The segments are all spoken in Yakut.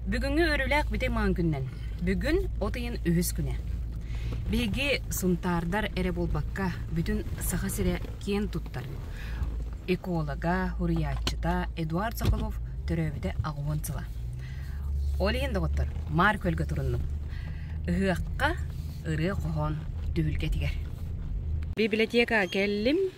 Бүгүҥҥү үөрүүлээх бүтэй маҥан күнүнэн. Бүгүн от ыйын үһүс күнэ. Биһиги сунтаардар эрэ буолбакка, бүтүн Саха сирэ киэн туттар. Эколога, суруйааччыта Эдуард Соколов төрөөбүтэ 80 сыла. Ол иһин, доҕоттор, Маар күөлгэ туруннум. Ыһыахха ырыа-хоһоон түһүлгэтигэр. Библиотека кэллим.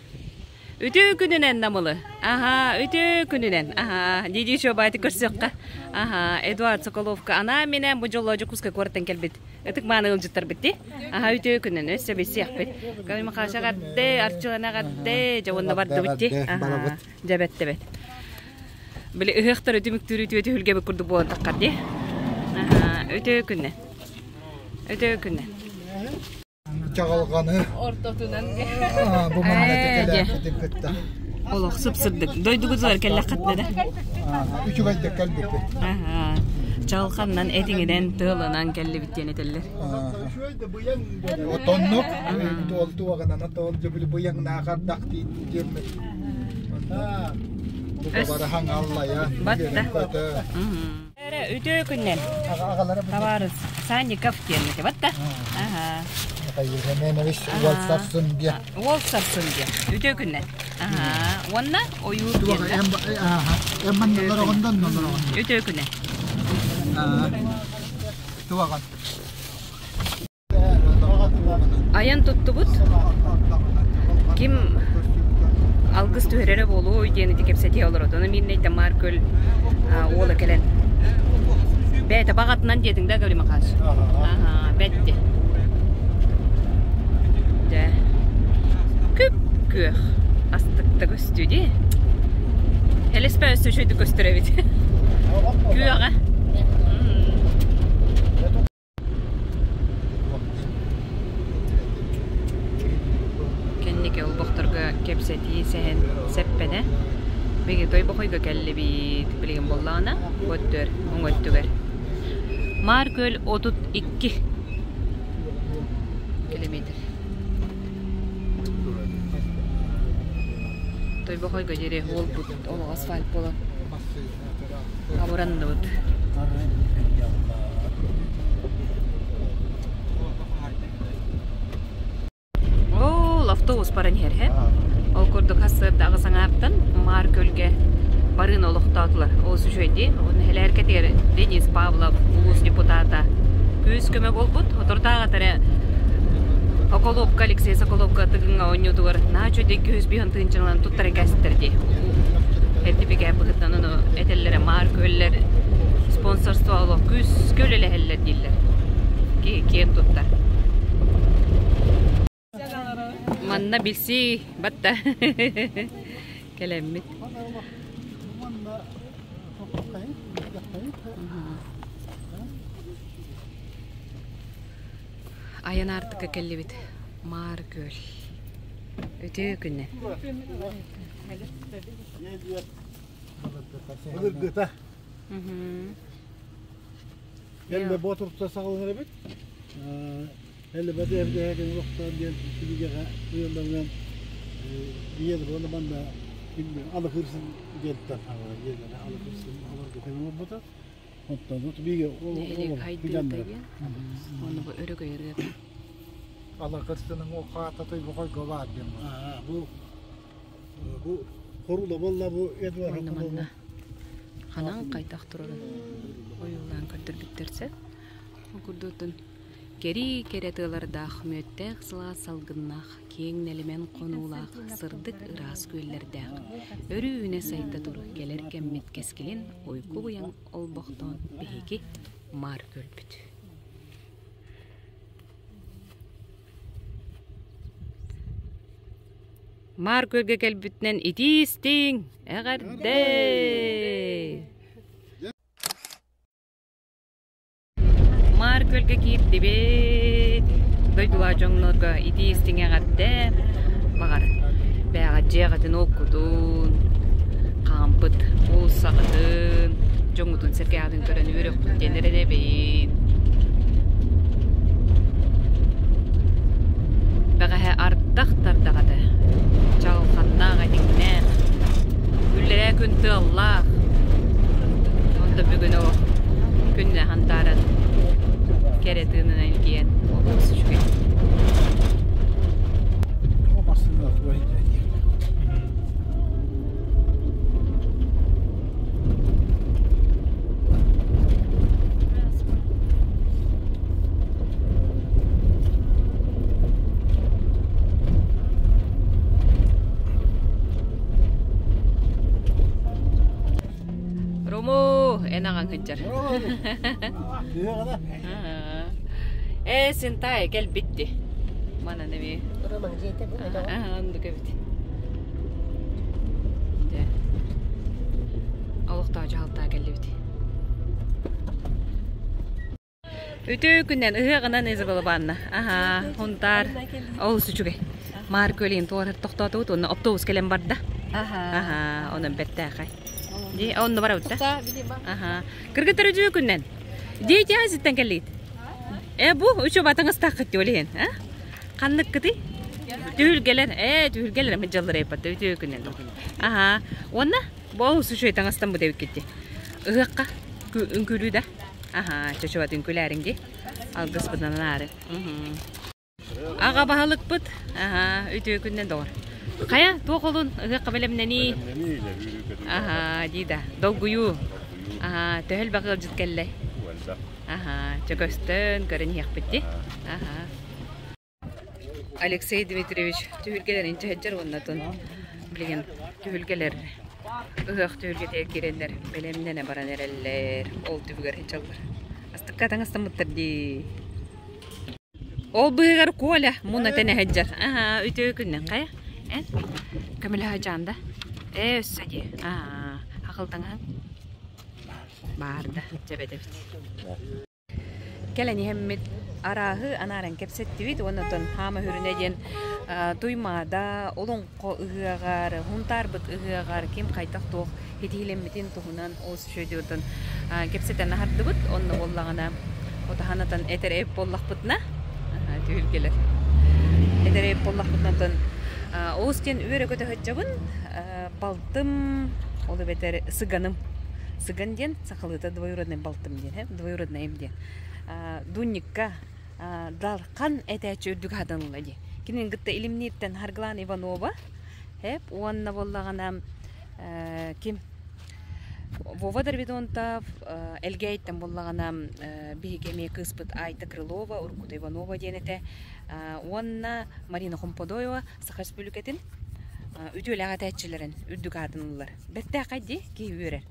Үтүө күнүнэн Намылы. Аһаа, үтүө күнүнэн. Аһаа, дии-дии Шобаайты көрсүөххэ. Аһаа, Эдуард Соколовка анаан-минээн бу дьоллоо Дьокуускай куораттан кэлбит ытык мааны ыалдьыттарбыт дии. Аһаа, үтүө күнүнэн өссө билсиэхпит. Калимахаша эҕэрдэ, Арчылана эҕэрдэ, дьэ уонна бардыбыт дии. Аһаа, дьэ бэт да бэт. Били ыһыахтар үтүмүктүүр үтүө түһүлгэбит курдук буолан таххар дии. Аһаа, үтүө күнүнэн. Үтүө күнүнэн. Чаҕылҕаны ортотунан бу манна кэлээппитин кытта Олох сып-сырдык. Дойдугутугар кэллэххитинэ да? Үчүгэйдик кэлбиппит. Чаҕылханнан, этиҥинэн, тыалынан кэллибит диэн этэллэр. Отоннук туол туоҕынан отол дьыбили быйаҥнаахардах диэммит. Бараһаҥ аллайа, Батта. Эрэ үтүө күннэн. Табаарыс Санников диэн этэ батта. Аха. Михаил Семенович уол сарсын диэн. Уол сарсын диэн. Үтүө күннэн. Аха. Уонна ойуур диэн. Үтүө күннэн. Туаҕан. Айан туттубут. Ким алгыс түһэрэрэ буолуой диэн ити кэпсэтиһэ олорот. Ону миирнэйтэн Маар Күөл уола кэлэн бэйэтэ баҕатынан диэтиҥ да Гаврил Михайлович? Аһаа, бэтти. Дьэ, күп-күөх астыкта көстүү дии. Элэспэ өссө үчүгэйдик көстөр эбит. Күөҕэ. Кэнники олбохторго кэпсэтии сэһэн сэппэнэ биһиги Тойбохойго кэллибит билигин буоллаҕына бу өттүгэр уҥа өттүгэр Маар Күөл 32 километр Тойбохойго диэри уолбут олох асфальт буолан Абыранныбыт. Ол автобус баран иһэр һэ. Ол курдук сарсыарда аҕыс аҥаартан Маар Күөлгэ барыын олохтоотулар. Олус үчүгэй дии. Нэһилиэккэтигэр Денис Павлов улуус депутата күүс-көмө буолбут. Соторутааҕыта эрэ Соколовка Алексей Соколовка Тыгыҥҥа оонньуутугар наһаа үчүгэйдик 205 тыһыынчанан туттаран кээспиттэр дии. Эрдибигэ быһыттан ону этэллэрэ Маар Күөллэр спонсорство олох күүскэ үлэлэһэллэр дииллэр. Киһи киэн туттар. Манна билсии батта кэлэммит. Айан аартыкка кэллибит. Маар Күөл. Үтүө күннэн. Былыргыта. Эллэ Боотурта саҕаланар эбит. Эллэ Бэдэ олохтоон диэн кинигэҕэ ыйылларынан ийэлэр уонна манна Алыкырсын диэнтэн ийэлэрэ Алыкырсын олорго тэҥ олорбута. Оттон биге Нэһилиэк хайдыыта диэн. Уонна бу өрөгөй ырыата. Алакырсының хаата тойбохойго баар диэн. Бу бу хорула буолла бу Эдуард Уонна манна ханан хайдах турарын ойуулаан көрдөрбүттэр сөп. Ол курдуктун кэрии кэрэ тыалардаах, мүөттээх сылаас салгыннаах, киэҥ нэлэмэн хонуулаах, сырдык ыраас күөллэрдээх, өрүү үүнэ сайда тур кэлэр кэммит кэскилин уйгу-быйаҥ олбохтоон биһиги Маар Күөлбүт. Маар Күөлгэ кэлбитинэн итии-истиҥ эҕэрдэ! Маар Күөлгэ киирдибит. Дойдулаах дьоҥнорго итии-истиҥ эҕэрдэ. Баҕар, бээҕэ дьиэҕитин уоккутун, хаампыт уулуссаҕытын, дьоҥҥутун сэргээҕитин көрөн үөрүөхпүт диэн эрэнэбин. Бэҕэһээ ардах тардах этэ. Чаҕылханнаах, этиҥнээх. Үллэрээ күн тыаллаах. Онто бүгүн олох. Күннэ хантааран кэрэ тыынынан илгийэн олус үчүгэй. Рому, эн аҕаҥ сылдьар. Ээ, синтай кэлбитти. Манан эми. Роман дьиэтэ бу Оннук эбит. Дьэ. Олохтоох дьаһалтаа кэллибит. Үтүө күннэн ыһыаҕынан Изабелла Аһаа, Хунтаар олус үчүгэй. Маар күөлүн туора тохтоотубут уонна оптуобус кэлэн барда. Аһаа, онон бэртээхэй. Дии, онно барабыт да? Аһаа. Кыргыттар үтүө күннэн. Дети азиттан кэллигит. Э, бу үчү батаңыстааххыт диолиһин, а? Ханныккытый? Түһүлгэлэр, ээ, түһүлгэлэр мыдьаллар эппатта үтүө күннэн. Аһаа. Уонна бу олус үчүгэй таҥастан бу дэбиккитти. Ыһыахха үҥкүүлүү да? Аһаа, чочубат үҥкүүлээриҥ дии. Алгыспытынан аары. Аҕа баһылыкпыт, аһаа, үтүө күннэн доҕор. Хайа, туох олун ыһыахха бэлэмнэнии? Аһаа, дии да, долгуйуу. Аһаа, төһө элбэх ыалдьыт кэллэ? Аһаа, чөкөстөн көрөн иһиэхпит дии. Аһаа. Алексей Дмитриевич түһүлгэлэрин чэһэддьэр уоннатын билигин түһүлгэлэр ыһыах түһүлгэтигэр киирэннэр бэлэмнэнэ баран эрэллэр. Ол түбүгэр сылдьаллар. Астыкка таҥастаммыттар дии. Ол быыһыгар Коля муна тэнэ сылдьар. Аһаа, үтүө күннэн хайа? Эн көмөлөһө дьаанда. Ээ, өссө дии. Аа, хахылтаҥаһыҥ. Баар да, дьэбэтэбит. Кэлэн иһэммит арааһы анааран кэпсэттибит уонна оттон хаама үрүнэ диэн Туймаада олоҥхо ыһыаҕар, Һунтаарбыт ыһыаҕар ким хайдах туох итиилэммитин туһунан олус үчүгэйдик оттон кэпсэтэн аһардыбыт. Онно буоллаҕына отаһан атан этэр эбит буоллахпытына түһүлгэлэр этэр эбит буоллахпытына оттон олус диэн үөрэ-көтө сылдьабын. Балтым ол эбэтэр сыганым. Сыган диэн сахалыыта двоюродный балтым диэн, э, двоюроднайым диэн. Дунникка Дархан этээччи үрдүк аатанылла дии. Кинини кытта Илимнииртэн Харгылаан Иванова, эп, уонна буоллаҕына ким Вова Дорвидонтов, Элгээйиттэн буоллаҕына биһиги эмиэ кыыспыт Айта Крылова, уруккута Иванова диэн этэ, уонна Марина Хомподоева Саха Республикатын үтүөлээх этээччилэрин үрдүк аатын ыллар. Бэртээхэй дии, киһи үөрэр.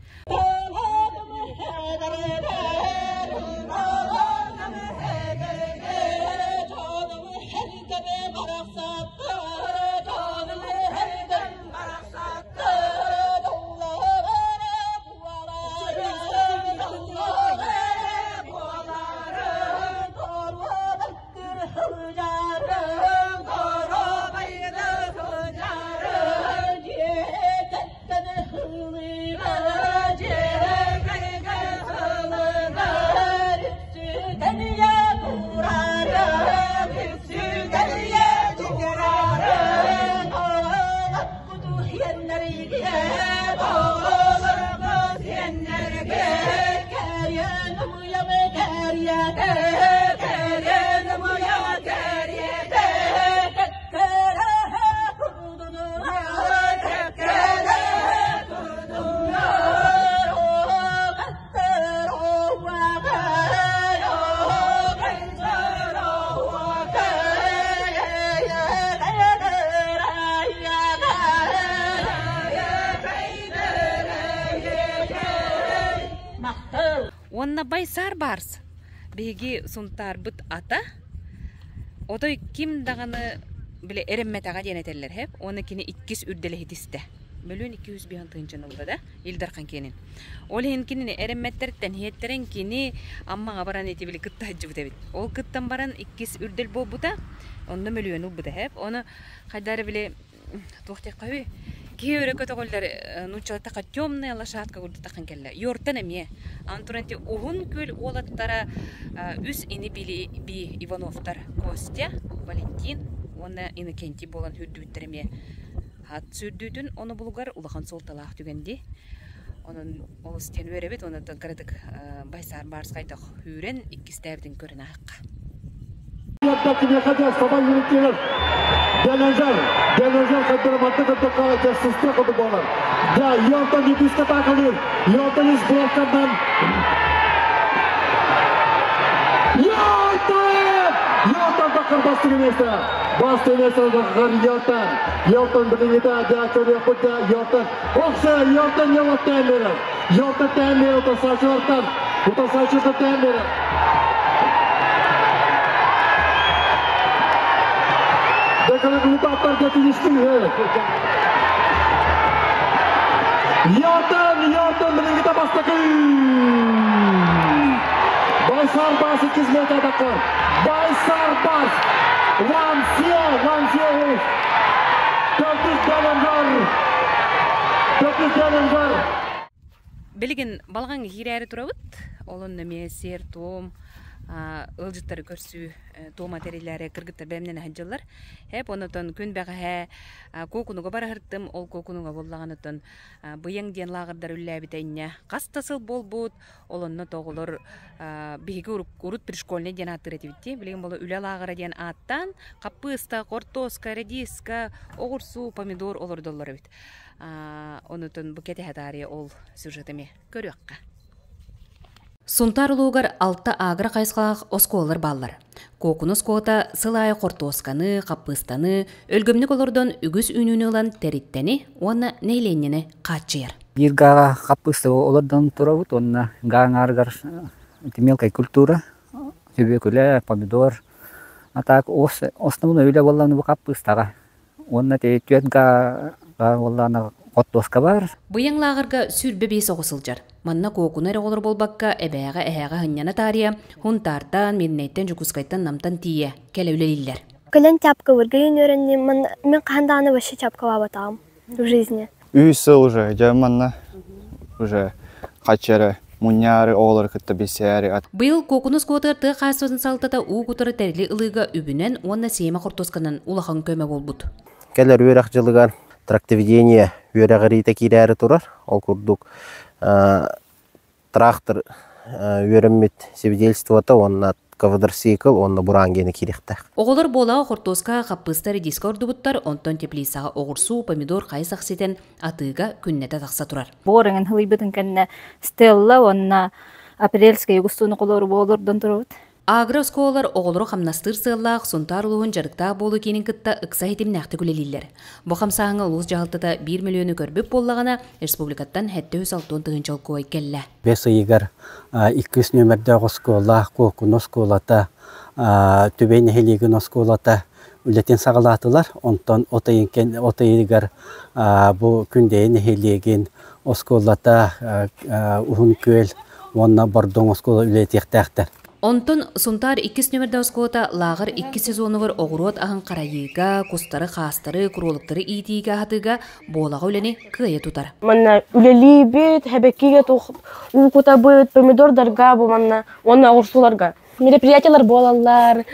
Уонна Байсаар Барс биһиги Сунтаарбыт ата отой ким даҕаны били эрэммэтэҕэ диэн этэллэр һэп уонна кини иккис үрдэлэһитистэ мөлүөн 205 тыһыынчаны ылла да Ил Дархан киэнин ол иһин кинини эрэммэттериттэн иһиэттэрин кини Аммаҕа баран ити били кытта сылдьыбыт эбит ол кыттан баран иккис үрдэл буолбута онно мөлүйүөн ылбыта һэп ону хайдах эрэ били туох диэххэ үһүй киһи өрө көтөҕүллэр нууччалаттаха темная лошадка курдук таххан кэллэ Йортан эмиэ аны туран ити Уһун Күөл уолаттара үс ини били би Ивановтар Костя Валентин уонна Иннокентий буолан үрдүбүттэр эмиэ хат сүүрдүүтүн ону булугар улахан суолталаах түгэн дии. Онон олус диэн үөрэбит, онон кыратык Байсаар Барс хайдах үүрэн иккистээбитин көрөн аһахха. Билигин балаҕаҥҥа киирээри турабыт. Ол онно эмиэ сиэр-туом, ыалдьыттары көрсүү туома тэриллээри кыргыттар бэлэмнэнэ сылдьаллар. Эп онотон күн бэҕэһээ Куокунуга бараһыртым. Ол Куокунуга буоллаҕына Быйаҥ диэн лааҕырдар үллээбитэ инньэ хас да сыл буолбут. Ол онно оҕолор биһиги урут пришкольный диэн ааттыыр этибит дии. Билигин буола үлэ лааҕыра диэн ааттаан хаппыыста, хортуоска, редиска, оҕурсуу, помидор олордоллор эбит. Онутун бу кэтэһэ таарыйа ол сюжет эмиэ көрүөххэ. Сунтаар улуугар алта агро хайысхалаах оскуолалар бааллар. Куокуну оскуолата сыл аайы хортуосканы, хаппыыстаны өлгөмнүк олордон үгүс үүнүүнү ылан тэриттэни уонна нэһилиэнньэни хааччыйар. Биир гааҕа хаппыыста олордон турабыт уонна гаа аҥаарыгар мелкая культура, сүбүөкүлэ, помидор. А так основной үлэ буоллаҕына бу хаппыыстаҕа. Уонна түөрт гаа буоллаҕына хортуоска баар. Быйаҥ лааҕырга 25 оҕо сылдьар. Манна куокуна эрэ оҕолор буолбакка, эбээҕэ, эһээҕэ сынньана таарыйа, Һунтаартан, Мирнэйтэн, Дьокуускайтан, Намтан тиийэ кэлэ үлэлииллэр. Кэлэн чапкалыырга үөрэнним. Мин хаһан даҕаны вообще чапкалаабатаҕым в жизни. Үс сыл уже дьэ манна уже хаччы эрэ мунньаары оҕолору кытта билсээри Быйыл Куокуну оскуолатыгар тыа хаһаайыстыбатын салалтата уу кутары тэрили ылыыга үбүнэн уонна сиэмэ хортуосканан улахан көмө буолбут. Кэлэр үөрэх дьылыгар трактоведение үөрэҕириитэ киирээри турар. Ол курдук трактор үөрэммит свидетельствота уонна квадроцикл уонна бураан гиэнэ киириэхтээх. Оҕолор буолаҕа хортуоска, хаппыыста, редиска ордубуттар, онтон теплицаҕа оҕурсуу, помидор хайысах ситэн атыыга күннэтэ тахса турар. Буор эҥин хылыйбытын кэннэ Стелла уонна Апрельская густууну холоору буолурдун турабыт. Агро-оскуолалар оҕолору хамнастыыр сыаллаах Сунтаар улууһун дьарыктаах буолуу киинин кытта ыкса ситимнээхтик үлэлииллэр. Бу хамсааһыҥҥа улуус дьаһалтата 1 мөлүйүөнү көрбүт буоллаҕына, республикаттан 760 тыһыынча олкуой кэллэ. Бэс ыйыгар иккис нүөмэрдээх оскуола, Куокуну оскуолата, Түбэй нэһилиэгин оскуолата үлэтин саҕалаатылар. Онтон от ыйыгар бу Күндэйэ нэһилиэгин оскуолата Уһун Күөл уонна Бордоҥ оскуола үлэлэтиэхтээхтэр. Онтон Сунтаар иккис нүөмэрдээх оскуолата лааҕыр иккис сезонугар оҕуруот аһын харайыыга, кустары, хаастары, куруолуктары иитиигэ аһатыыга буолаҕа үлэни кыайа тутар. Манна үлэлиибит, хэбэккигэ уу кутабыт, помидордарга бу манна уонна оҕурсуларга. Мероприятиялар буолаллар,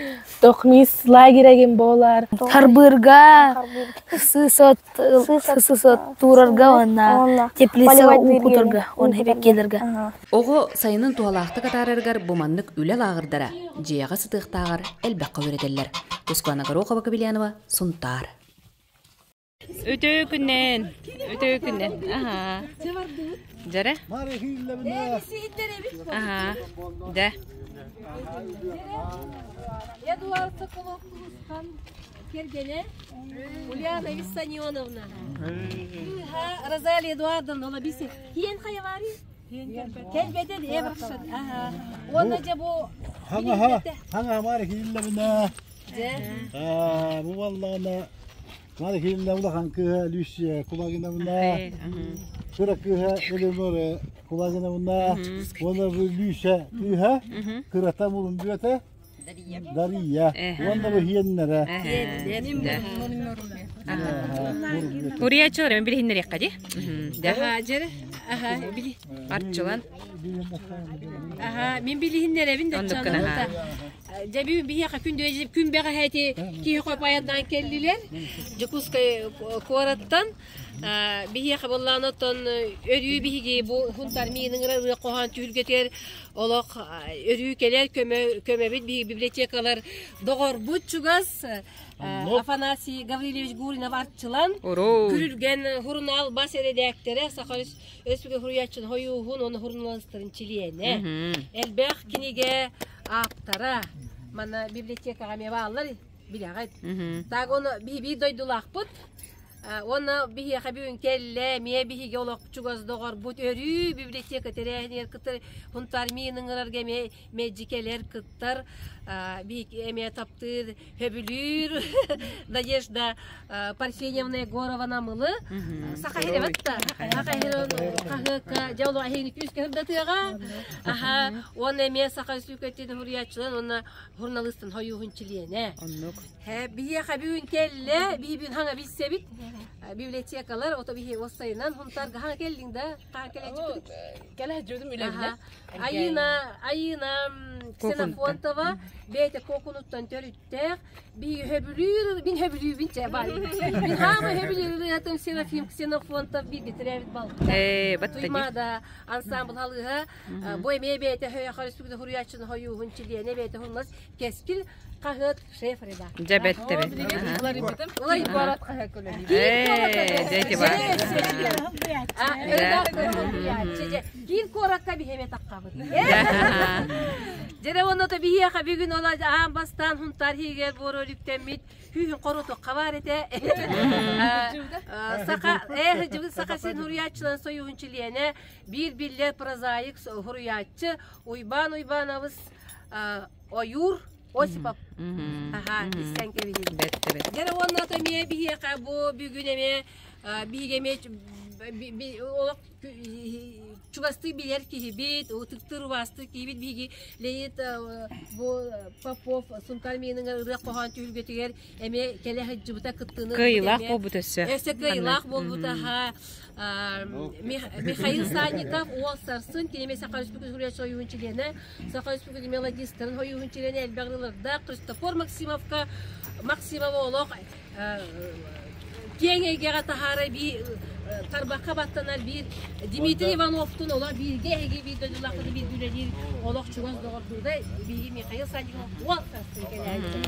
тохмис лагерь буолар. Харбыырга, сысот туурарга уонна теплицаҕа уу кутарга уонна хэбэккиэлэргэ. Оҕо сайынын туһалаахтык атаарарыгар бу маннык үлэ лааҕырдара дьиэҕэ сытыахтааҕар элбэххэ үөрэтэллэр. Тускуана Горохова Кобельянова, Сунтаар. Үтүө күннэн, үтүө күннэн. Аха. Дьэрэ? Аха. Дэ. Эдуард Соколов Тулусхан кэргэнэ Ульяна Виссарионовна. Кыыһа Розалия Эдуардовна Лабиси. Киэн хайавари? Кэлбэтэ эбрахшат. Аха. Уонна дьэ бу Хаҥаһа, хаҥаһамаар кииллэбинэ. Дьэ. Бу буоллаҕына Маны кииллэ улахан кыыһа Люция Кулагиновна, кыра кыыһа Элеонора Кулагиновна, уонна бу Люся кыыһа кырата мулун бүөтэ Дария, уонна бу хиэннэрэ. Уриячылар мен билиһиннэриэххэ дии. Арчылан. Аха, мин билиһиннэрэбин да чаналыта. Дьэ биһиэхэ күн күн бэҕэһээти киһи хопайаннаан кэллилэр. Дьокуускай куораттан биһиэхэ буоллаан оттон өрүү биһиги бу Хунтар миинин ырыа хоһоон түһүлгэтигэр олох өрүү кэлэр көмө көмөбүт биһиги библиотекалар доҕорбут чугас Афанасий Гаврильевич Гуринов Арчылан Күрүлгэн сурунаал бас эрэдээктэрэ Саха Өрөспүүбүлүкэ суруйааччытын хойууһун уонна суруналыыстарын чилиэнэ. Элбэх кинигэ ааптара. Манна библиотекаҕа эмиэ бааллар билэҕит. Так оны биир дойдулаахпыт. Уонна биһиэхэ бүгүн кэллэ, эмиэ биһиги олох чугас доҕорбут өрүү библиотека тэрээһинигэр кытта Хунтар миин ыҥырарга эмиэ мэлдьи кэлэр кыттар эмиэ таптыыр сөбүлүүр Надежда Парфеньевна Егорова Намылы саха хиребетта саха хаһыакка дьэ олох эһигини күүскэ сырдатыаҕа аха уонна эмиэ саха сүкэтин суруйааччыларын уонна журналистын хойууһун чилиэнэ оннук биһиэхэ бүгүн кэллэ биһибин хаҥа билсэбит библиотекалар ото биһи уоссайынан хунтарга хаҥа кэллиҥ да хаҥа кэлээччикпит кэлэ дьүдүм үлэбинэ Айыына, Айыына Ксенофонтова бэйэтэ Куокунуттан төрүттээх. Би хөбүлүүр, мин хөбүлүүбүн чэ баар. Мин хаама хөбүлүүр ырыатын Серафим Ксенофонтов бииргэ төрөөбүт балта. Ээ, баттани. Туймаада ансамбл халыыһа. Бу эмиэ бэйэтэ хөйөхөр республика суруйааччыны хойууһун чилиэнэ бэйэтэ хуннас Кэскил хаһыат шеф-редактор. Дьэ бэттэ бит. Уларыйбыт. Ээ, дьэ бар. Киин куоракка биһиэме таххабыт. Дьэрэ онно биһиэхэ бүгүн ола аан бастаан хунтар хигер буору үктэммит хүүһүн хорутукка бар этэ. Саха э саха син хуруйааччыларын союһун чилиэнэ биир биллэр прозаик хуруйааччы Уйбаан Уйбаанабыс Ойуур Осипов. Аха, истэн кэбиһин. Дьэ уонна эмиэ биһиэхэ бу бүгүн эмиэ биһиги эмиэ олох чугастыы билэр киһибит, ытыктыыр убаастыыр киһибит биһиги Леонид бу Попов Сунтар мииниҥэр ырыа хоһоон түһүлгэтигэр эмиэ кэлэ сылдьыбыта кыттыыны Кыайыылаах буолбут өссө. Өссө кыайыылаах буолбута Михаил Санников уол сарсын кинеми Саха Республикатын суруйааччы ойуун чилиэнэ Саха Республикатын мелодистарын ойуун чилиэнэ элбэх ырыалардаах Христофор Максимовка Максимова олох киэҥ эйгэҕэ таһаара биир тарбахха баттанар биир Дмитрий Ивановтун олох бииргэ эһиги биир дойдулаахтары бииргэ үлэлиир олох чугас доҕордуура биһиги Михаил Санников уол сарсын кэлээччи.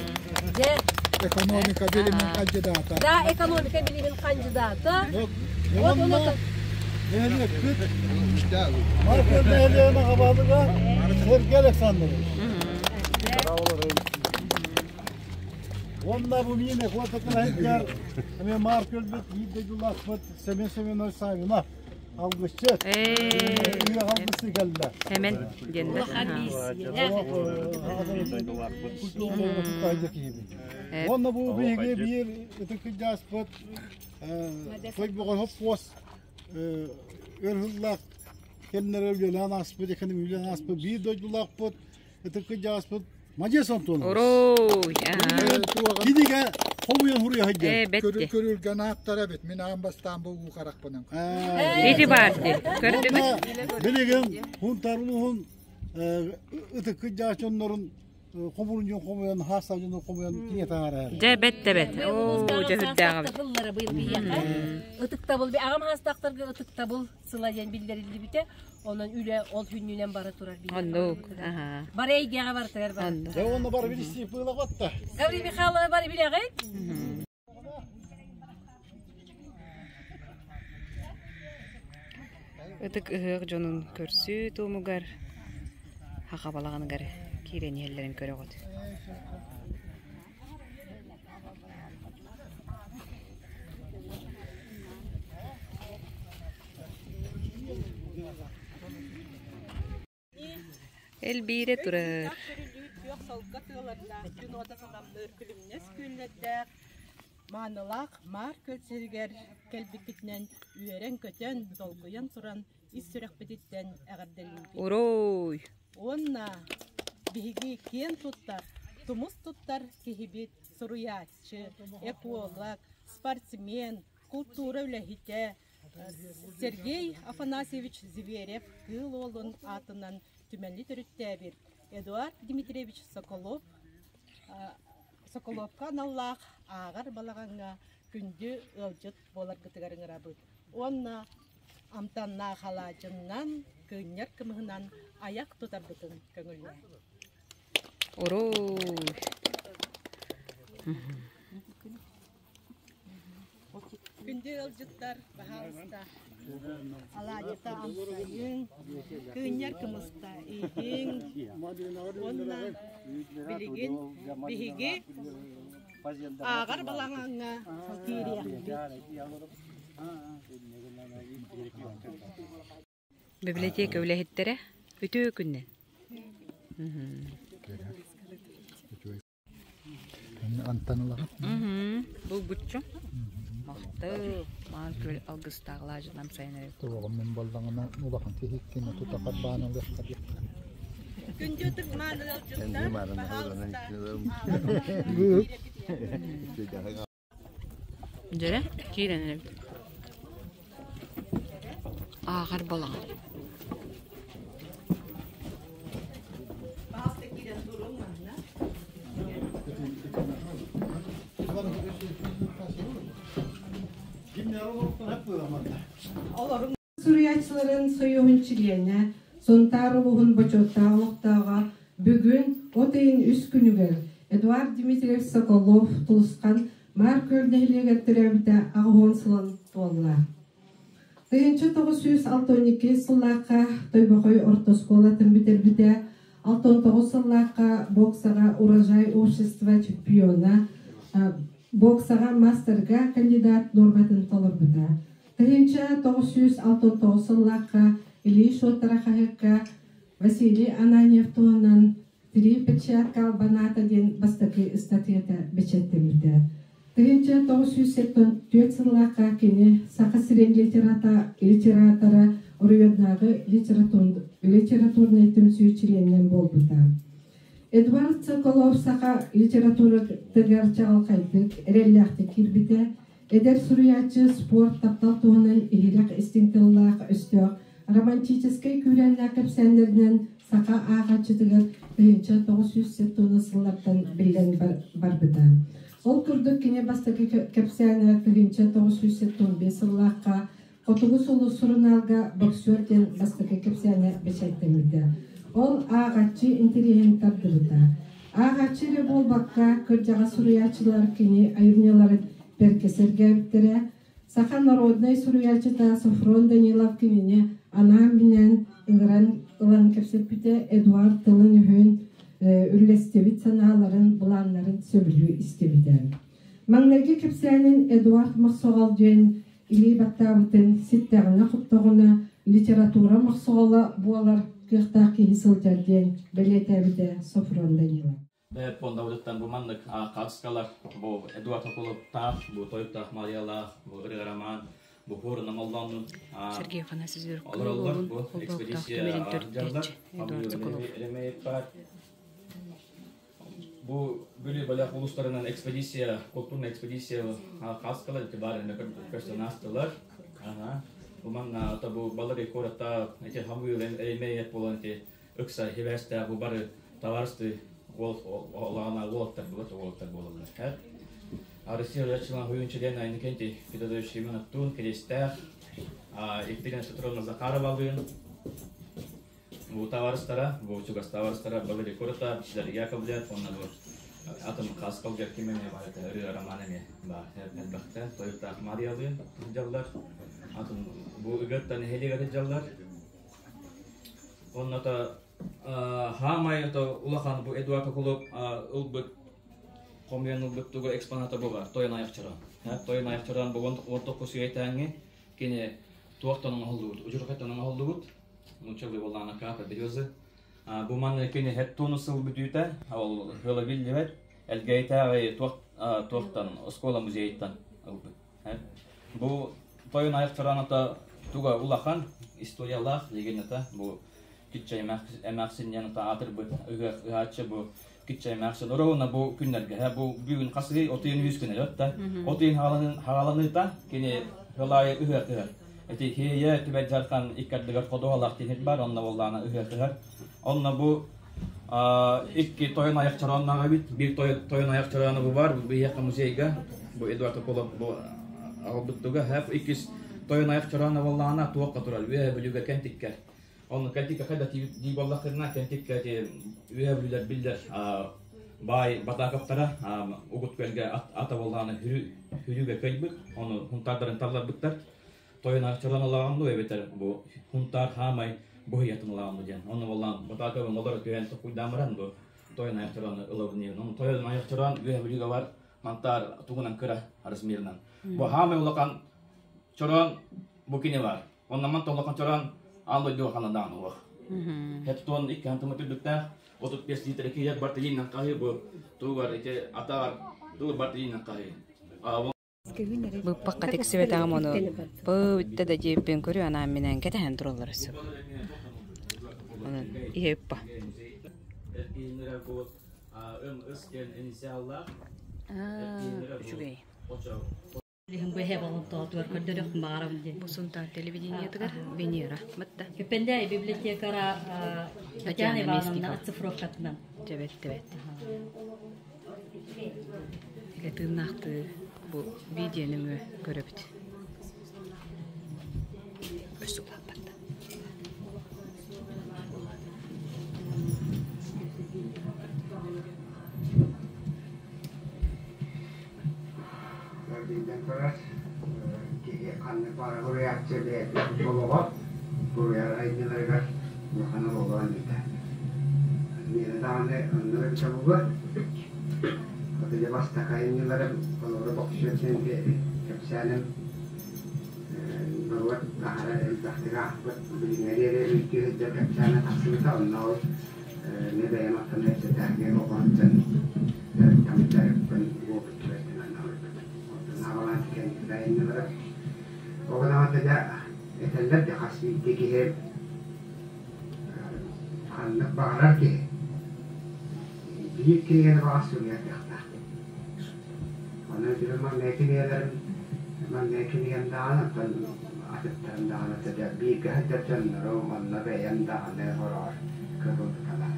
Экономика билимин хандьыдаата. Да, экономика билимин хандьыдаата. Вот он это. Нэһилиэкпит Маркел нэһилиэгин аҕабаалыга Сергей Александрович. Уонна бу миин экотатын иһигэр эмиэ Маар көлбүт биир дойдулаахпыт Семен Семенович Савинов алгысчыт. Үйэ алгысы кэллэ. Сэмэн диэн Уонна бу биһиги биир ытык кырдьааспыт Тойбоҕой хоппуос өр сыллаах кэмнэрэ үлэлээн ааспыт, экономика үлэлээн ааспыт биир дойдулаахпыт ытык кырдьаҕаспыт Мадьес Антонович. Уруй! Кинигэ хомуйан хуруйа Ээ, бэтти. Көрүлгэн ааттара эбит. Мин аан бастаан бу уу харахпынан. Ити баар дии. Көрдүгүт? Билигин Хунтар улууһун ытык кырдьаҕас дьоннорун хомурунньун хомуйан, хаастаах дьонун хомуйан кинигэ таһаарар. Дьэ, бэт да бэт. Оо, дьэ үрдээҕэ эбит. Ытыктабыллара быйыл биһиэхэ. Ытыктабыл. Аҕам хаастаахтарга ытыктабыл сыла диэн биллэриллибитэ. Онон үлэ ол хүннүнэн бара турар биһиэхэ. Оннук. Аха. Бары эйгэҕэ барытыгар бар. Дьэ, уонна бары билистии быылаҕатта. Гаврил Михайлович бары билэҕит? Ытык ыһыах дьонун көрсүү туомугар саха балаҕаныгар киирэн иһэллэрин көрөҕүт. Элбиирэ турар. Күөх солко тыалардаах, күн уота сыламныыр күлүмнэс күөллэрдээх, маанылаах маар күөл сиригэр кэлбиккитинэн үөрэн-көтөн, долгуйан туран ис сүрэхпититтэн эҕэрдэлиибит. Уруй! Уонна биһиги киэн туттар, тумус туттар киһибит суруйааччы, эколог, спортсмен, култуура үлэһитэ, Сергей Афанасьевич Зверев Кыыл Уолун аатынан түмэли төрүттээбит Эдуард Дмитриевич Соколов Соколовка аналлаах ааҕар балаҕаҥҥа күндү ыалдьыт буоларгытыгар ыҥырабыт уонна амтаннаах алаадьыннан, кыынньар кымыһынан айах тутарбытын көҥүллээ. Уруй! Күндү ыалдьыттар, баһаалыста, алаадьыта амсайыҥ, кыынньар кымыста иһиҥ уонна билигин биһиги ааҕар балаҕаҥҥа киириэхпит. Библиотека үлэһиттэрэ үтүө күннэн. Антан ылаҕыт? Булгуччу. Махтал. Маан күөл алгыстаах лаажынан сайын эрэ. Туоҕум мин буоллаҕына улахан киһиккин тута харбаан ылыахха диэххэ. Күндү ытык мааны ыалдьыттар, баһаалыста, Дьэрэ, киирэн эрэбит. Ааҕар балаҕан. Баһаалыста киирэн туруҥ манна. Суруйааччыларын Союһун чилиэнэ, Сунтаар улууһун бочуоттаах олохтооҕо бүгүн от ыйын үс күнүгэр Эдуард Дмитриевич Соколов Тулусхан Маар Күөл нэһилиэгэр төрөөбүтэ 80 сылын туолла. 1962 сыллаахха Тойбохой орто оскуолатын бүтэрбитэ, 69 сыллаахха боксаҕа Урожай общество чемпиона, боксаҕа мастерга кандидат нуорматын толорбута. 1969 сыллаахха Ильич Суоттара хаһыакка Василий Ананьев туһунан «Три перчатка албаната» диэн бастакы ыстатыйата бэчээттэммитэ. 1974 сыллаахха кини Саха сирин литератора оройуоннааҕы литературнай түмсүү чилиэнинэн буолбута. Эдуард Соколов саха литературатыгар чаҕылхайдык, эрэллээхтик киирбитэ, Эдэр суруйааччы спорт таптал туһунан иһирэх истиҥ тыллаах өстөөх романтическай күүрээннээх кэпсээннэринэн саха ааҕааччытыгар 1970 сыллартан биллэн барбыта. Ол курдук кини бастакы кэпсээнэ 1975 сыллаахха Хотугу сулус сурунаалга «Боксер» диэн бастакы кэпсээнэ бэчээттэммитэ. Ол ааҕааччы интэриэһин тардыбыта. Ааҕааччы эрэ буолбакка, кырдьаҕас суруйааччылар кини айымньыларын бэркэ сэргээбиттэрэ. Саха народнай суруйааччыта Софрон Данилов кинини анаан-минээн ыҥыран ылан кэпсэппитэ, Эдуард тылын-өһүн, үллэстибит санааларын, былааннарын сөбүлүү истибитэ. Маҥнайгы кэпсээнин Эдуард Мохсоҕол диэн илии баттаабытын ситтэҕинэ-хоттоҕуна литература мохсоҕоло буолар кыахтаах киһи сылдьар диэн бэлиэтээбитэ Софрон Данилов. Бэт Бондабытыттан бу маннык хаачыскалар бу Эдуард Соколовтаах, бу Тойуктаах Мариялаах, бу Ырыа Роман, бу Хуорунан Оллооннун Сергей Афанасьевич олороллор Кыыл бу Уолун холбоһуктаах экспедиция түмэлин дьаллар төрүттээччи Эдуард Соколов. Бу Бүлүү бөлөх улуустарынан экспедиция, культурная экспедиция хаскалар ити баар эме көрсөн аастылар. Ага. Бу манна бу балары куоратта эти хамыыл эмэйет болан ити ыкса хибэстээх бу бары товарысты олаана уолаттар булат уолаттар буолаллар. Россия Рачилан хуюнча диэн Иннокентий Федорович Семеновтуун Киристээх Екатерина Петровна Захаровалыын Бу табаарыстара, бу чугас табаарыстара Валерий Курата, Дарья Яковлев, уонна бу атын Хаскалга ким эмиэ баар этэ, Ырыа Роман эмиэ баар элбэхтэ. Тойуктаах Мариялыын сылдьаллар. Атын бу ыгыттан нэһилиэгэ сылдьаллар. Онно то хаамай ото улахан бу Эдуард Кокулов ылбыт хомуйан ылбыт тугу экспоната бу бар Тойон Айахчаран. Тойон Айахчаран бу 19 үйэтээҥҥи кини туохтан оҥоһуллубут, удьурҕайтан оҥоһуллубут Нууччалыы буоллаҕына капа березы. Бу манна кини хеттуну сыл бүтүүтэ, ол ыла биллибэт, Элгээйитээҕи туох туохтан оскуола музейыттан ылбыт. Бу тойон айах чорооното туга улахан историялаах легендата бу киччэ эмээхсин диэн аатырбыт ыһыах ыһааччы бу киччэ эмээхсин ровно бу күннэргэ бу бүгүн хасый отуйун үс күнэ да отуйун хааланыыта кини хылаайы ыһыах ыһар. Ити Хиэйэ түбэт дьархан иккардыгар ходуһалаах тиһик бар, онно буоллаана ыһыах ыһар. Онно бу икки тойон аяқ чорооннаах эбит. Биир тойон аяқ чорооно бу бар, бу биһиэхэ музейга, бу Эдуард Соколов бу аҕалбыттыга. Хэп иккис тойон аяқ чорооно буоллаана туохха турар, үөһэ бүлүүгэ кэнтиккэр. Онно кэнтиккэ хайда дии буоллахтарына, кэнтиккэ ити үөһэ бүлүүлэр биллэр баай Батааковтара угут күөлгэ ата буоллаана хүрүүгэ кыайбыт, ону хунтаардарын талларбыттар. Тойон чорон ылаҕын эбэтэр бу хунтаар хаамай быһыйатын ылаҕын диэн. Онно буоллаан Батааковын олоро түһэн токуйдаан баран бу тойон аяқ чорону ылабын диэн. Онно тойон аяқ чорон үөһэ бүлүүгэ бар мантаар тугунан кыра размерынан. Бу хаамай улахан чорон бу кини бар. Онно мантан улахан чорон аан дойдуга ханна уох. Хеттон икки хантыма түрдүктээх 35 литр киһи бартылииннан хаһыы бу тугар ити атаар тугар бартылииннан хаһыы. Быппакка тиксибэтэҕим ону бу бүттэ да диэбиппин көрү анаан минээн кэтэһэн тураллар өссө. Онон иһэ ыппа. Үчүгэй. Бу Сунтаар телевидениетыгар Венера батта. Күппэндэ библиотекара Татьяна Ивановна оцифровкатынан. Тэбэт тэбэт. Илэ тыыннаахтыы бу видеоны көрөбүт. Өссө улааппатта. Биллэн турар, киһи ханнык баҕарар суруйааччы бэйэтин олоҕо суруйар айымньыларыгар улахан оруолу оонньуута. Миэнэ даҕаны оннук эбитэ буолуо. Аты дьэ бастакы айымньыларым холобура боксер диэн кэпсээним норуот аһара элбэхтик аахпыт билиҥҥэ диэри өйдүү сылдьар кэпсээнэ тахсыбыта. Онно ол мин бэйэм аттан эпсэтээҥҥэ оҕо сылдьан дьарыктаммыт уопут Оҕо этэллэр да хас биирдии киһи ханнык баҕарар киһи биир кинигэни баҕас суруйар кыахтаах. Онон билим маҥнай кинигэлэрим маҥнай кинигэм даҕаны оттон атыттарым даҕаны бииргэ сылдьар дьоннорум онно бэйэм даҕаны хороҕор кыһылбыталаах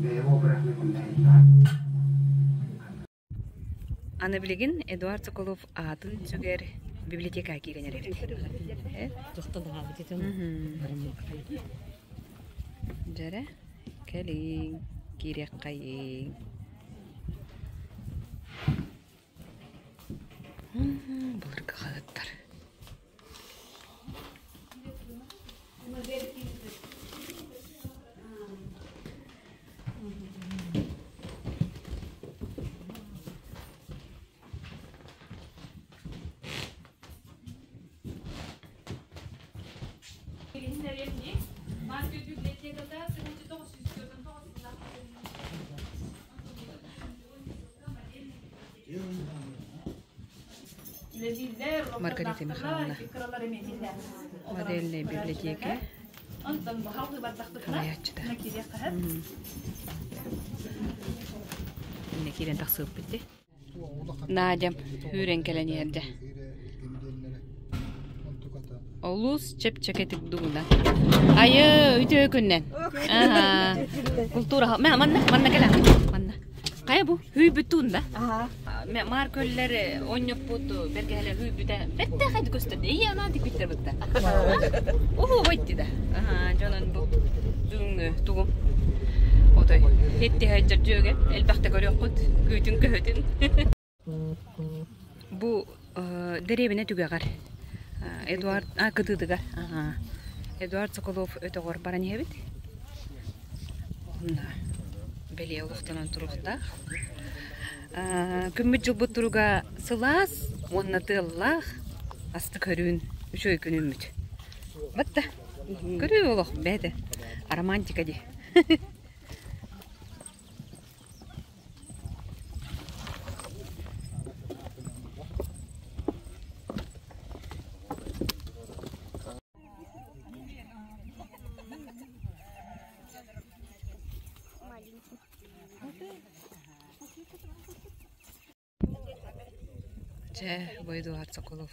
бэйэм образно күннэһин Аны билигин Эдуард Соколов аатын сүгэр библиотека киирэн эрэбит. Дьэрэ, кэлиҥ, киириэххэйиҥ. Былыргы хаһыаттар. Маргарита Михайловна модельная библиотека салайааччыта. Инне киирэн тахсыыппыт дии. Надя үүрэн кэлэн иһэрдэ. Олус чэпчэкитик дугуна. Айы, үтүө күннэн. Култуура манна, манна кэлэн. Манна. Хайа бу Хүйбүтун да? Маар көллөр онньоппут бэргэһэлэр хүйбүтэ бэртээхэйди көстөр. Ийи анаа дикпиттер бытта. Уху хойти да. Дьонон бу бүгүҥҥү тугум. Отой хитти хайдьар дьүөгэ элбэхтэ көрүөххүт күүтүн көһүтүн. Бу дэриэбинэ түгэҕэр Эдуард кытыытыгар Эдуард Соколов өтөҕөр баран иһэбит. Онно бэлиэ олохтонон туруохтаах. Күммүт-дьылбыт туруга сылаас уонна тыаллаах астык көрүүн үчүгэй күнүммүт. Батта көрүү олох бэйэтэ романтика дии. Чэ, бу Эдуард Соколов.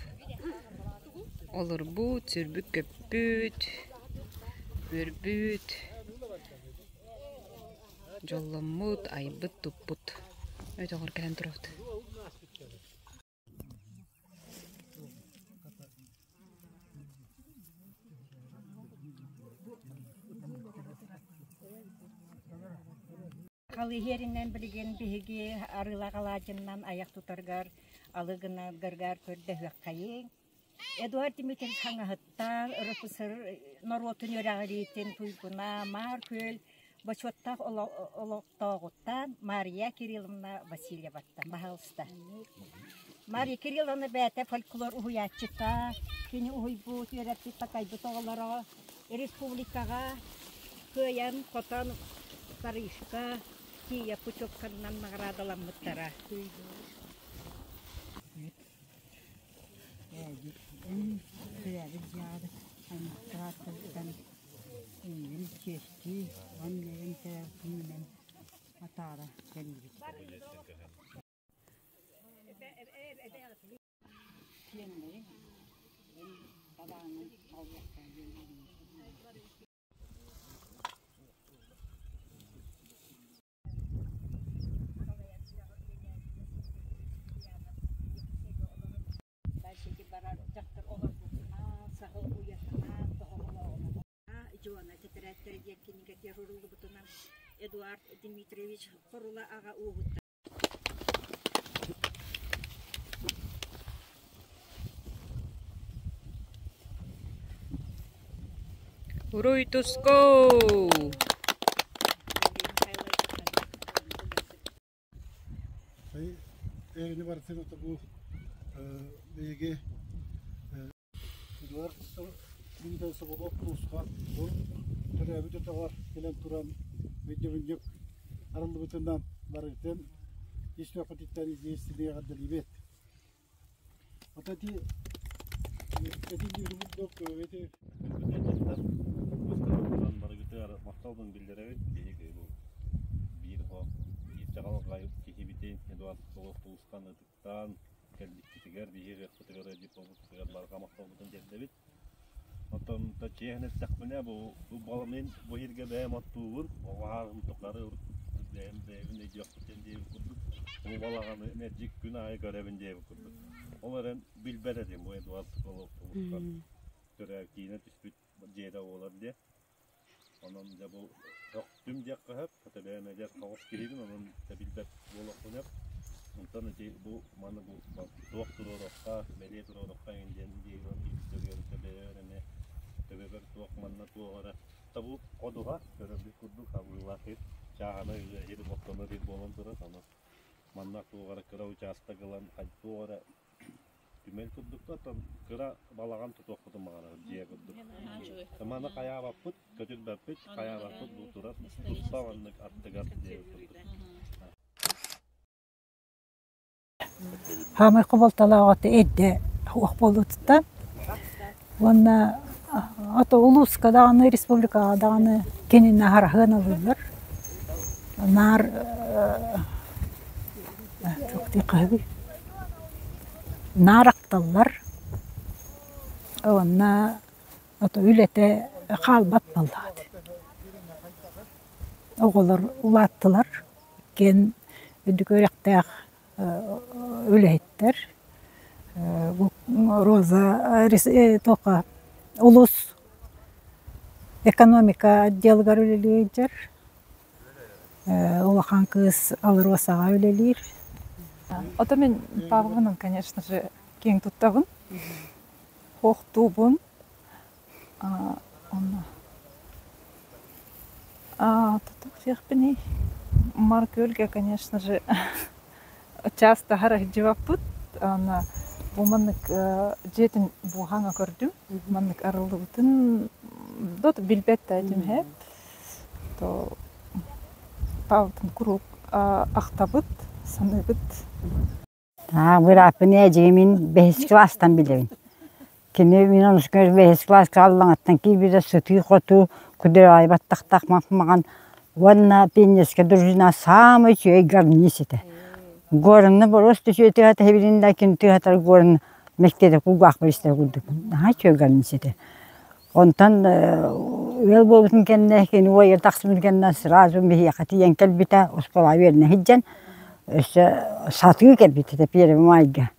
Олорбут, сүрбүт-көппүт, үөрбүт, дьолломмут, айбыт-туппут өтөҕөр кэлэн турабыт. Халыһиэринэн билигин биһиги арыылаах алаадьыннан айах тутаргар алы гынаргар көрдөһүөххэйиҥ. Эдуард Дмитриевич Хаҥаһыттан РФСР норуотун үөрэҕириитин туйгуна Маар Күөл бочуоттаах олохтооҕуттан Мария Кирилловна Васильеваттан баһаалыста. Мария Кирилловна бэйэтэ фольклор уһуйааччыта, кини уһуйбут, үөрэппит, такайбыт оҕолоро республикаҕа кыайан-хотон Парижка тиийэ путевканан наҕараадаламмыттара. Төрөөбүт дьиэҕэр аймахтар эйигин чиэстии уонна эн төрөөбүт атаара кэллибит. Сиэннэриҥ эн талааҥҥын салгыахтара диэн эрэнэбин. Барар дьахтар олорбутунан, саһыл уйатынан, тоһоҕолооҕунан Дьуона тэтэрээттэрэ диэн кинигэтигэр суруллубутунан Эдуард Дмитриевич Хорула аҕа ууһуттан Уруй туску! Эйини барытын бу биһиги Эдуард Дмитриевич Соколов улууска бу төрөөбүт өтөҕөр кэлэн туран өйдөбүнньүк арыллыбытынан барытын ис сүрэхпититтэн итии эҕэрдэлиибит. Ата ити этиллибит курдук ити Барыгытыгар махталбын биллэрэбит. Биһиги бу биир биир чаҕылҕай киһибитин Эдуард Соколов Тулустан ытыктаан кэлбиккитигэр биһиги ыһыахпытыгар дипломмутугар барҕа махталбытын тиэрдэбит. Оттон чиэһин эттэхпинэ бу мин бу иһиргэ бэйэм оттуубун, оҕо тухары бэйэм бэйэбин өйдүөхпүттэн диэбит курдук, бу балаҕаны мэлдьи күн аайы көрөбүн диэбит курдук. Ол эрэн билбэт этим бу Эдуард Соколов Тулустан төрөөбүт киинэ түспүт дьиэтэ буолар диye. Онон дьэ бу өхтүм диэххэ сөп, хата бэйэм эдэр соҕус киһибин, онон да билбэт буолуохпун сөп. Онтон ити бу маны бу туох туруоруохха, бэлиэ туруоруохха эҥин диэн диэбин киирбиттэригэр бэйэбэр эмиэ төбөбөр туох манна туох эрэ табу ходуһа көрөрбүт курдук абыылаах сир чааһынай сир оттонор сир буолан турар ону манна туох эрэ кыра учаастак ылан туох эрэ Түмэл курдук да, оттон кыра балаҕан тутуохпутун баҕарабыт дьиэ курдук. Маны хайаабаппыт, көтүрбэппит, хайаабаппыт бу турар туспа маннык аттыгар диэбит курдук. Хаамай хоболтолоох эрдэ уох буолуутуттан уонна ото улууска даҕаны республикаҕа даҕаны кинини аһараһыан ылыллар. Наар Наар ахталлар уонна ото үлэтэ хаалбат буоллаҕа дии. Оҕолор улааттылар, иккиэн үрдүк үөрэхтээх үлэһиттэр. Роза туохха улуус экономика отделыгар үлэлии сылдьар. Улахан кыыс Алросаҕа үлэлиир. Ото мин Павловнан, конечно же, киэҥ туттабын, хуохтуубун. Онно тутук Маркөлгө, конечно же, часто харахдьыбаппыт. Аны бу маннык дьиэтин буһаҥа көрдүм. Маннык арыллыбытын дот билбэт да этим һэ. То Павлтын куруук ахтабыт, саныыбыт. Бырааппын эдьиийим бэһис кылаастан билэбин. Кини мин онус бэһис кылааска аллаҥаттан киирбитэ сытыы-хотуу, кудураайы баттахтаах мах-маҕан уонна пионерскай дружина саамай үчүгэй гарниз этэ. Горны боруос түсүө тыһата хэбирин да ким тыһатар горн. Мэктиэтэ кулгаахпар истэр курдук. Наһаа үчүгэй гарниз этэ. Онтон ыал буолбутун кэннэ, кини уойар тахсыбытын кэннэ сразу биһиэхэ тиийэн кэлбитэ, оскуолаҕа үөрэнэ сылдьан, өссө сатыы кэлбит этэ Первый майга.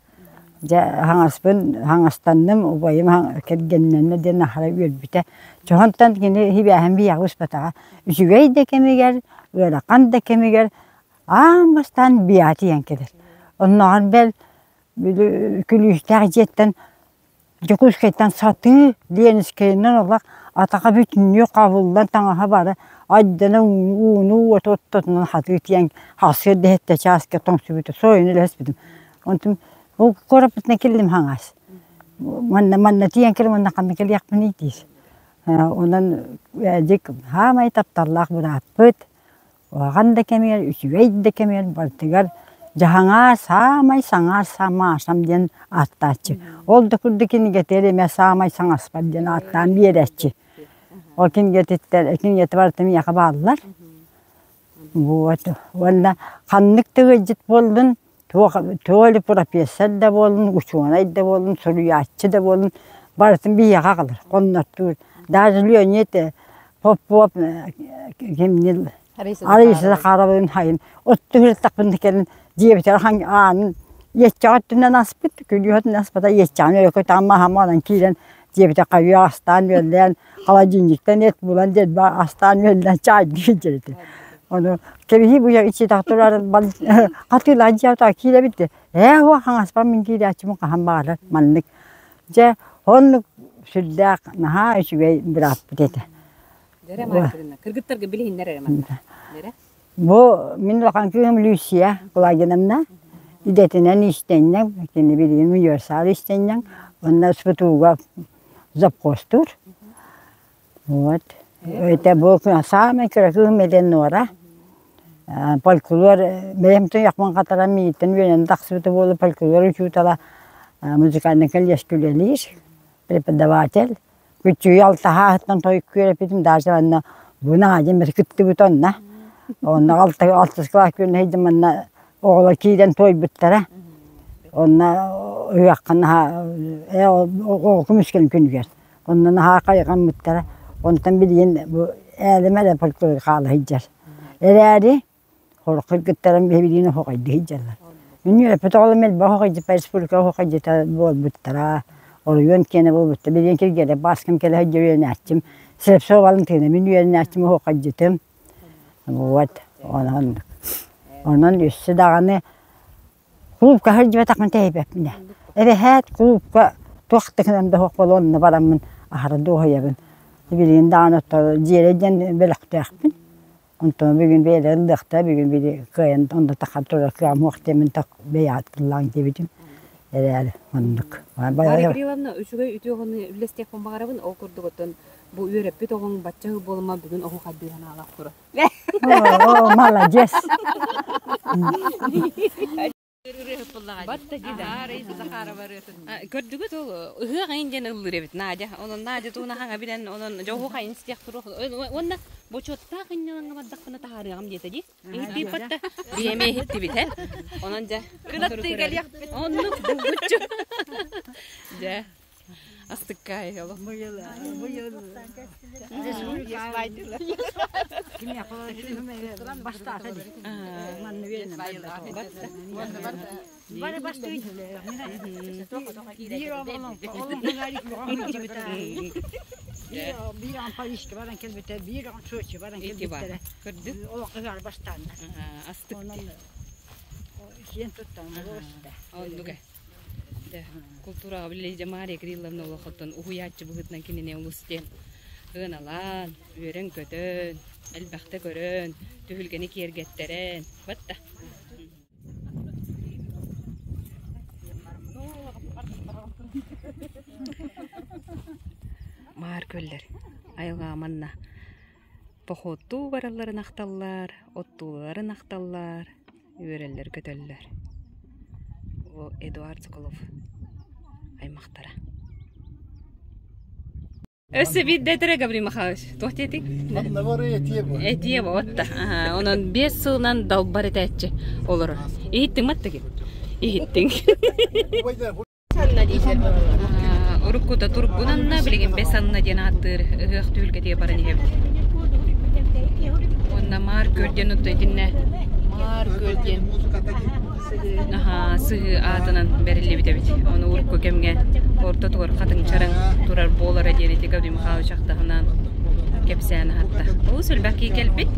Дьэ хаҥаспын хаҥастанным, убайым кэргэннэннэ диэн аһара үөрбүтэ. Чоһонтон кини сибээһин биһиэхэ быспатаҕа. Үчүгэй да кэмигэр, ыарахан да кэмигэр аан бастаан биэҕэ тиийэн кэлэр. Оннооҕор бэл били күлүүстээх дьиэттэн Дьокуускайтан сатыы Ленскэйинэн олох атаҕа бүтүннүү хабыллан таҥаһа бары айдана ууну уоту оттотунан хатыы тиийэн сарсыарда иһиттэ чааска тоҥсуйбута сойон үлэһиспитим. Онтум ол куораппытынан кэллим хаҥас. Манна манна тиийэн кэлим уонна ханна кэлиэхпиний диир. Онон Эдик саамай тапталлаах бырааппыт Улахан да кэмигэр, үчүгэй да кэмигэр барытыгар дьаһаҥаа саамай саҥаар Маашам диэн ааттааччы. Ол да курдук кинигэтигэр эмиэ саамай саҥаспар диэн ааттаан биэрээччи. Ол кинигэтиттэн кинигэтэ барыта миэхэ бааллар. Вот. Уонна ханнык да ыалдьыт буоллун, туох то ли профессор да буоллун, учуонай да буоллун, суруйааччы да буоллун, барытын биһиэхэ аҕалар, хоннортуур. Даже Леонид Попов кимнил Раиса Захаровын хайын оттуһуттахпын кэлин дьиэбитигэр аанын иэччэҕэ өттүнэн аспыт, күлүүһэ өттүнэн аспата иэччэҕин өрөкө таамма хамаанан киирэн дьиэбитэ хайыы астаан үөллээн холодильниктан эт булан диэн астаан үөллээн чаайдыы сылдьар этим. Ону кэбиһии бу иччитэх турар хатыылаан дьиэбит киирэбит де ээ уо хаҥаспар мин киирээччимин хаһан баҕарар маннык Дьэ, оннук сүрдээх наһаа үчүгэй бырааппыт этэ. Дьэрэ Марковна, кыргыттарга билиһиннэр эрэ манна. Дьэрэ. Бу мин улахан кыыһым Люция Кулагиновна идэтинэн иистэнньэҥ, кини билигин универсал иистэнньэҥ, уонна СПТУ-га завхозтуур. Вот. Это бу саамай кыра кыыһым Эленора. Фольклор бэйэм туйахпын хатаран миигиттэн үөрэнэн тахсыбыта буолуо фольклор учуутала музыкальнай колледжка үлэлиир, преподаватель. Күччүгүй алтаһааһыттан тойук үөрэппитим даже онно бу Надя мэр кыттыбыт онно. Онно алта алтыс кылаас күн иһдим манна оҕолор киирэн туойбуттара. Онно ыһыахха наһаа оҕо көмүскэлин күнүгэр Онно наһаа хайҕаммыттара. Онтон билигин бу ээлим эрэ фольклор хаала сылдьар. Эрээри сорох кыргыттарым биһигини оһоҕойдуу сылдьаллар. Мин үөрэппит оҕолорум элбэх оһоҕойдьуппа республика оһоҕойдьута буолбуттара, оройуон киэнэ буолбуттара. Билигин Киргиэлэй Бааскам кэлэ сылдьар үөрэнээччим, Слепцова Валентина мин үөрэнээччим оһоҕойдьутум. Вот, онон онон өссө даҕаны Кулуупка сылдьыбатахпын тэйбэппин ээ. Эбэһээт кулуупка туох да гынан да суох буолуо онно бараммын аһара дуоһуйабын. Билигин даҕаны оттон дьиэрэ диэн бөлөхтөөхпүн. Онтон бүгүн бэйэлэрэ ыллыахтара, бүгүн били кыайан онно тахсан турар кыаҕым суох диэммин так бэйэҕит ыллааҥ диэбитим. Эрээри оннук. Мария Кирилловна, үчүгэй үтүө оҕону үллэстиэхпин баҕарабын. Ол курдук оттон бу үөрэппит оҕоҥ бачча ыал буолума бүгүн оһох хайдыы санаалаах турар. Оо, молодец. Көрдүгүт ол ыһыах айын диэн ыллыыр эбит Надя. Онон Надя тугун хаҥа билэн, онон дьоһуох айын истиэх туруох. Уонна бочуоттаах инньалаҥҥа бардахпына таһаарыаҕым диэтэ дии. Иһиттиир батта. Биэмэ иһиттибит һэ. Онон дьэ. Кынаттыы кэлиэхпит. Оннук булгуччу. Дьэ. Астыккаай олох. Астык. Оннук Култуураҕа билэ Мария Кирилловна олохоттон уһуйааччы быһыытынан кинини олус диэн ыаналаан, үөрэн-көтөн, элбэхтэ көрөн, түһүлгэни киэргэттэрэн батта. Маар көллөр айылҕа манна походтуу баралларын ахталлар, оттууларын ахталлар, үөрэллэр-көтөллөр. Бу Эдуард Соколов аймахтара. Өссө биирдэ этэрэ Гаврил Михайлович, туох диэтиҥ? Этиэ бу, отта. Онон 5 сылынан далбар этээччи олорор. Иһиттиҥ маттыгын? Иһиттиҥ. Уруккута тургунанна, билигин бэс анна диэн ааттыыр ыһыах түһүлгэтигэр баран иһэбит. Уонна Маар Күөл диэн отто итиннэ Маар Күөл диэн аһаа, сыһыы аатынан бэриллибит эбит. Ону урукку кэмҥэ ортотугар хатыҥ чараҥ турар буолара диэн ити Гаврил Михайлович ахтаһынан кэпсээн аһатта. Олус элбэх киһи кэлбит.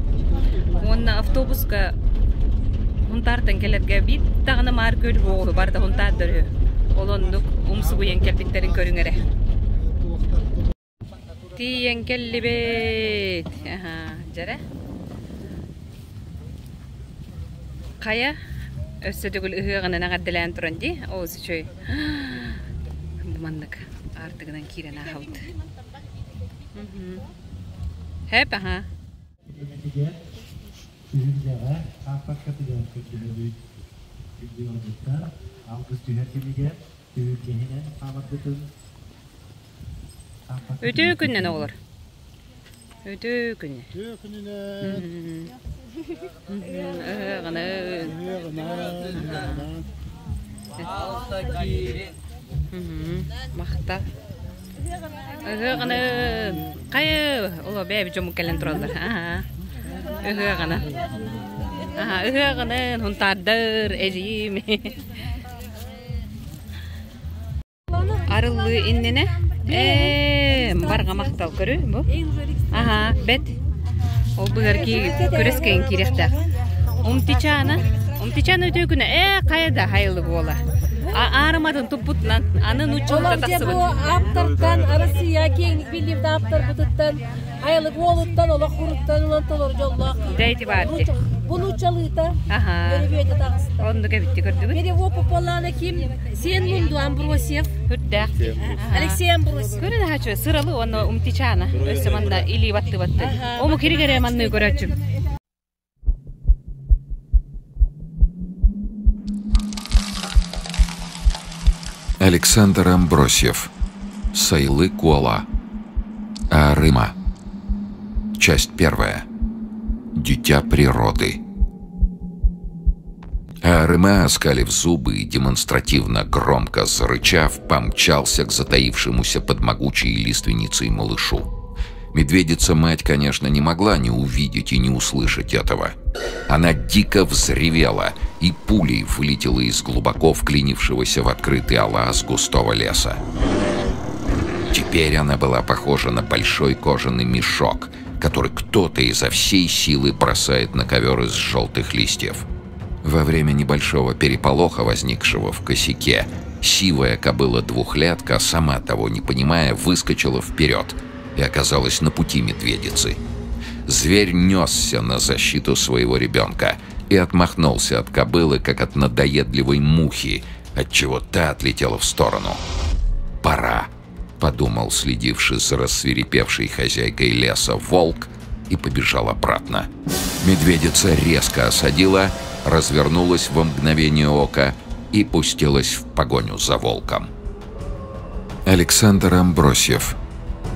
Уонна автобуска Хунтаартан кэлэргэ биир даҕаны Маар Күөл уоҕу барыта Хунтаардар үһү. Ол оннук умсугуйан кэлбиттэрин көрүҥ эрэ. Тиийэн кэллибит. Аһаа, дьэрэ. Хайа, өссө төгүл ыһыаҕынан эҕэрдэлээн туран дии. Оо, үчүгэй. Бу маннык аартыгынан киирэн ааһабыт. Хэп, аһаа. Үлэтигэр, түһүлгэҕэ хааппаккатыгар көрдөһөбүт. Күндү ыалдьыттар, алгыс түһэр кэмигэр түһүлгэһинэн хаамаргытын Үтүө күннэн оҕолор. Үтүө күннэн. Үтүө күнүнэн. Ыһыаҕынан. Ыһыаҕынан. Махтал. Ыһыаҕынан. Хайы, оло бэйэбит дьоммут кэлэн тураллар. Аһаа. Ыһыаҕынан. Аһаа, ыһыаҕынан, хунтаардар, эдьиийим. Арыллыы иннинэ ээ барҕа махтал көрү бу. Аһаа, бэт. Ол быһар ки күрэс кэйин киириэхтээх. Умтичаана, Умтичаана үтүө күнэ. Ээ, хайа да хайылы буола. Аарыматын туппутунан аны нууччалыыта тахсыбыт. Бу ааптартан Россия киэҥник биллибит ааптарбытыттан айылык уолуттан олох уруттан ылан толору дьоллоох Дайти баарти. Бу нууччалыыта Аха. Өрүбүөтэ таҕыста. Оннук эбитти көрдүгүт. Перевод пополана ким Сен Мунду Амбросьев. Үрдээх. Алексей Амбросьев. Көрөн аһачы сыралы уонна умтичаана. Өссө манна илии батты батты. Ому киригере манны көрөөччүм. Александр Амбросьев. Сайлы Куала. Арыма. Часть первая. Дитя природы. Арыма, оскалив зубы и демонстративно громко зарычав, помчался к затаившемуся под могучей лиственницей малышу. Медведица-мать, конечно, не могла не увидеть и не услышать этого. Она дико взревела и пулей вылетела из глубоко вклинившегося в открытый алаз густого леса. Теперь она была похожа на большой кожаный мешок, который кто-то изо всей силы бросает на ковер из желтых листьев. Во время небольшого переполоха, возникшего в косяке, сивая кобыла-двухлетка, сама того не понимая, выскочила вперед и оказалась на пути медведицы. Зверь несся на защиту своего ребенка и отмахнулся от кобылы, как от надоедливой мухи, отчего та отлетела в сторону. «Пора!» — подумал следивший за рассвирепевшей хозяйкой леса волк и побежал обратно. Медведица резко осадила, развернулась во мгновение ока и пустилась в погоню за волком. Александр Амбросьев.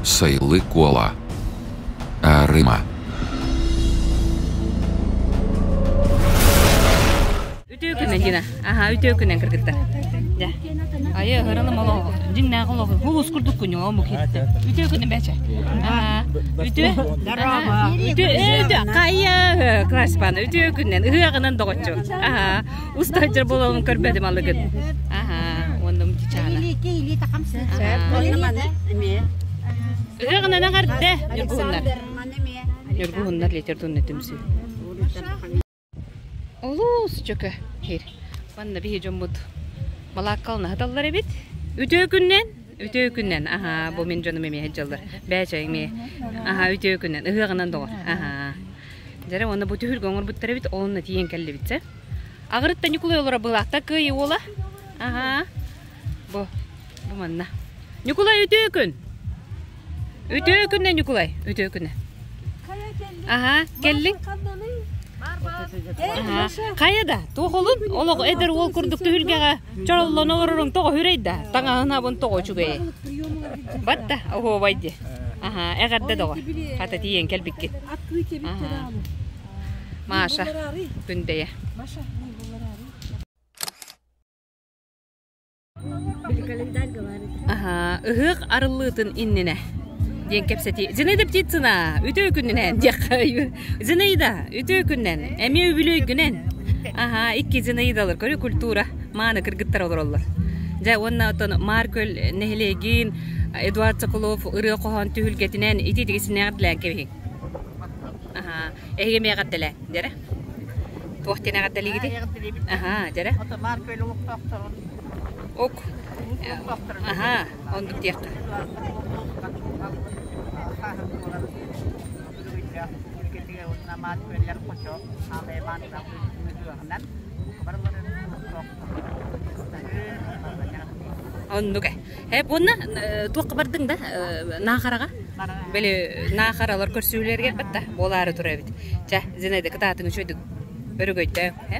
Сайлы Куала. Арыма. Үтүө күнэн Дина. Аха, үтүө күнэн кыргыттар. Дьэ. Айы ырылым олох дьиҥнээх олох улус курдук күнү омук хитте. Үтүө күнэн бэчэ. Аха. Үтүө. Үтүө үтүө хайа класспан үтүө күнэн ыһыаҕынан доҕоччу. Аха. Устаһыдьар буолалым көрбөтүм алыгын. Аха. Уонна мутичаана. Ыһыаҕынан эҕэрдэ Ньургуһуннар. Ньургуһуннар литературнай түмсүү. Олус чөкө хир. Манна биһи дьоммут балааккалана сыталлар эбит. Үтүө күннэн, үтүө күннэн. Аһаа, бу мин дьонум эмиэ сылдьаллар. Бээчэ эмиэ. Аһаа, үтүө күннэн. Ыһыаҕынан доҕор. Аһаа. Дьэрэ уонна бу түһүлгэ оҥорбуттар эбит, онно тиийэн кэллибит сэ. Аҕырытта Ньукулай олоро былаахта кыайыы уола. Аһаа. Бу, бу манна. Ньукулай үтүө күн. Үтүө күннэ Ньукулай, үтүө күнэ. Аһаа, кэллиҥ? Аһаа. Хайа да, туох олун? Олох эдэр уол курдук түһүлгэҕэ чороллон олороруҥ тоҕо үһүрэй да? Таҥаһын абын тоҕо үчүгэйэй? Батта, оһуобай дии. Аһаа, эҕэрдэ доҕор. Хата тиийэн кэлбиккит. Аһаа. Маша, Күндэйэ. Ыһыах арыллыытын иннинэ диэн кэпсэтии. Зинаида Птицына, үтүө күнүнэн диэххэ. Зинаида, үтүө күнүнэн. Эмиэ үбүлүөйгүнэн. Аха, икки Зинаидалар көрүү культура мааны кыргыттар олороллор. Дьэ, уонна оттон Маар Күөл нэһилиэгин Эдуард Соколов ырыа хоһоон түһүлгэтинэн ити-итиги синэҕэрдэлээн кэбиһиҥ. Аха, эһиги эмиэ эҕэрдэлээ, дьэрэ. Туох диэн эҕэрдэлиигитий? Аха, дьэрэ. Маар Күөл олохтоохторун Ок. Аха, оннук диэххэ. Оннук э. Э, уонна туохха бардыҥ да Наахараҕа? Били Наахаралар көрсүүлэригэр батта буолаары турар эбит. Чэ, Зинаида кытаатыҥ үчүгэйдик өрөгөйдөөх. Э?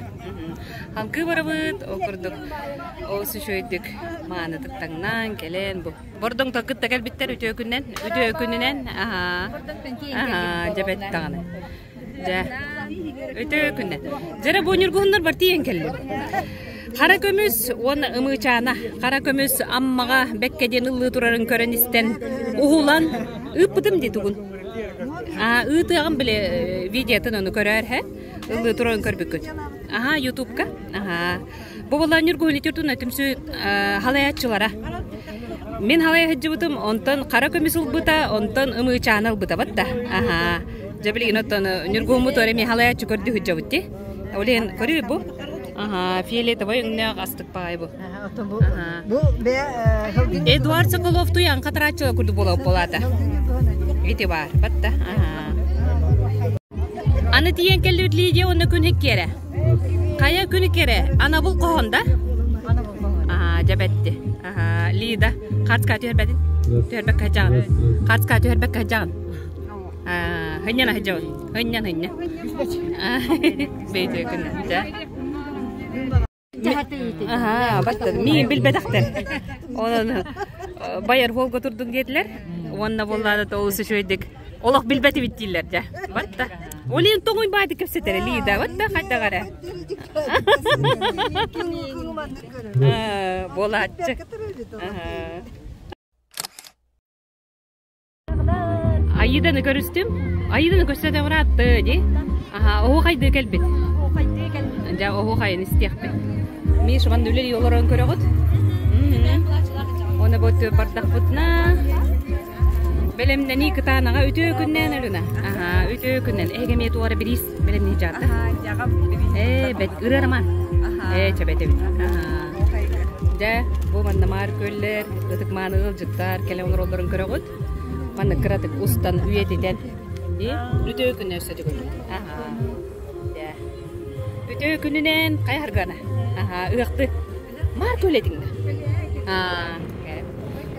Халгыы барабыт, ол курдук олус үчүгэйдик маанытык таҥнан кэлэн бу Бордоҥтон кытта кэлбиттэр үтүө күнүнэн, үтүө күнүнэн, аһаа, аһаа, дьэ бэт даҕаны. Дьэ, үтүө күннэн. Дьэрэ бу ньургуһуннар бар тиийэн кэллим. Хара көмүс уонна ымыычаана. Хара көмүс Аммаҕа бэккэ диэн ыллыы турарын көрөн истэн уһулан ыыппытым дии тугун. Аа, ыытыаҕым били видеотын ону көрөөр һэ. Ыллыы турарын көрбүккүт. Аһаа, ютубка. Аһаа. Бу буолла Ньургуһун литературнай түмсүү халайааччылара. Мин халайа сылдьыбытым, онтон хара көмүс ылбыта, онтон ымыычааны ылбыта батта. Аһаа. Дьэ билигин оттон Ньургуһуммут эмиэ халайааччы көрдүү сылдьабыт дии. Ол иһин көрүүй бу. Аһаа, фиолетовай өҥнөөх астык баҕайы бу. Эдуард Соколов туйан хатарааччыла курдук буола буолаата. Ити баар, батта. Аһаа. Аны тиийэн кэллибит Лидия уонна күн иккиэрэ. Хайа күн иккиэрэ? Анабыл хоһон да? Аа, дьэбэтти. Аа, Лида, хартка түһэрбэтин. Түһэрбэккэ сылдьаҕын. Хартка түһэрбэккэ сылдьаҕын. Аа, хынньана сылдьабын. Хынньан хынньа. Бэйдэ күннэ. Дьэ. Аһаа, баттар. Миин билбэтэхтэр. Онон байар хуолга турдуҥ диэтилэр. Уонна буоллаана олус үчүгэйдик олох билбэтибит дииллэр дьэ. Батта. Олин тоҥуй баайдык кэпсэтэр Лида. Батта хайдах эрэ. Буолааччы. Аиданы көрүстүм. Аиданы көрсө да ыраатты дии. Аха, оһуохайдыы кэлбит. Дьэ, оһуохайын истиэхпит. Миша манна үлэлии олорон көрөҕүт. Оны бу бардахпытына бэлэмнэнии кытаанаҕа үтүө күннээн Алена. Аха, үтүө күннэн. Эһиги эмиэ туора бириис бэлэмнии дьаатта. Ээ, бэт ырыараман. Ээ, чэбэт эбит. Аха. Дьэ, бу манна маар күөллэр, ытык мааны ыалдьыттар кэлэн олороллорун көрөҕүт. Манна кыратык устан үйэтитэн. Үтүө күнү өссө төгүл. Аха. Дьэ. Үтүө күнүнэн хайа харгана. Аха, ыахты. Маар күөл этиҥ да. Аа,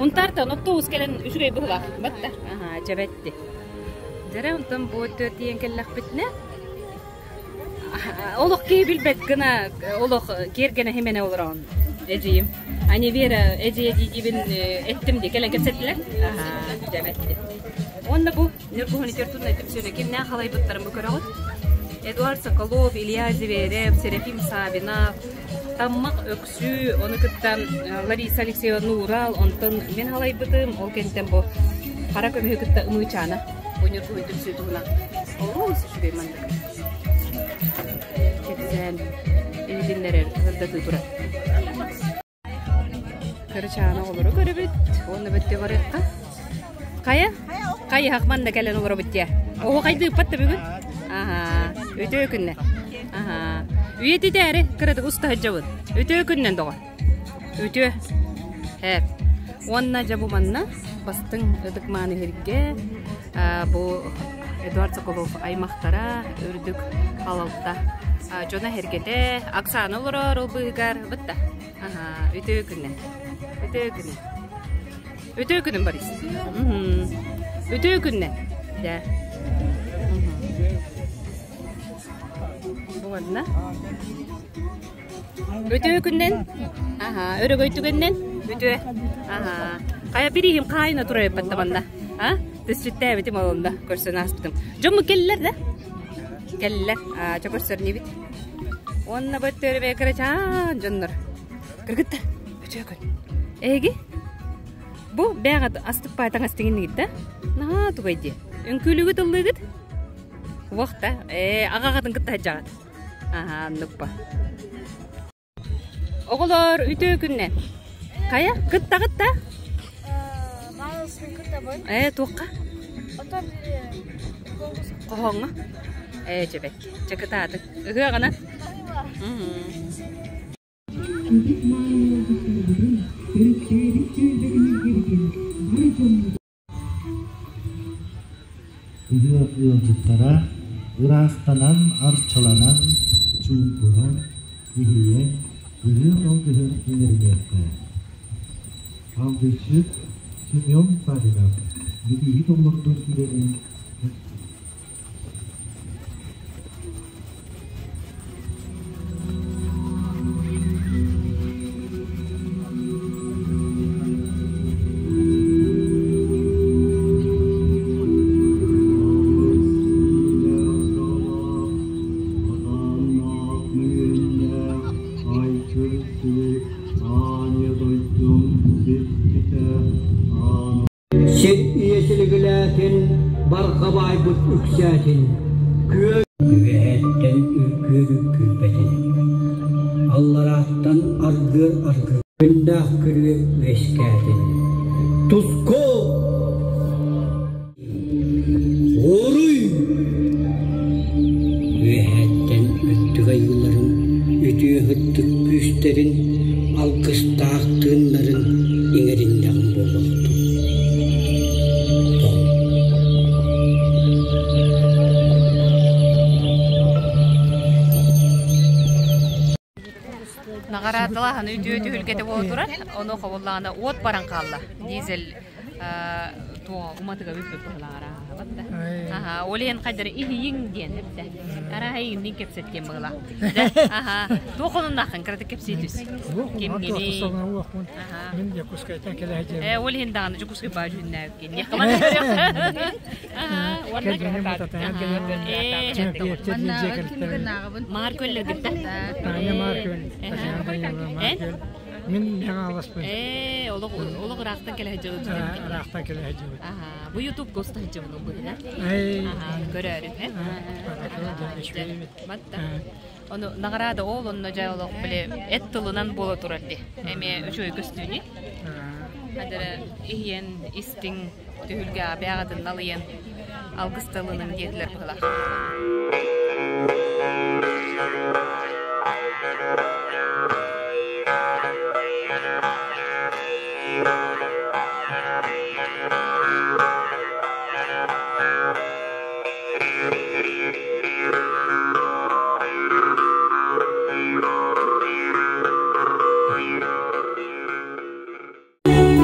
Унтаартан оптуобус кэлэн үчүгэй быһылаах. Батта. Аха, чэбэтти. Дьэрэ онтон бу тиийэн кэллэхпитинэ Олох киһи билбэт гына олох киэргэнэ химэнэ олороон эдьиийим. Ани Вера эдьиийэ диибин эттим дии кэлэн кэпсэттилэр. Дьэбэтти. Уонна бу Ньургуһун литературнай түмсүүнү кимнээх халайбыттарын бу көрөҕүт. Эдуард Соколов, Илья Зверев, Серафим Савинов, Таммах Өксүү, ону кытта Лариса Алексеева Нуурал, онтон мин халайбытым, ол кэнниттэн бу хара көмүһү кытта Ымыычаана. Бу Ньургуһун түмсүү туһунан олус үчүгэй маннык кэпсээн иһитиннэрэр сырдатыы турар. Кырачаана оҕолору көрөбүт, уонна бүттэ барыахха. Хайа? Хайыһах манна кэлэн олоробут дии. Оһо хайдыыппат да бүгүн? Аһаа, үтүө күннэ. Аһаа. Үйэтитээри кыратык уста сылдьабын. Үтүө күннэн доҕор. Үтүө. Һээп. Уонна дьэ бу манна бастыҥ ытык мааны сиргэ бу Эдуард Соколов аймахтара үрдүк халалта дьоно сэргэтэ Оксана олорор ол быыһыгар бытта. Аһаа, үтүө күннэн. Үтүө күнүн. Үтүө күнүн Борис. Үтүө күннэн. Дьэ. Бу манна. Үтүө күннэн. Аха, өрөгөй түгэннэн. Үтүө. Аха. Хайа бириһим хаайына турар эппэтте манна. А? Түсчүттээбитим олонда көрсөн ааспытым. Дьоммут кэллилэр да? Кэллилэр. Аа, чө көрсөр нибит. Уонна бөттөрүбэ кырачаан дьоннор. Кыргыттар, үтүө күн. Эһиги? Бу бэҕэт астык паатаҥас тигиннигит да? Наһаа тугай дии. Үҥкүүлүгүт ыллыыгыт? Уох да. Ээ, аҕаҕытын кытта сылдьаҕыт. Аһаа, оннук ба. Оҕолор, үтүө күннэн. Хайа, кыттаҕыт да? Баалысын кыттабын. Ээ, туохха? Отон Хоһооҥҥо? Ээ, чэбэк. Чэ, кытаатыҥ. Ыһыаҕынан. Ыһыах ыалдьыттара ыраастанан, арчыланан, чуумпуран, иһийэн, ыһыах алгыһын иҥэриниэххэ. Алгысчыт Семен Савинов билииһит олордор үлэни Сир ийэ силигилээтин, барҕа баайбыт үксээтин, күөл Үөһэттэн үргүөр үккүрбэтин, алларааттан аргыар аргы күннээх күрүө үөскээтин. Туску! Уруй! Үөһэттэн үрдүк айыыларын, үтүө һыттык күүстэрин, алгыстаах тыыннарын иҥэриннэҕим буолуохтун. Наҕараадалааһын үтүө түһүлгэтэ буола турар. Ону хобуллаҕына уот баран хаалла. Дизель туо уматыга бүппүт быһылаҕар ааһабат да. Аха, ол иһин хайдары иһийиҥ диэн эптэ. Араһа иҥнин кэпсэттиэн быһылаах. Аха, туох онуннааххын кыратык кэпсии түс. Кимҥиний? Мин Дьокуускайтан кэлэ сылдьабын. Ээ, ол иһин даҕаны Дьокуускай баа дьүһүннээбиккин. Кэргэним бутатаан Маар көллөргүттэ. Таня Маар күөл. Маар күөл. Мин Хаҥаласпын. Ээ, олох олох ыраахтан кэлэ сылдьабыт. Ыраахтан кэлэ сылдьабыт. Бу Ютубка уста сылдьабын бу Аха, көрөөрү. Батта. Ону наҕараада ол онно дьэ олох били эт тылынан буола турар дии. Эмиэ үчүгэй көстүүнү. Хадара иһийэн истиҥ түһүлгэ бэҕэтин налыйан алгыс тылынан диэтилэр быһылаах.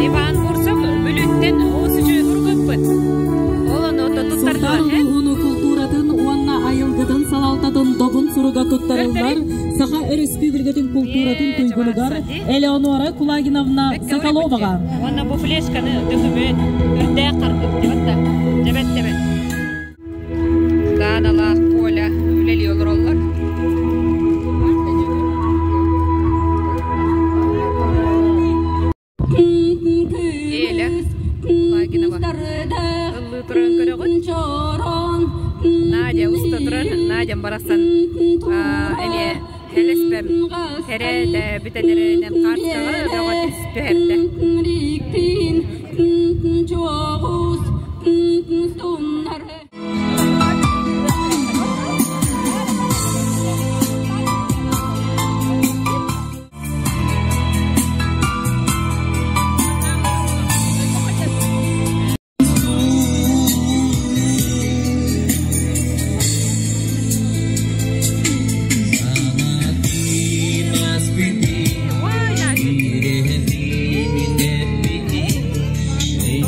Иван Бурцев Бүлүүттэн уус үчүгэй ургуппут. Ол ону Сунтаар улууһун култууратын уонна айылгытын салалтатын добун суруга туттарыллар Саха Өрөспүүбүлүкэтин култууратын туйгунугар Элеонора Кулагиновна Соколоваҕа. Уонна бу флешканы дөкүмүөн үрдээх харгып дебет дебет дебет. Дааналаах Коля үлэлии олороллор. Эля Кулагинова ыллыы туран көрөҕүт. Надя уста турар. Надям барахсан эмиэ элэспэм хэрэтэ бүтэн эрэринэн хаартыскаҕа бөҕө түһэрдэ.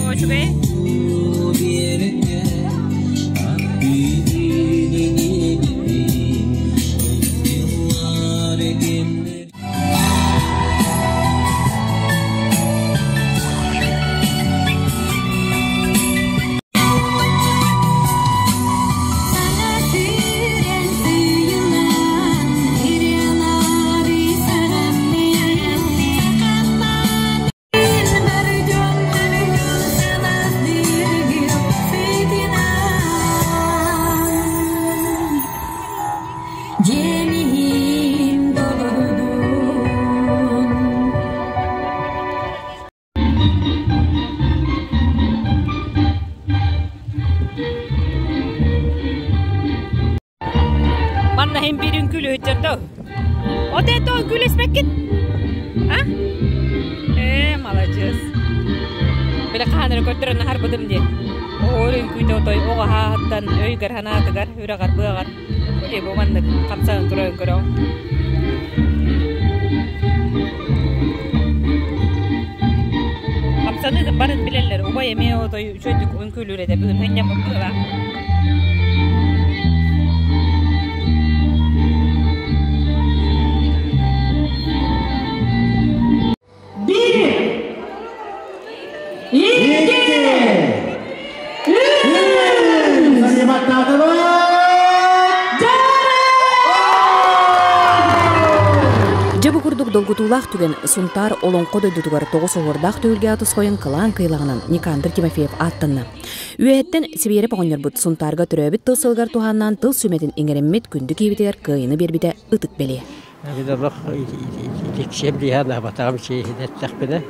Үчүгэй. Көрдө. От это үҥкүүлэспэккит? А? Ээ, маладьыас. Биле хаһан эрэ көрдөрөн аһарбытым дии. Оһуор үҥкүүтэ отой оҕо аһаһыттан өйгөр санаатыгар, үрэҕэр быаҕар. Бу бу маннык хамсанан турарын көрөҕүн. Хамсаныы барын билэллэр. Убай эмиэ отой үчүгэйдик үҥкүүлүүр этэ. Бүгүн һынньаммыт быһыылаах. Bir, iki, üç. Дьэ бу курдук долгутуулаах түгэн Сунтаар Олоҥхо дойдутугар тоҕус оһуордаах түһүлгэ тосхойун кылаан кыйылаҕынан Никандр Тимофеев ааттанна. Үөһэттэн Сибиэрэп оҕонньорбут Сунтаарга төрөөбүт тыл сылыгар туһааннаан тыл сүмэтин иҥэриммит күндү киһибитигэр кыайыыны биэрбитэ ытык бэлиэ. Олох итиксиэм чиэһин эттэхпинэ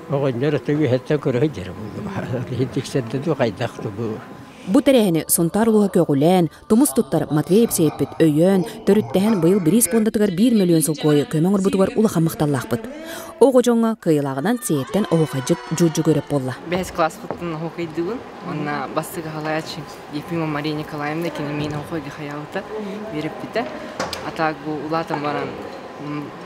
оҕонньор ото үөһэттэн көрө сылдьар тиксэрдэ дуу хайдах бу Бу тэрээһини Сунтаар улууһа көҕүлээн, тумус туттар Матвей Епсеевпит өйөөн, төрүттэһэн быйыл бириис пуондатыгар биир мөлүйүөн солкуойу көмө оҥорбутугар улахан махталлаахпыт. Оҕо дьоҥҥо кыайыылааҕынан Сиэйэттэн оһуохайдьыт Дьудьу Көрөп буолла. Бэһис класспыттан оһуохайдыыбын. Уонна бастакы халааччы Ефимова Мария Николаевна кини миин оһуохайга хайаабыта, үөрэппитэ. А так бу улаатан баран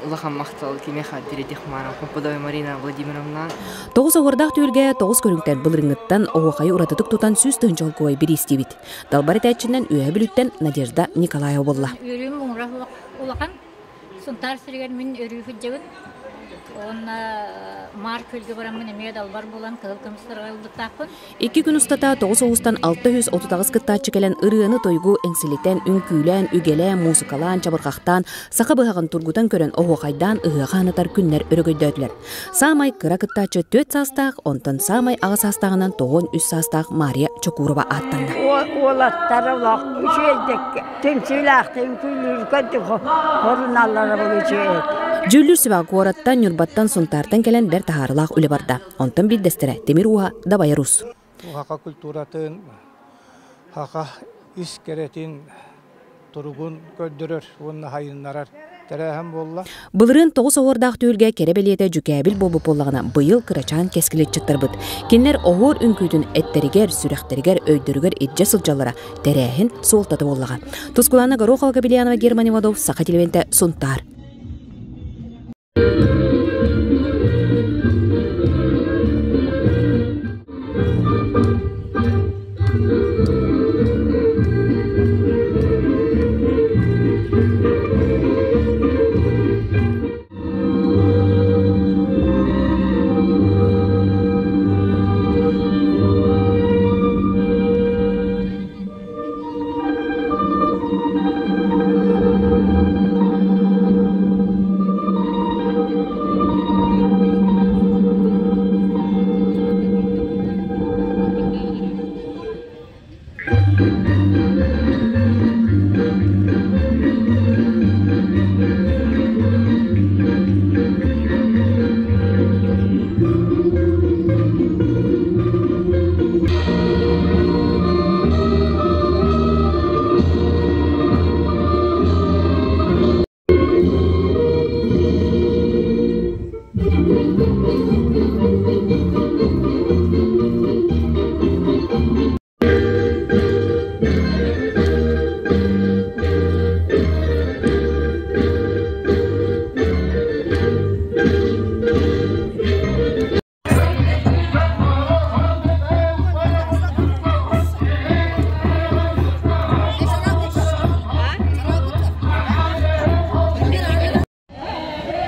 улахан махтал кимиэхэ тириэтиэх маара Компудова Марина Владимировна. Тоҕус оһуордаах түһүлгэ тоҕус көрүҥтэн былырыҥҥыттан оһуохайы уратытык тутан сүүс тыһыынча холкуой бириистиибит. Далбар этээччинэн Үөһэ Бүлүүттэн Надежда Николаева буолла. Үөрүүм муҥура улахан. Сунтаар сиригэр мин өрүү сылдьабын. Уонна Маар күөлгэ бараммын эмиэ далбар буолан кыһыл көмүс ылбыттаахпын. Икки күн устата тоҕус улуустан 638 кыттааччы кэлэн ырыаны-тойугу эҥсилитэн, үҥкүүлээн, үгэлээн, муусукалаан, чабырҕахтаан, саха быһаҕын тургутан көрөн, оһуохайдаан ыһыаҕы анатар күннэр өрөгөйдөөтүлэр. Саамай кыра кыттааччы түөрт саастаах, онтон саамай аҕа саастааҕынан тоҕуон үс саастаах Мария Чокурова ааттанна. Уолаттар олох үчүгэйдик түмсүүлээхтик үҥкүүлүүр хоруналлара бу үчүгэй. Дьүүллүүр сүбэ куораттан, Ньурбаттан, Сунтаартан кэлэн бэрт таһаарыылаах үлэ барда. Онтон биирдэстэрэ Тимир ууһа Дабайар Ус. Саха культуратын, саха ис кэрэтин туругун көрдөрөр уонна хайыннарар тэрээһин буолла. Былырыын тоҕус оһуордаах түһүлгэ кэрэ бэлиэтэ дьүкээбил буолбут буоллаҕына, быйыл кырачаан кэскиличчиттарбыт. Кинилэр оһуор үҥкүүтүн эттэригэр, сүрэхтэригэр, өйдөрүгэр илдьэ сылдьаллара тэрээһин суолтата буоллаҕа. Тускулаана Горохова, Габельянова, Герман Иванов, Саха телевидениетэ, Сунтаар.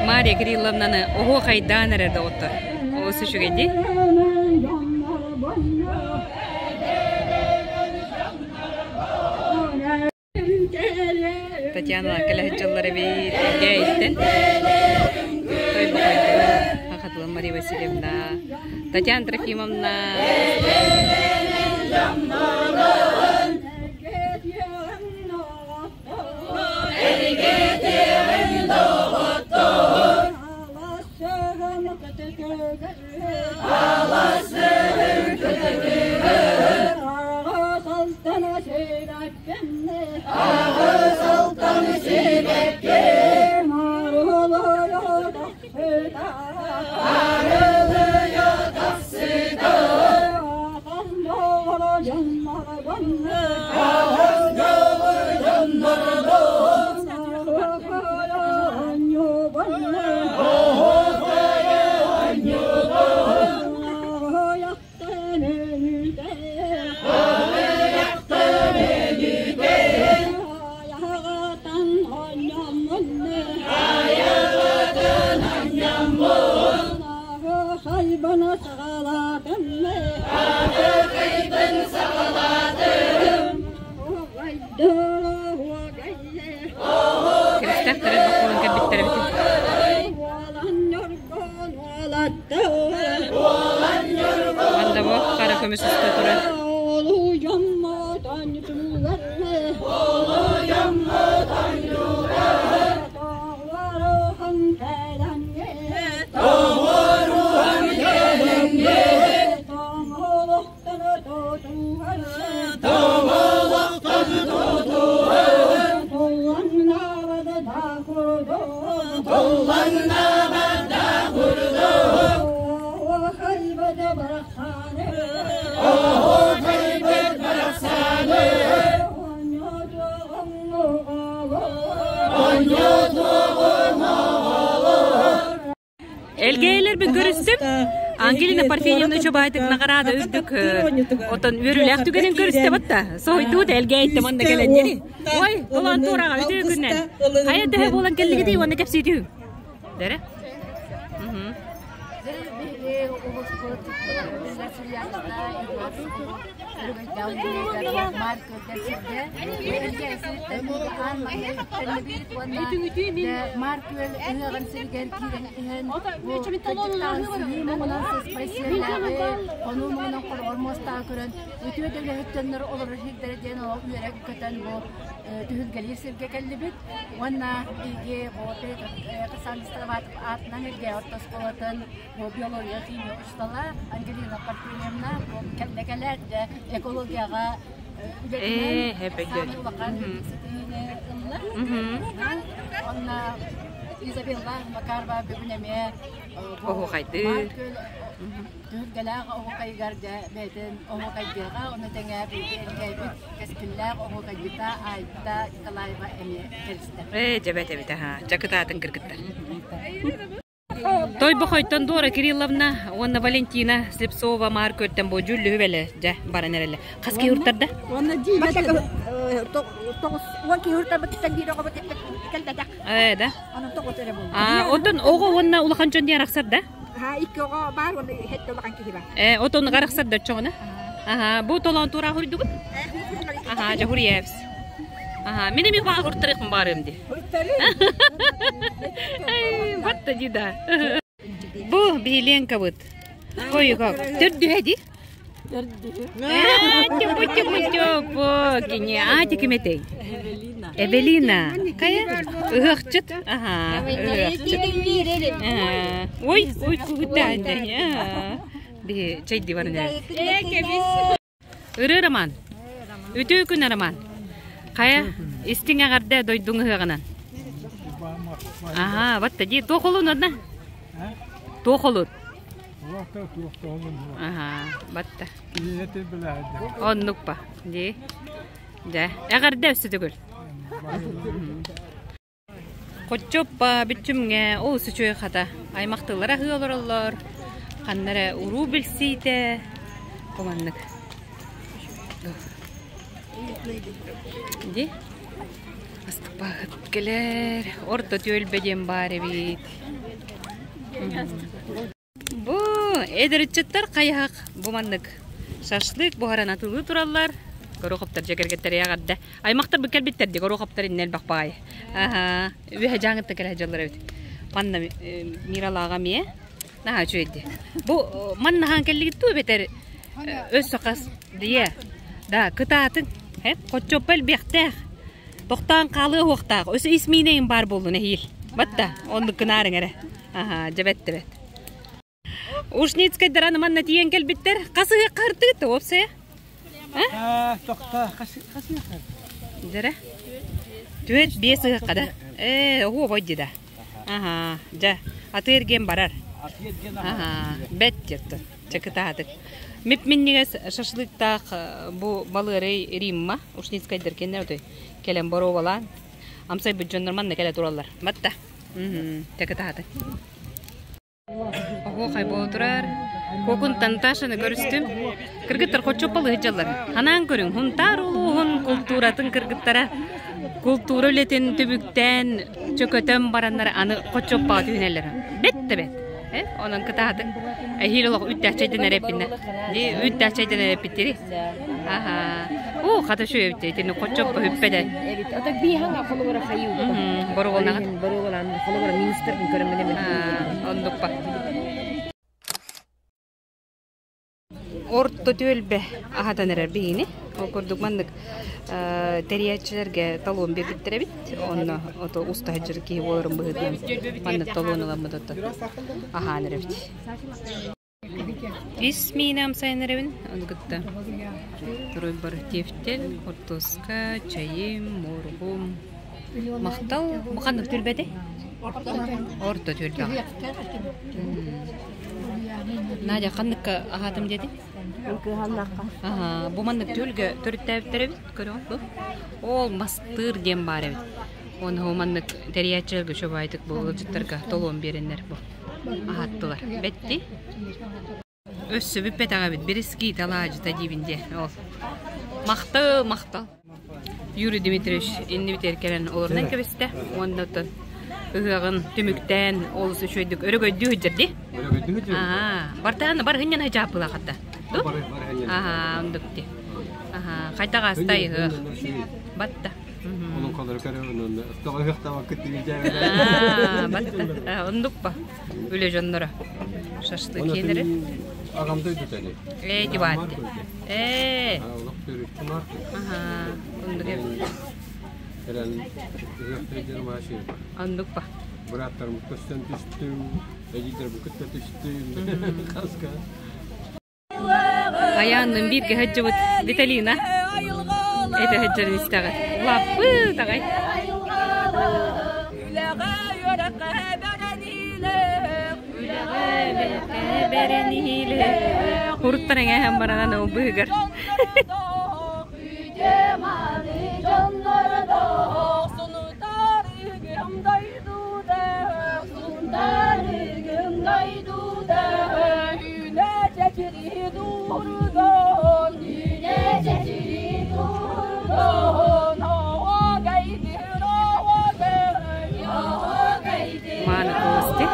Мария Кирилловнаны оһуохайдаан эрэр доҕоттор. Олус үчүгэй дии. Татьяна кэлэһит дьоллор эбит Эйгэйиттэн. Тойбохойдон Хахатыла Мария Васильевна, Татьяна Трофимовна. Элгээйилэрбин көрүстүм. Ангелина Парфеньевна Чубайтык наҕараада үрдүк отон үөрүүлээх түгэнин көрүстэ батта. Соһуйдуу да элгээйитте манна кэлэн дери. Ой, толон туораҕа үтүө күннэн. Хайа төһө буолан кэллигитий уонна кэпсиитиһүҥ. Дере. Маар күөл ыһыаҕын сиригэр киирэн иһэн бу муҥунан сыспай сиэллээҕи, хонуу муҥунан хороҕор муостааҕы көрөн үтүө да үлэһит дьоннор олорор сирдэрэ диэн олох үөрэ көтөн бу түһүлгэлиир сиргэ кэллибит. Уонна биһиги бу Александр аатынан Илгэ орто оскуолатын бу биология химия учуутала Ангелина Парфеньевна бу кэллэ кэлээт дьэ экологияҕа үлэтинэн саамай улахан ситиһиини ылла. Онно Изабелла Макарова бүгүн эмиэ Оһуохайдыы. Түһүлгэлээх оһуокайыгар дьэ бэйэтин оһуокайдыаҕа, ону тэҥэ биһиги элгээйбит кэскиллээх оһуокайдьыта Айта Николаева эмиэ кэлистэ. Ээ, дьэбэт эбит аһаа. Дьэ кытаатын кыргыттар. Тойбохойтон Дора Кирилловна уонна Валентина Слепцова маар көртөн бу дьүллүһү бэлэ дьэ баран эрэллэр. Хас киһи уртарда? Уонна 90 киһи уртарбыттан биир оҕобут кэлбэтэх. Ээ да. Онон тоҕус эрэ буолла. Аа, оттон оҕо уонна улахан дьон диэн арахсар да? Haa, икки оҕо баар уонна хэттэ улахан киһи бар. Ээ, отон арахсар да оччоҕуна? Аха, бу толоон туора хуруйдугут? Аха, дьэ хуруйаевс. Аха, мин эми баа хуртарыахпын баарыам ди. Батта ди да. Бу биһиленкабыт. Койуга төрдүһэ ди. Тюпу-тюпу-тюпу, кини аати ким этэй? Эвелина. Кая? Ыһыахчыт. Аха, ыһыахчыт. Ой, ой, кугутаан. Биһи чэйди баран Ырыы Роман. Үтүө күн Роман. Хайа, истиҥ эҕэрдэ дойдуҥ ыһыаҕынан. Аха, батта дии туох олун одна? Туох олун? Аха, батта. Оннук па. Дии. Дьэ, эҕэрдэ өссө төгүл. Хоччоппа бүччүмҥэ ол үчүгэй хата аймахтыылара аһыы олороллор, ханна эрэ уруу билсиитэ бу маннык Дии астыкпаахыт кэлэр орто түөлбэ диэн баар эбит Бу эдэр ыччаттар хайыһах бу маннык шашлык буһаран атылыы тураллар. Горохоптар дьэ кэргэттэрэ эҕэрдэ. Аймахтар бу кэлбиттэр дии Горохоптар иннэ элбэх баҕайы. Аһаа, үөһэ дьааҥыттан кэлэ сылдьаллар эбит. Манна Миралааҕа эмиэ наһаа үчүгэй дии. Бу манна хаан кэллигит дуу эбэтэр өссө хас дие. Да, кытаатын. Хоччоппо элбиэхтээх. Тохтоон хаалыа уохтаах. Өссө ис миинэйин баар буоллун эһиил. Батта, оннук гынаарыҥ эрэ. Аһаа, дьэбэт тэбэт. Ушницкайдараны манна тиийэн кэлбиттэр. Хас ыһыахха ыртыгыт уопсайа? Тохто, хас ыһыахха? Дьэрэ. Түөрт биэс ыһыахха да. Ээ, оһуобай дии да. Аһаа, дьэ, аты эргиэн барар. Аһаа, бэт диэттэ. Чэ кытаатык. Мип-минньигэс шашлыктаах бу балыарай Римма Ушницкайдар кэннэ отой кэлэн боруобалаан амсайбыт дьоннор манна кэлэ тураллар. Батта. Чэ кытаатык. Оһуохай буола турар. Куокунтан Наташаны көрүстүм. Кыргыттар хоччоппал ыһыдьаллар. Ханаан көрүҥ, Хунтаар улууһун култууратын кыргыттара култуура үлэтин түбүктээн чөкөтөн бараннар аны хоччоппаҕа түһүнэллэр. Бэт да бэт. Онон кытаатыҥ. Эһиил олох үүттээх чэйдэн эрэ эппиннэ. Дии үүттээх чэйдэн эрэ эппиттири. Аха. Уу, хата үчүгэй эбит итини хоччоппо хүппэтэ. Ата биһаҥа холобура хайыы. Боруоланаҕыт. Боруолаан холобура министрбин көрөммүн эми. Оннукпа. Орто түөлбэ аһатан эрэр биһини. Ол курдук маннык тэрийээччилэргэ талон биэрбиттэр эбит. Онно ото уста сылдьар киһи буоларын быһыытынан маннык талон ыламмыт ото аһаан эрэбит. Ис миинэ амсайан эрэбин. Ону кытта туруйбар тефтель, хортуоска, чайым, муоругум. Махтал. Бу ханнык түөлбэтэй? Орто түөлбэҕэ. Надя ханныкка аһаатым диэтиҥ? Аһаа, бу маннык түөлгэ төрүттээбиттэр эбит, көрөҕүт бу. Ол мастыыр диэн баар эбит. Уонна маннык тэрийээччилэргэ үчүгэйдик бу ыалдьыттарга толуон биэрэннэр бу. Аһаттылар. Бэтти. Өссө бүппэтэҕэбит бирискиит алаадьыта диибин диэ. Ол. Махтал, махтал. Юрий Дмитриевич иннибитигэр кэлэн олорунан кэбистэ. Уонна оттон ыһыаҕын түмүктээн олус үчүгэйдик өрөгөйдүү сылдьар дии. Өрөгөйдүү сылдьар. Аа, бартаан барыһынньан хачааппылаахатта. Ду? Аха, ондук ди. Аха, хайдах ааста ыһыах? Батта. Onun kadar көрөмүн тоҕо ыһыахтаабаккыт Аа, батта. Ондук па. Үлэ дьонноро. Шашлык киэнэри. Аҕам дойдута ини. Ээ, дибаатти. Ээ. Олох төрүччү марты. Аха, ондук эбит. Кэлэн ыһыахтыыр мааши. Ондук па. Бырааттарым көстөн түстүм, эдьиийдэрим кытта түстүм. Хаска. Айаанныын бииргэ сылдьыбыт Виталина этэ сылдьарын истэҕит. Лаппыт аҕай. Уруттан эҥээһэн баранан ол быыһыгар. Мааны куости.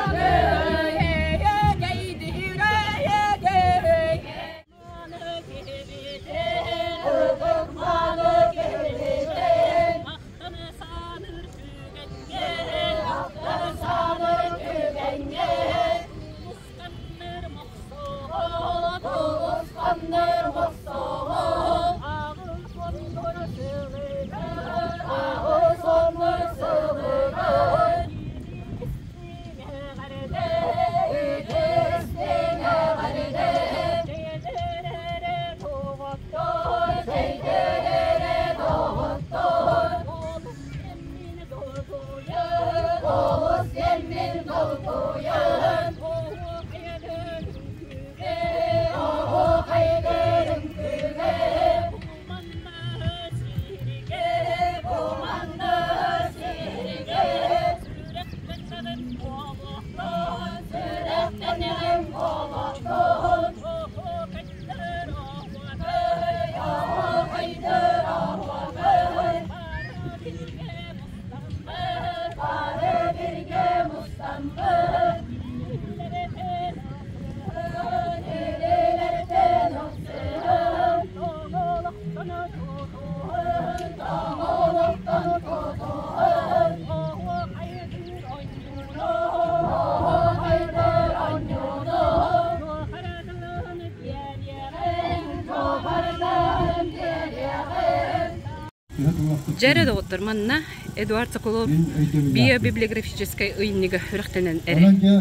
Дьэрэ доҕоттор, манна Эдуард Соколов биобиблиографическай ыйынньыга үрэхтэнэн эрэ. Онон дьэ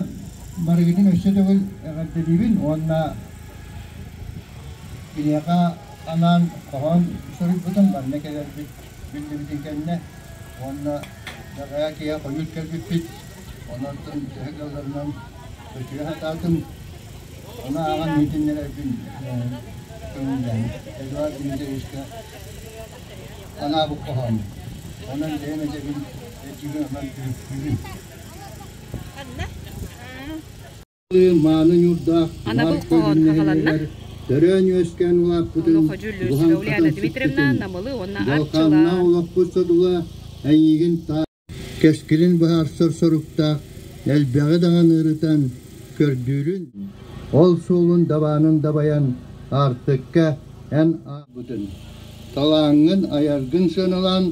барыгытын өссө төгүл эҕэрдэлиибин уонна киниэхэ анаан хоһоон суруйбутум манна кэлэрбит биллибитин кэннэ уонна бэҕэһээ киһи хойут кэлбиппит онон төһө кыалларынан көтүө сатаатым ону ааҕан иһитиннэрэрбин көҥүллээн Эдуард Дмитриевичка анаабыт хоһоонум. Онон бэйэм этэбин, этиибин онон түмүктүүбүн. Мааны ньурдаах Анабыл хоһоон хаҕаланна. Төрөөн-үөскээн улааппытын, Онуоха дьүүллүүр сүбэ Ульяна Дмитриевна Намылы уонна Дьалхааннаах Арчылаан. олохпут содула эйиигин кэскилин быһаарсар соруктаах элбэҕи даҕаны ырытан көрдүүрүн, ол суолун дабаанын дабайан аартыкка эн аабытын, талааҥҥын айаргын сыаналаан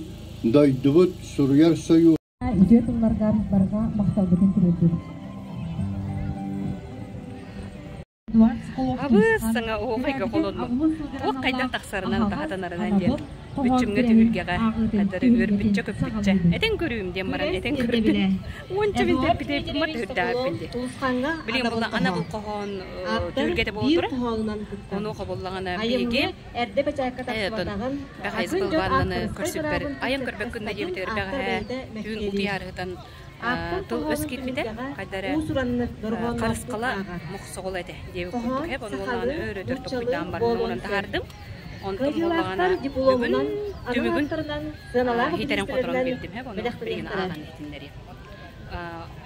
дойдубут суруйар сойуу Үтүө тылларгар барҕа махталбытын тириэрдибит. Абыс саҥа оһуохайга холоннум. Туох хайдах тахсарынан таһатанарынан диэн бүччүмҥэ түһүлгэҕэ хадары үөрбүччэ-көппүччэ этэн көрүүм диэн баран этэн көрдүм. Уонча мин тэппитэ мат үрдээппин дии. Билигин буолла анабыл хоһоон түһүлгэтэ буола турар. Онуоха буоллаҕына биһиги бэҕэһээ Былбааннаны көрсүппэр айан көрбөккүн да диэбитигэр бэҕэһээ түүн утуйаарыһытан тыл өс киирбитэ хайда эрэ харысхала мохсоҕол этэ диэбит курдук эп ону буоллаҕына өөр өтөр толкуйдаан баран оҥорон таһаардым онтон буоллаҕына бүгүн түмүгүн хитэрэн хоторон биэрдим эп ону билигин ааҕан иһитиннэриэм.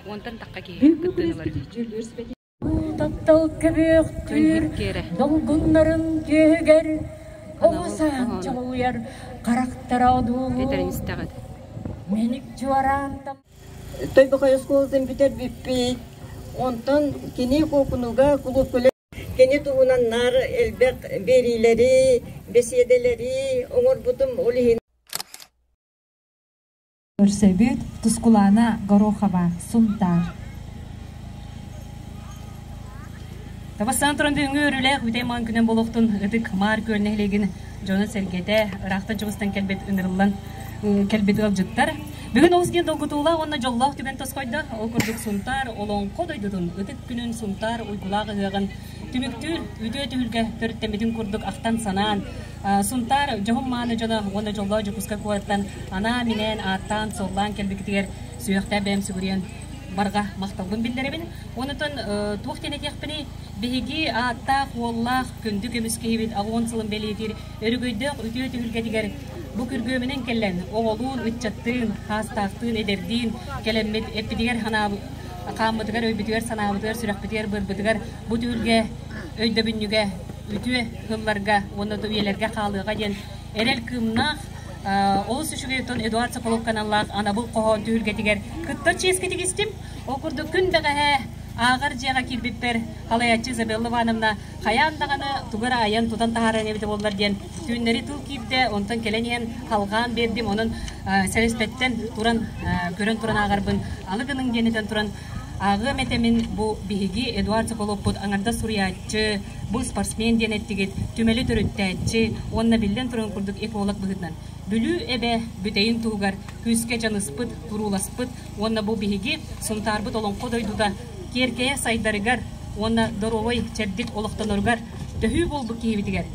Уонтан тахха киһи кыттыыны ылар. Таптал көбүөхтүүр долгуннарын түөһүгэр оҕо саан чоҕулуйар харахтара одуулуур мэник чуораан Тойбохой оскуолатын бүтэрбиппит. Онтон кини Куокунуга кулуупка Кини туһунан наар элбэх биэриилэри, бэсиэдэлэри оҥорбутум. Ол иһин Көрсөбүт Тускулаана Горохова, Сунтаар. Табастан туран бүгүҥҥү үөрүүлээх бүтэй маҥан күнэн буолуохтун ытык Маар Күөл нэһилиэгин дьоно-сэргэтэ ыраахтан чугастан кэлбит ыҥырыллан кэлбит ыалдьыттар. Бүгүн олус диэн долгутуулаах уонна дьоллоох түгэн тосхойдо. Ол курдук Сунтаар Олоҥхо дойдутун ытык күнүн Сунтаар уйгулаах ыһыаҕын түмүктүүр үтүө түһүлгэ төрүттэммитин курдук ахтан-санаан Сунтаар дьоһун-мааны дьоно уонна дьоллоох Дьокуускай куораттан анаан-минээн ааттаан-суоллаан кэлбиккитигэр сүһүөхтээх бэйэм сүгүрүйэн барҕа махталбын биллэрэбин. Онутун туох диэн этиэхпиний, биһиги ааттаах, уоллаах, күндү көмүс киһибит 80 сылын бэлиэтиир өрөгөйдөөх үтүө түһүлгэтигэр бу күргүөмүнэн кэлэн, оҕолуун, ыччаттыын, хаастаахтыын, эдэрдиин кэлэммит эппитигэр хааммытыгар, өйбүтүгэр, санаабытыгар, сүрэхпитигэр, быарбытыгар бу түһүлгэ өйдөбүнньүгэ үтүө сылларга уонна да үйэлэргэ хаалыаҕа диэн эрэл кыымнаах олус үчүгэй оттон Эдуард Соколов каналлаах анабыл хоһоон түһүлгэтигэр кыттар чиэскэ тигистим. Ол курдук күн бэҕэһээ ааҕар дьиэҕэ киирбиппэр халайааччы Изабелла Ивановна хайаан даҕаны тугу эрэ айан тутан таһааран эбитэ буоллар диэн түүннэри тыл киирдэ, онтон кэлэн иһэн халҕаан биэрдим, онон сэлэспэттэн туран көрөн туран ааҕарбын алы гыныҥ диэн этэн туран Ааҕыам этэ мин бу биһиги Эдуард Соколовпут аҥардас суруйааччы, бу спортсмен диэн эттигит, түмэли төрүттээччи уонна биллэн турарын курдук эколог быһыытынан Бүлүү эбэ бүтэйин туһугар күүскэ дьаныспыт, турууласпыт уонна бу биһиги Сунтаарбыт олоҥхо дойдута киэркэйэ сайдарыгар уонна доруобай чэбдик олохтоноругар төһүү буолбут киһибитигэр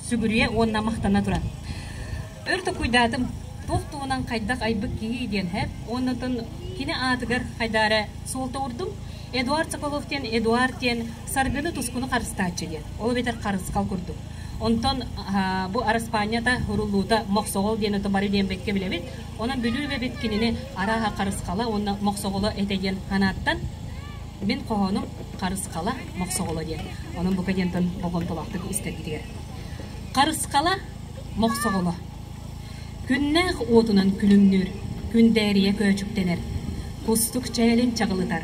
сүгүрүйэ уонна махтана туран. Өр токуйдаатым, туох туһунан хайдах айбыт киһи диэн һэ, уоннатын кини аатыгар хайдаара суолта уурдум. Эдуард Соколов диэн Эдуард диэн саргыны тускуну харыстааччы диэн, ол эбэтэр харысхал курдук. Онтон бу араспаанньата, уруллуута Мохсоҕол диэн ото бары диэн бэккэ билэбит. Онон Бүлүү эбэбит кинини арааһа харысхала уонна мохсоҕоло этэ диэн санааттан мин хоһоонум Харысхала Мохсоҕоло диэн. Онон бука диэнтэн болҕомтолоохтук истэргитигэр. Харысхала Мохсоҕоло. Күннээх уотунан күлүмнүүр, күндээрийэ көөчүктэнэр, кустук чээлин чаҕылытар,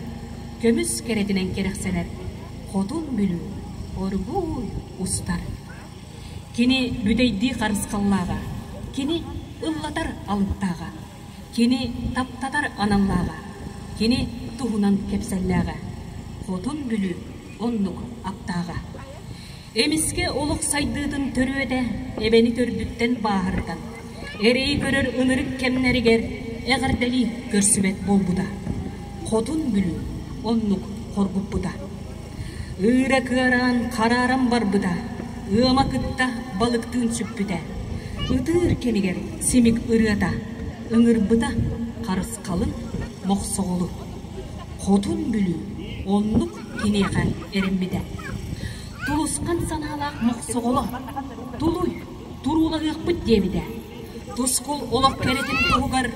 көмүс кэрэтинэн кэрэхсэнэр, хотун Бүлүү оргууй устар. Кини бүтэйдии харысхаллааҕа, кини ыллатар алыптааҕа, кини таптатар аналлааҕа, кини туһунан кэпсэллээҕэ, хотун Бүлүү оннук аптааҕа. Эмискэ олох сайдыытын төрүөтэ эбэни төрдүттэн бааһырдан, эрэйи көрөр ынырык кэмнэригэр эҕэрдэлии көрсүбэт буолбута. Хотун Бүлүү оннук хоргуппута. Ыыра кыараан харааран барбыта, ыама кытта балыктыын сүппүтэ. Ытыыр кэмигэр симик ырыата ыҥырбыта харысхалын мохсоҕолу. Хотун Бүлүү оннук киниэхэ эрэммитэ. Тулусхан санаалаах мохсоҕоло, тулуй, туруулаһыахпыт диэбитэ. Тускул олох кэрэтин туһугар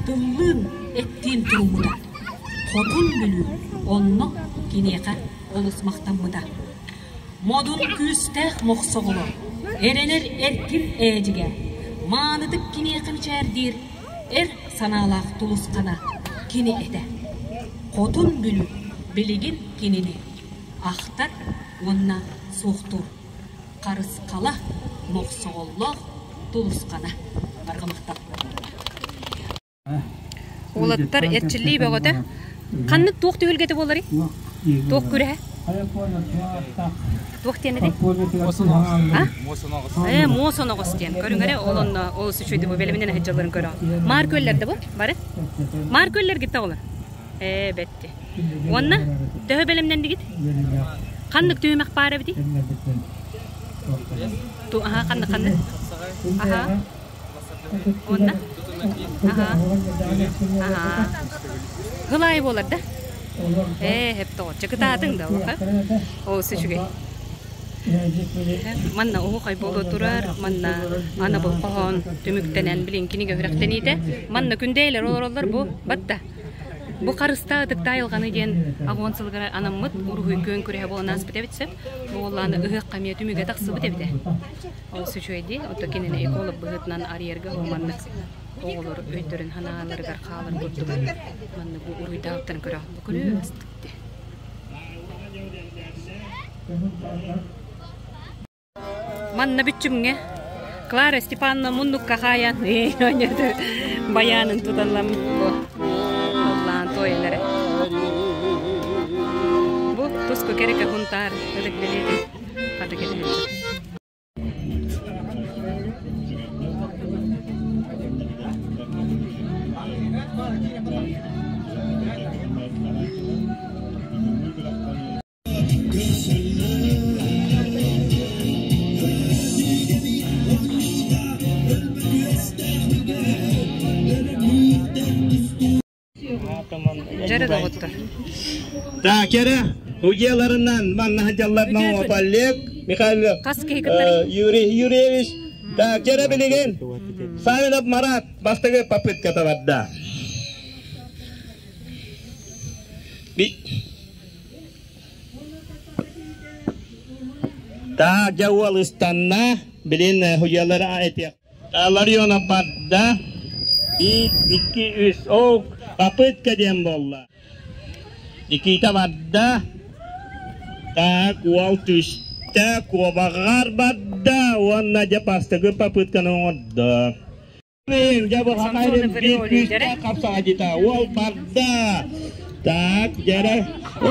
тыллыын, эттиин туруммута. Хотун Бүлүү онно киниэхэ олус махтаммыта. Модун күүстээх мохсоҕоло, эрэнэр эркин ээдьигэ, маанытык киниэхэ мичээрдиир эр санаалаах тулусхана кини этэ. Хотун Бүлүү билигин кинини ахтар уонна суохтуур. Харысхала, мохсоҕоллоох тулусхана. Барҕа махтал. Уолаттар эрчиллии бөҕөтө. Ханнык туох түһүлгэтэ буоларый? Туох күрэһэ? Туох диэн этэй? А? Муос оноҕос диэн. Көрүҥ эрэ, ол онно олус үчүгэй бу бэлэминэн сылдьалларын көрөҕүн. Маар күөллэр да бу? Бары? Маар күөллэр гитта олор. Ээ, бэтти. Уонна төһө бэлэмнэннигит? Ханнык түһүмэх баар эбитий? Ту, аха, ханнык ханнык? Аха. Уонна? Аха. Аха. Гылаай буолар да? Ээ, хэп тоҕоччу кытаатыҥ да олох, Олус үчүгэй. Манна уһук буолуо турар, манна анабыл хоһоон түмүктэнэн билин кинигэ үрэхтэниитэ. Манна күндэйлэр олороллор бу батта. Бу харыстаа ытыктаа айылҕаны диэн аҕуон сылыгар анаммыт уруһуй күөн күрэһэ буолан ааспыт эбит сөп. Бу буоллааны ыһыахха эмиэ түмүгэ тахсыбыт эбитэ. Олус үчүгэй дии. Ото кинини эколог быһыытынан арыйарга маннык оҕолор өйдөрүн санааларыгар хаалар курдук маннык уруйдаабыттарын көрөҕүт. Бу көрүү астык дии. Манна бүччүмҥэ Клара Степановна муннукка хаайан байаанын туталлам бу ыллаан туойан эрэ. Бу туску кэрэкэ хунтаар ытык билиэтин хата кэтэһэллэр. Дьэрэ доҕоттор. Так, эрэ, удьиаларынан манна сылдьалларынан Олег Михайлов, Юрий Юрьевич, так, дьэрэ билигин Савинов Марат бастакы попытката барда. Так, дьэ уол ыстанна, билин судьялары этиэх. Ларионов барда, биир, икки, үс, оок, попытка диэн буолла. Никита барда, так, уол түстэ, куобаҕар барда уонна дьэ бастакы попытканы оҥордо. Дьэ бу күүстээх хапсаҕайдьыта уол барда. Так, дьэрэ. О,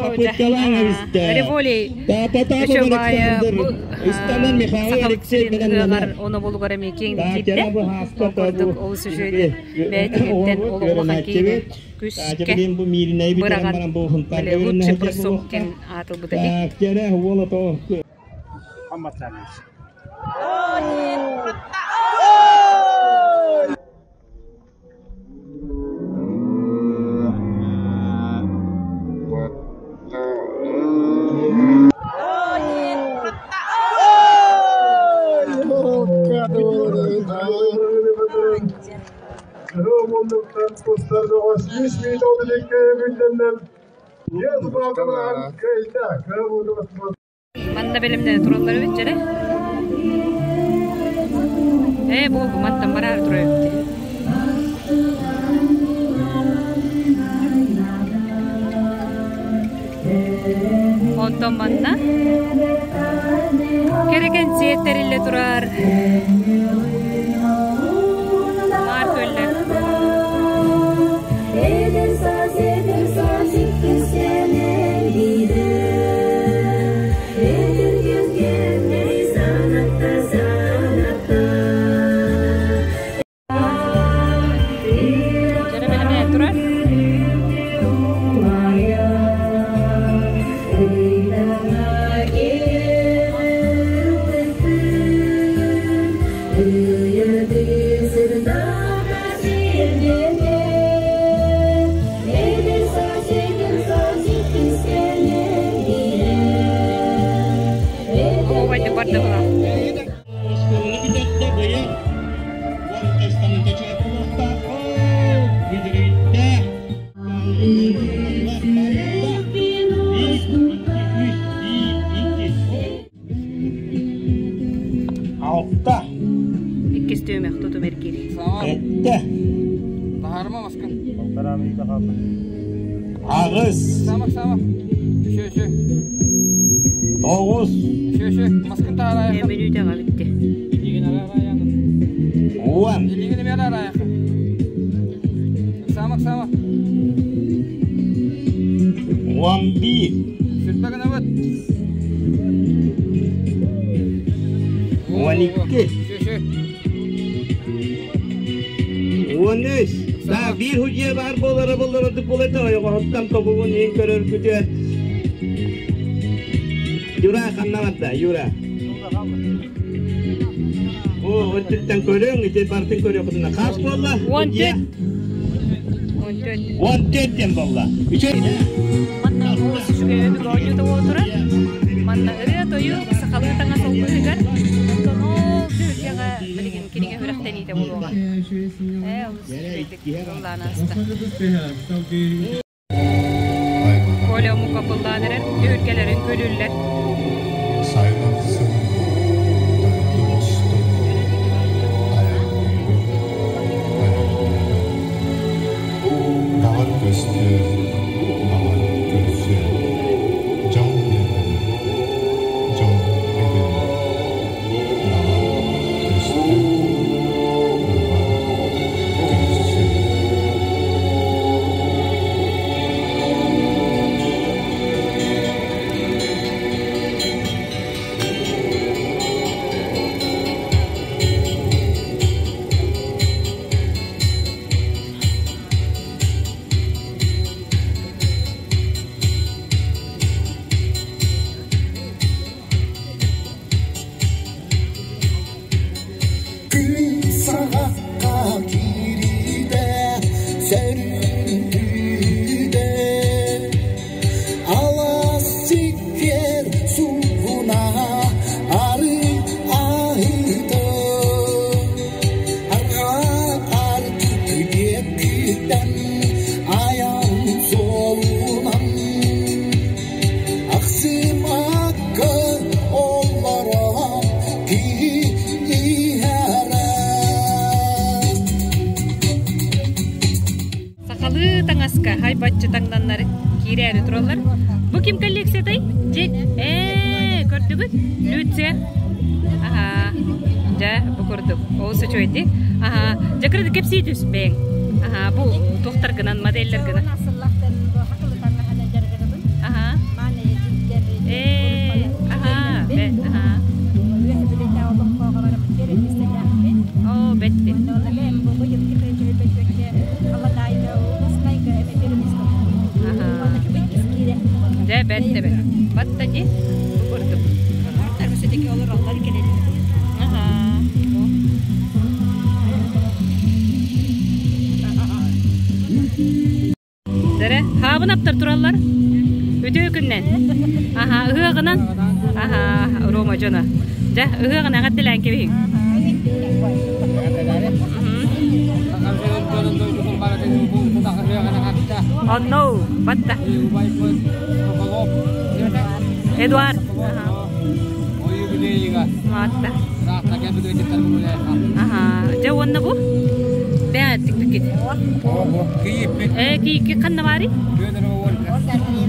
попыткалаан эбистэ. Револий Ыстанан Михаил Алексей ыаҕар онобулугар эмиэ киэҥ киирдэ. Ол курдук олус үчүгэй бэйэтиттэн олох улахан киһини күскэ быраҕан били лучший бросок диэн аатылбыта дии. Так, дьэрэ уол ото. Манна бэлэмнэнэ тураллар эбит дьэрэ. Ээ бу мантан бараары турар эбит. Онтон манна кэрэ кэнсиэр тэриллэ турар. Маар көллө. Дьэрэ бэлэмнэнэ турар. Оһуобайдык барда була. Алта. Иккис түһүмэх тутум эргиир. Этте. Баһарыма маскын. Аҕыс. Сама, сама. Үшө, үшө. Тоҕус. Үшө, үшө. Маскын таһарайахын. Мүнүүтэҕэ бүтте. Илиигин араарайаҥын. Уон. Илиигин эмиэ араарайахын. Сама, сама. 11. Сүрбэ гынабыт. 12. Үшө, үшө. 13. Да, биир худья баар буолара буоллар ордук буолар ойоҕоһуттан тобугун иһин көрөргүтүгэр. Юра ханна барда, Юра? О, өттүттэн көрүҥ, ити бартын көрүөхүтүнэ. Хас буолла? 14. 14. 14 диэн буолла. Үчүгэй. Манна олус үчүгэй өбүгэ оонньуута буола турар. Манна ырыа-тойук, сахалыы таҥас олбуһугар. Онтон ол түһүлгэҕэ билигин кинигэ үрэхтэрэ Сүрэхтэниитэ буолуоҕа. Ээ, олус үчүгэйдик ыллаан ааста. Коля омукка ыллаан эрэр, түһүлгэлэрин күлүллэр. Баҕар көстүө, баҕар көрсүө, дьол биэрдэ, дьол эбиэ, баҕар көстүө, баҕар көрсүө. Күн саҕахха киириитэ, сөрүүн алаас сиккиэр суугуна арыы аһыыта арҕаа артык диэкиттэн айан суолунан ахсым акка олорон киһи иһэрэ. Сахалыы таҥаска хайбаччы таҥнаннар киирээри тураллар. Бу ким коллекциятай? Дьэ, ээ, көрдүгүт? Люция. Аха. Дьэ, бу курдук. Олус үчүгэйди. Аха. Дьэ, кырды кэпсии түс бэйэҥ. Аха, бу туохтаргынан, модельлэргынан. Аха. Ээ, аха, бэ, аха. Оо, бэтти. Дьэ, бэрт эбит. Батта дии, бу курдук. Аха. Дэрэ, хаабын аптар тураллар. Үтүө күннэн. Аха, ыһыаҕынан. Аха, Рома дьоно. Дьэ, ыһыаҕын эҕэрдэлээн кэбиһиҥ. Онно, батта. Эдуард. Матта. Аха, дьэ уонна бу? Бэйэ тикпиккит. Ээ, кийикки ханна баарый?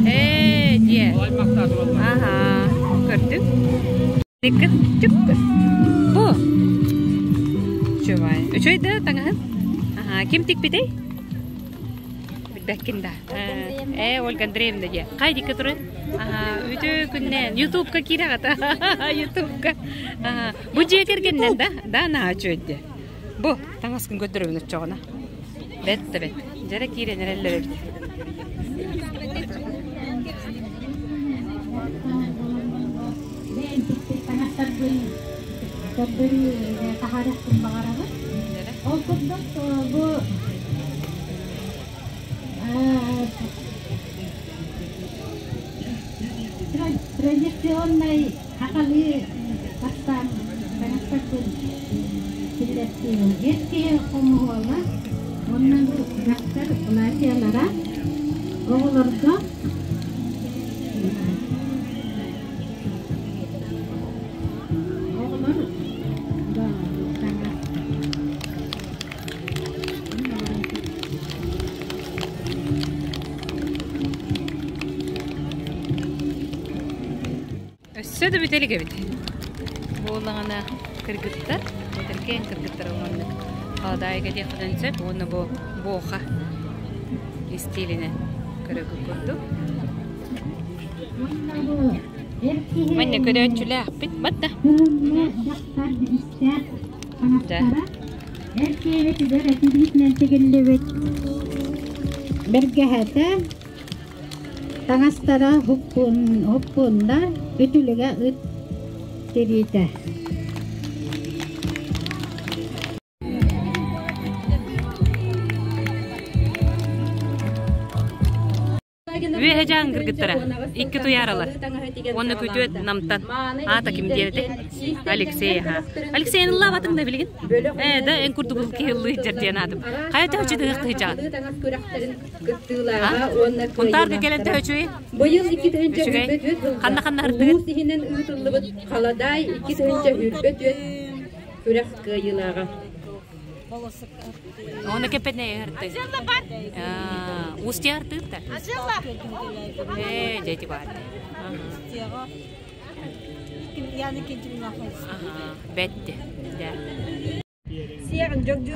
Ээ, дьиэ. Аха, көрдүҥ. Диккит түк. Бу. Үчүгэй. Үчүгэй да таҥаһын? Аха, ким тикпитэй? Билбэккин да. Ээ, Ольга Андреевна диэ. Хай дикки турun? Аха, үтүө күннэн. Ютубка киирэҕит. Ютубка. Аха, бу дьиэ кэргэннэн да? Да, наһаа үчүгэй Бу таҥаскын көрдөрөбүн оччоҕуна. Бэт да бэт. Дьэрэ киирэн эрэллэр эбит. Ол курдук бу традиционнай хахалыы бастаан таҥастарбын киллэртиибин. Эр киһи хомуһуола уонна бу дьахтар платьелара оҕолорго оҕолор таҥас. Өссө да бүтэ илик эбит. Буоллаҕына кыргыттар, этэркээн кыргыттар уонна халадаайга диэххитин сөп уонна бу буоха истиилинэн көрөгү курдук. Манна көрөөччүлээхпит батта. Да. Эр киһи түгэр этириитинэн тигиллибит бэргэһэтэ таҥастара хуппууннар, үтүлүгэ ыт тириитэ. Үөһэ дьаан кыргыттара, икки туйааралар. Уонна күтүөт намтан. Аата ким диэн этэй? Алексей аха. Алексейын ыллаабатыҥ да билигин? Ээ да эн курдук ыл киһи ыллыы сылдьар диэн аатым. Хайа төһөчү тыһыахтыһыдьаҕын? Хунтаарга кэлэн төһөчүүй? Быйыл 2 Үчүгэй. Ханна-ханна улуус иһинэн ыытыллыбыт Халадаай 224 күрэх кыайыылааҕа. Оны кеппетне ырты. Устья ыртыытта. Ээ, дети бар. Бетти.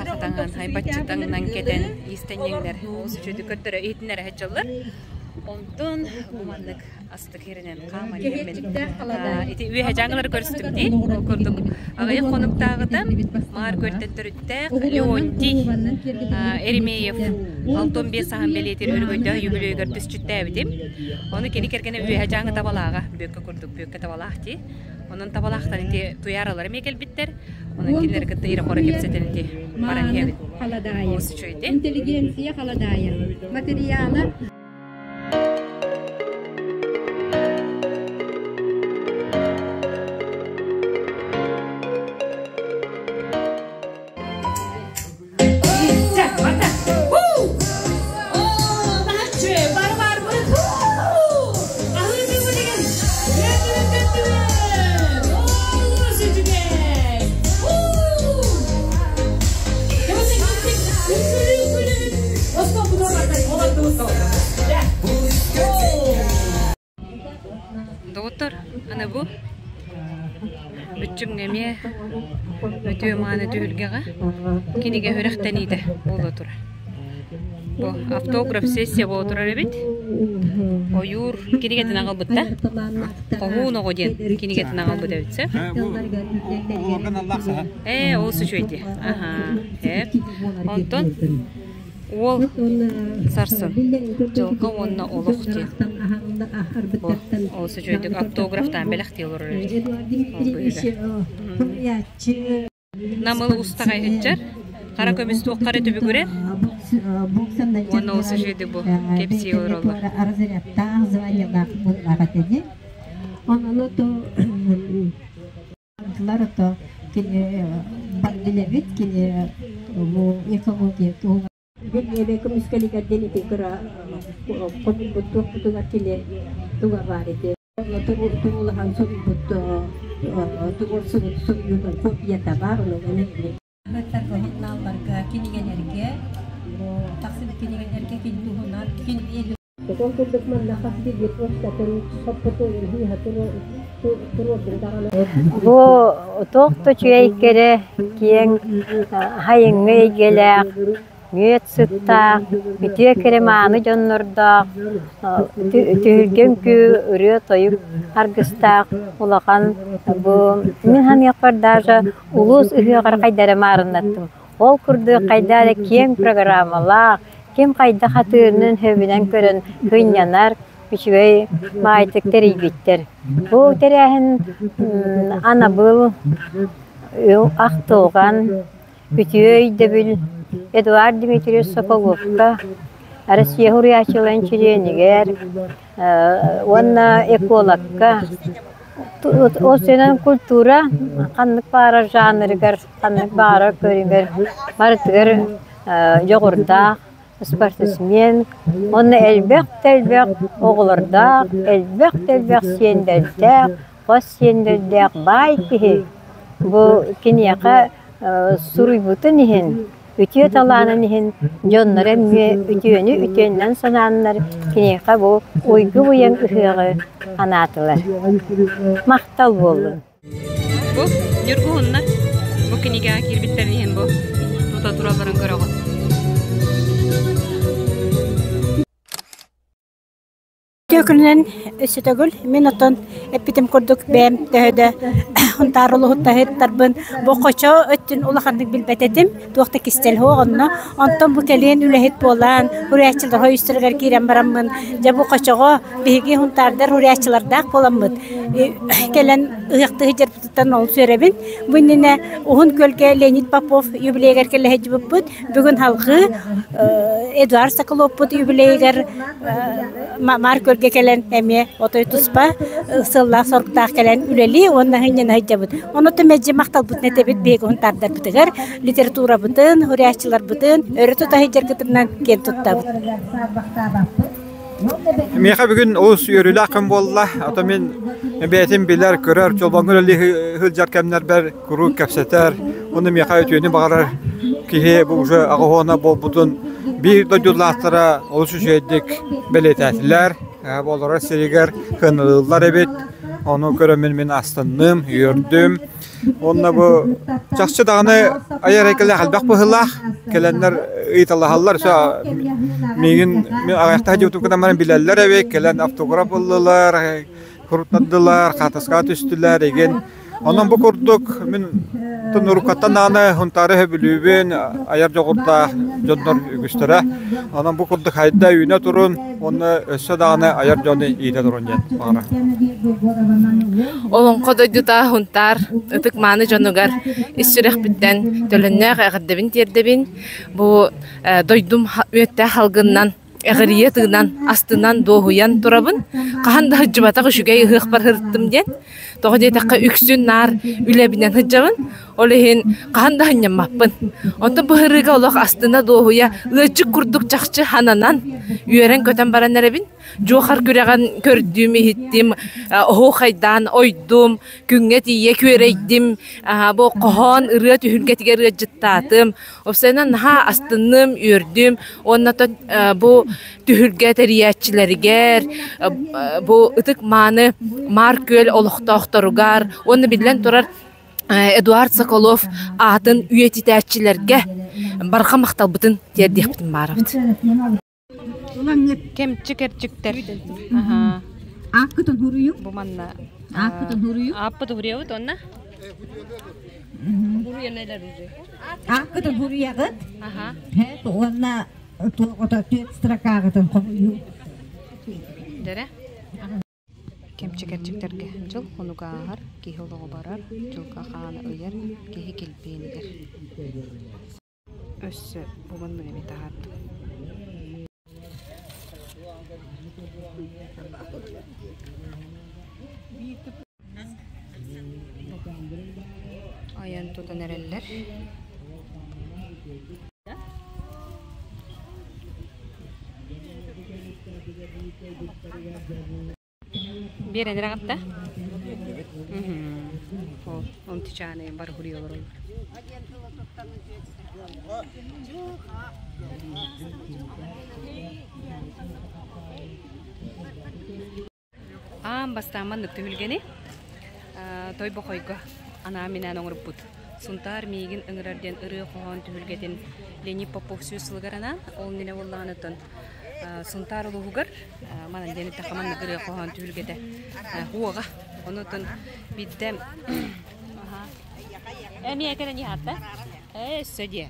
Хатаҥан хайбаччытаҥнан кэтэн иистэнньэҥнэр олус үчүгэйдик көрдөрө иһитиннэрэ сылдьаллар. Онтон бу маннык астык иһиринэн хааман иһэммин ити үөһэ дьааҥылары көрүстүм дии. Ол курдук аҕыйах хонуктааҕыта Маар күөлтэн төрүттээх Леонтий Еремеев 65 саһан бэлиэтиир өрөгөйдөөх юбилейыгар түсчүттээбитим. Ону кини кэргэнэ үөһэ дьааҥы табалааҕа бүөккэ курдук бүөккэ табалаах дии. Онон табалаахтар ити туйааралар эмиэ кэлбиттэр. Онон кинилэри кытта ирэ-хоро кэпсэтэн ити баран иһэбит. Олус үчүгэй Интеллигенция халадаайа. Материала Доҕоттор, аны бу бүччүмҥэ эмиэ үтүө мааны түһүлгэҕэ кинигэ үрэхтэниитэ буола турар. Бу автограф сессия буола турар эбит. Ойуур кинигэтин аҕалбыт да? Хоһуун оҕо диэн кинигэтин аҕалбыт эбит сөп. Ээ, ол үчүгэй дии. Аһаа, ээ. Онтон Уол сарсын дьылҕа уонна олох диэн бу олус үчүгэйдик автографтаан бэлэхтии олорор эбит ол быыһыгар. Намыл устаҕай сылдьар, хара көмүс туохха эрэ түбүгүрэр уонна олус үчүгэйдик бу кэпсии олороллор. Ото кини бардилэбит кини бу экология туһугар Билиэбэ көмүскэлигэр диэн ити кыра хомуйбут туохпутугар кини туга баар ити туруулаһан суруйбут туруорсубут суруйуутун копията баар онон Ыһыктарга уһуннаалларга кинигэлэргэ тахсыбыт кинигэлэргэ кини туһунан кини Ол курдук манна хас биирдии почтатын хоппутун ыһа туруордум даҕаны. Бу туох да үчүгэй кэрэ, киэҥ, сайыҥҥы эйгэлээх, мүөт сыттаах, үтүө кэрэ мааны дьоннордоох, түһүлгэ үҥкүү, ырыа-тойук аргыстаах улахан бу мин саныахпар даже улуус ыһыаҕар хайда эрэ маарыннаттым. Ол курдук хайда эрэ киэҥ программалаах, ким хайдах атыырынан сөбүнэн көрөн сынньанар, үчүгэй баайтык тэрийбиттэр. Бу тэрээһин анабыл ахтылҕан, үтүө өйдөбүл Эдуард Дмитриевич Соколовка, Россия суруйааччыларын чилиэнигэр уонна экологка Ол культура ханнык баарар жанрыгар, ханнык баарар көрүҥэр барытыгар дьоҕурдаах спортсмен уонна элбэх да элбэх оҕолордоох, элбэх да элбэх сиэннэрдээх, хос сиэннэрдээх баай киһи бу киниэхэ суруйбутун иһин, үтүө талаанын иһин дьонноро эмиэ үтүөнү үтүөннэн санааннар киниэхэ бу уйгу-быйаҥ ыһыаҕы анаатылар. Махтал буоллун. Бу Ньургуһуннар бу кинигэҕэ киирбиттэрин иһин бу тута туралларын көрөҕүт. Үтүө күнүнэн өссө төгүл мин оттон эппитим курдук бэйэм төһө да Хонтаар улуһуттаһыттарбын бу хочо өттүн улаханнык билбэт этим туох да кистэл суох онно онтон бу кэлиэн үлэһит буолан уруйааччылар хойустарыгар киирэн бараммын дьэ бу хочоҕо биһиги хунтаардар уруйааччылардаах буоламмыт кэлэн ыһыахтыы сылдьарбыт. ис-испиттэн олус үөрэбин. Бу иннинэ Уһун Күөлгэ Леонид Попов юбилейыгар кэлэ сылдьыбыппыт. Бүгүн салгыы Эдуард Соколовпут юбилейыгар Маар Күөлгэ кэлэн эмиэ отой туспа сыллаах-соруктаах кэлэн үлэлии уонна сынньана сылдьабыт. Онон мэлдьи махталбытын этэбит биһиги уһунтаардарбытыгар, литературабытын, суруйааччыларбытын өрө тута сылдьаргытынан киэн туттабыт. Миэхэ бүгүн олус үөрүүлээх күн буолла. Ото мин бэйэтин билэр, көрөр, чолбоҥҥо үлэлии сылдьар кэмнэрбэр куруук кэпсэтэр, уонна миэхэ үтүөнү баҕарар киһи бу уже аҕыһуона буолбутун биир дойдулаахтара олус үчүгэйдик бэлиэтээтилэр. Олорор сиригэр кыаналыыллар эбит. Ону көрөммүн мин астынным, үөрдүм. Уонна бу чахчы даҕаны айар эйгэлээх элбэх быһыылаах. Кэлэннэр ыйыталаһаллар. Миигин мин аҕыйахта сылдьыбытым гынан баран билэллэр эбит. Кэлэн автограф ыллылар, суруттардылар, хаатыскаҕа түстүлэр игин. Онон бу курдук мин уруккаттан даҕаны Һунтаары сөбүлүүбүн, айар дьоҕурдаах дьоннор үгүстэрэ. Онон бу курдук хайда үүнэ турун уонна өссө даҕаны айар дьону иитэ турун диэн баҕарабын. Олоҥхо дойдута Һунтаар ытык-мааны дьонугар ис сүрэхпиттэн төлөннөөх эҕэрдэбин тиэрдэбин. Бу дойдум үөттээх халгыннан эҕирийэ тыынан, астынан, дуоһуйан турабын. Хаһан да сылдьыбатах үчүгэй ыһыахпар сырыттым диэн. Тоҕо диэтэххэ үксүн наар үлэбинэн сылдьабын. Ол иһин хаһан да сынньаммаппын. Онтон бу сырыыга олох астына дуоһуйа, ыалдьыт курдук чахчы хананан, үөрэн-көтөн баран эрэбин. Дьуохар күрэҕин көрдүм, иһиттим, оһуохайдаан ойдум, күҥҥэ тиийэ күөрэйдим, бу хоһоон ырыа түһүлгэтигэр ыалдьыттаатым. Уопсайынан наһаа астынным, үөрдүм уонна бу түһүлгэ тэрийээччилэригэр, бу ытык-мааны Маар Күөл олохтоохторугар уонна биллэн турар Эдуард Соколов аатын үйэтитээччилэргэ барҕа махталбытын тиэрдиэхпитин баарабыт. Кэмчи кэрчиктэр. Ааккытын хуруйу. Бу манна Ааккытын хуруйу. Ааппыт хуруйабыт онна. Ааккытын хуруйаҕыт. Уонна түөрт строкаҕытын хоһуйу. Дэрэ. Кэмчи кэрчиктэргэ дьыл хонуга ааһар, киһи олоҕо барар, дьылга хаана ыйар, киһи килбиэнигэр. Өссө бу маннык эмиэ таһаардым. Айан тутан эрэллэр. Биэрэн эрэҕитта? Ол онтичааны бар хуруйа олороллор. Аан бастаан маннык түһүлгэни Тойбохойго анаан-минээн оҥорбут Сунтаар миигин ыҥырар диэн ырыа-хоһоон түһүлгэтин Леонид Попов сүүс сылыгар анаан, ол иннинэ буоллаҕына Сунтаар улууһугар манан диэн эттэххэ маннык ырыа-хоһоон түһүлгэтэ уоҕа. Онутун биирдэ эмиэ кэлэн иһаатта. Ээ, өссө диэ.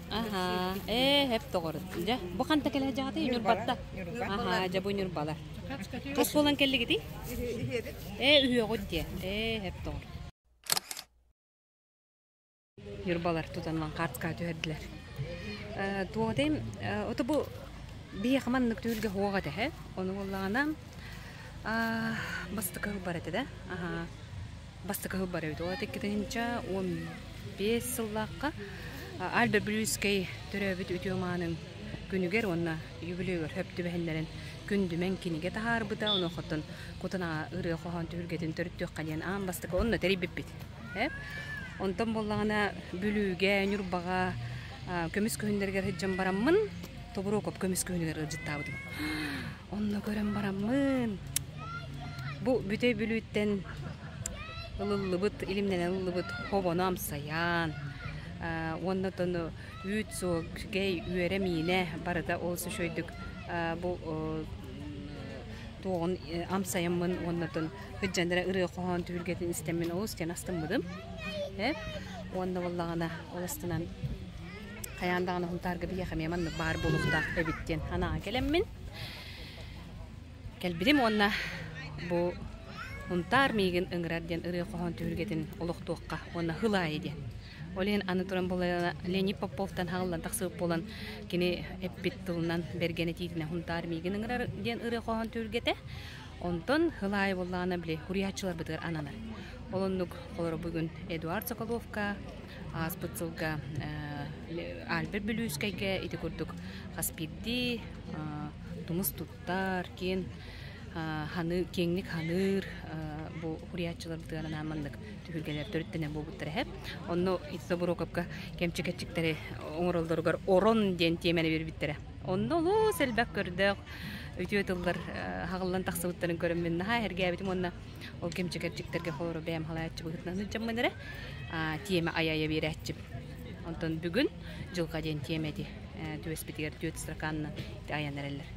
Аха, ээ, хэп тоҕорут. Дьэ, бу ханта кэлэ дьаҕатый Ньурбатта. Аха, дьэ бу Ньурбалар. Хас буолан кэллигитий? Ээ, үһүөҕүт диэ. Ээ, хэп тоҕор. Ньурбалар тутан ылан хаартыскаҕа түһэрдилэр. Туоҕа ото бу биһиэхэ маннык түһүлгэ суох этэ ээ. Ону буоллаҕына бастакы ылбар этэ да. Бастакы ылбар эбит. Ол 2015 сыллаахха Альберт Бүлүүскэй төрөөбүт үтүө маанын күнүгэр уонна юбилейыгар сөп түбэһиннэрэн Күндүмэн кинигэ таһаарбыта. Онуохаттан Кутанаҕа ырыа-хоһоон түһүлгэтин төрүттүөххэ диэн аан бастакы онно тэрийбиппит. Онтон буоллаҕына Бүлүүгэ, Ньурбаҕа көмүс күһүннэригэр сылдьан бараммын Тобуруокап көмүс күһүнүгэр ыалдьыттаабытым. Онно көрөн бараммын бу Бүтэй Бүлүүттэн ылыллыбыт, илимнэнэн ылыллыбыт хобону амсайан уонна оттон үүт суогэй, үөрэ миинэ барыта олус үчүгэйдик бу туоҕун амсайаммын уонна оттон Сылдьан эрэ ырыа-хоһоон түһүлгэтин истэммин олус диэн астыммытым. Уонна буоллаҕына ол астынан хайаан даҕаны Һунтаарга биһиэхэ эмиэ маннык баар буолуохтаах эбит диэн санааҕа кэлэммин кэлбитим уонна бу Һунтаар миигин ыҥырар диэн ырыа-хоһоон түһүлгэтин олохтуохха уонна һыл аайы диэн. Ол иһин аны туран буолла Леонид Поповтан хааллан тахсыбыт буолан кини эппит тылынан бэргэн этиитинэн Һунтаар миигин ыҥырар диэн ырыа-хоһоон түһүлгэтэ. Онтон һыл аайы буоллаҕына били суруйааччыларбытыгар ананар. Ол оннук холоро бүгүн Эдуард Соколовка ааспыт сылга Альберт Бүлүүскэйгэ ити курдук хас биирдии тумус туттар, киэн ханы, киэҥник ханыыр бу суруйааччыларбытыгар анаан маннык түһүлгэлэр төрүттэнэн буолбуттар эһэ. Онно Итса Бурокопка кэмчи-кэччиктэри оҥороллоругар орон диэн тиэмэни биэрбиттэрэ. Онно олус элбэх көрдөөх үтүө тыллар хаҕыллан тахсыбыттарын көрөммүн наһаа эргээбитим уонна ол кэмчи-кэрчиктэргэ холоро бэйэм халааччы быһыытынан сылдьаммын эрэ тиэмэ айа-айа биэрээччим. Онтон бүгүн дьылҕа диэн тиэмэ ити түбэспитигэр түөрт строканна ити айан эрэллэр.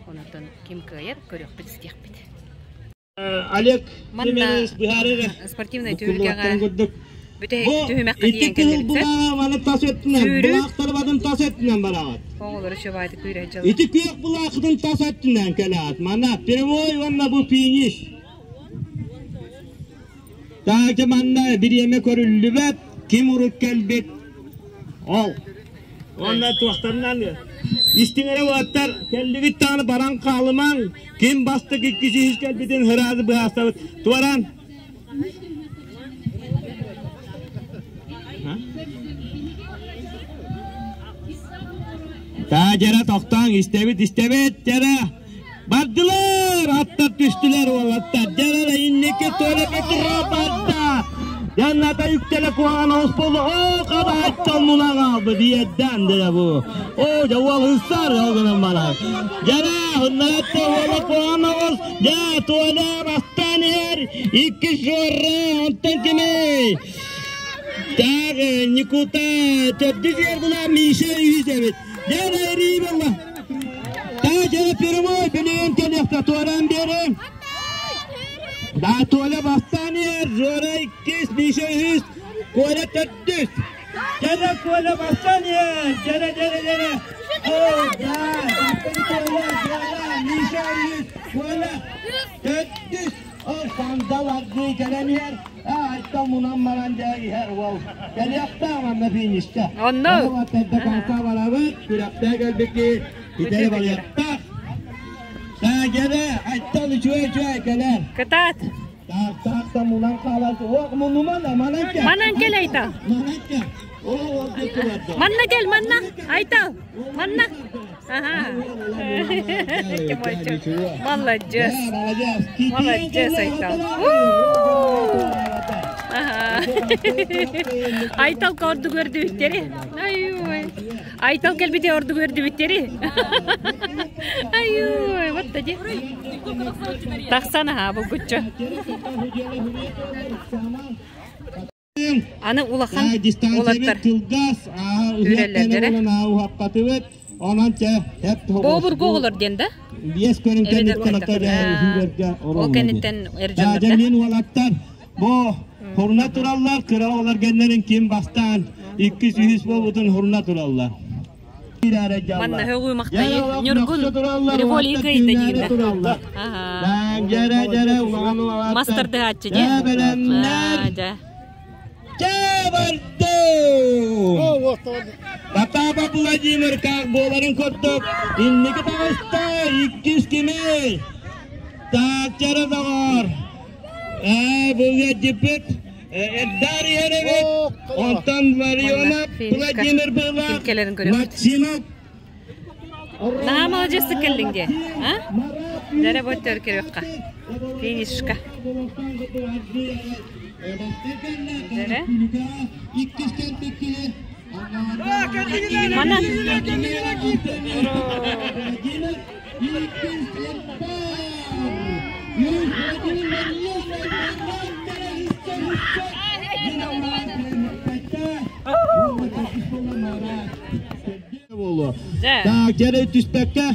Онтон ким кыайар көрүөхпүт истиэхпит. Олег Манна спортивнай түһүлгэҕэ бүтэһик түһүмэххэ тиийэн кэллибит. Маны тас өттүнэн, булаахтарбатын тас өттүнэн бараҕыт. Оҕолору чубаайдык күүрэ дьалла. Ити күөх булаахытын тас өттүнэн кэлэҕит. Мана первой уонна бу финиш. Таача манна бириэмэ көрүллүбэт, ким урут кэлбит ол. Уонна туохтарынан истиҥ эрэ уолаттар кэллигит даҕаны баран хаалымаҥ, ким бастакы иккис үһүс кэлбитин сразу быһаарсабыт. Туоран. Таа дьэрэ тохтооҥ, истэбит, истэбит, дьэрэ. Бардылар! Аттар түстүлэр уолаттар. Дьэрэ инники Толя Петров барда. Янната үктэлэ куһаҕан оҕус буолла. Оо, хабааттан муна хаалбыт. Иэддээн дьэ бу. Оо, дьэ уол ыстар ол гынан баран. Дьэрэ, хыннаратта уола куһаҕан оҕус. Дьэ, Толя бастаан иһэр. Иккис Жора, онтон кимий? Так, Никута төрдүс иһэр була Миша үһүс эбит. Дьэ, эрии буолла. Таажа первой билигин кэлиэхтэ туораан биэриҥ. Да Толя бастаан иһэр, Жора иккис, Миша үһүс, Коля төрдүс. Дьэрэ Коля бастаан иһэр, дьэрэ дьэрэ дьэрэ. О, да, бастаан Коля, Жора, Миша үһүс, Коля төрдүс. Ол сандал аргыый кэлэн иһэр. Айта мунан баран дьэ иһэр уол. Кэлиэхтээх манна финишкэ. Онно. Онно конца барабыт, күрэхтээх кэлбикки итэри барыахтаах. Таагерэ, айттан үчүгэй үчүгэй кэлэр. Кытаат. Так, так, та мунан хаалар. Ох, мунуман, манан кэл. Манан кэл Айта. Манан кэл. Манна кэл, манна. Айтал, манна. Ага. Молодец. Молодец, Айтал. Ага. Айтал ордук көрдүбүттери. Ай-ой. Айтал келбите ордук көрдүбүттери. Ай-ой, вот тади. Тахсан аха булгуччу. Аны улахан уолаттар үрэллэрдэрэ. Бообургу оҕолор диэн да? Ол кэнниттэн эр дьоннор да? уолаттар бу хуруна тураллар, кыра оҕолор геннерин ким бастаан иккис үһүс буолбутун хуруна тураллар. Манна һөҕүү махтайы Ньургун Револий кыайда дииллэр. Мастардыһааччы дии. Дьэ. Потапов Владимир как буоларын курдук инники таҕыста иккис кимий? Так, чара доҕор. Ээ, бу дьиппит Эрдар иһэр Онтон Ларионов Владимир Быылаах Максимов Наһаа маладьыастык кэллиҥ дии. А? Дэрэ бу өттүгэр кириэххэ. Финишка. Дэрэ. Манан. Так, дьэрэ түспэккэ.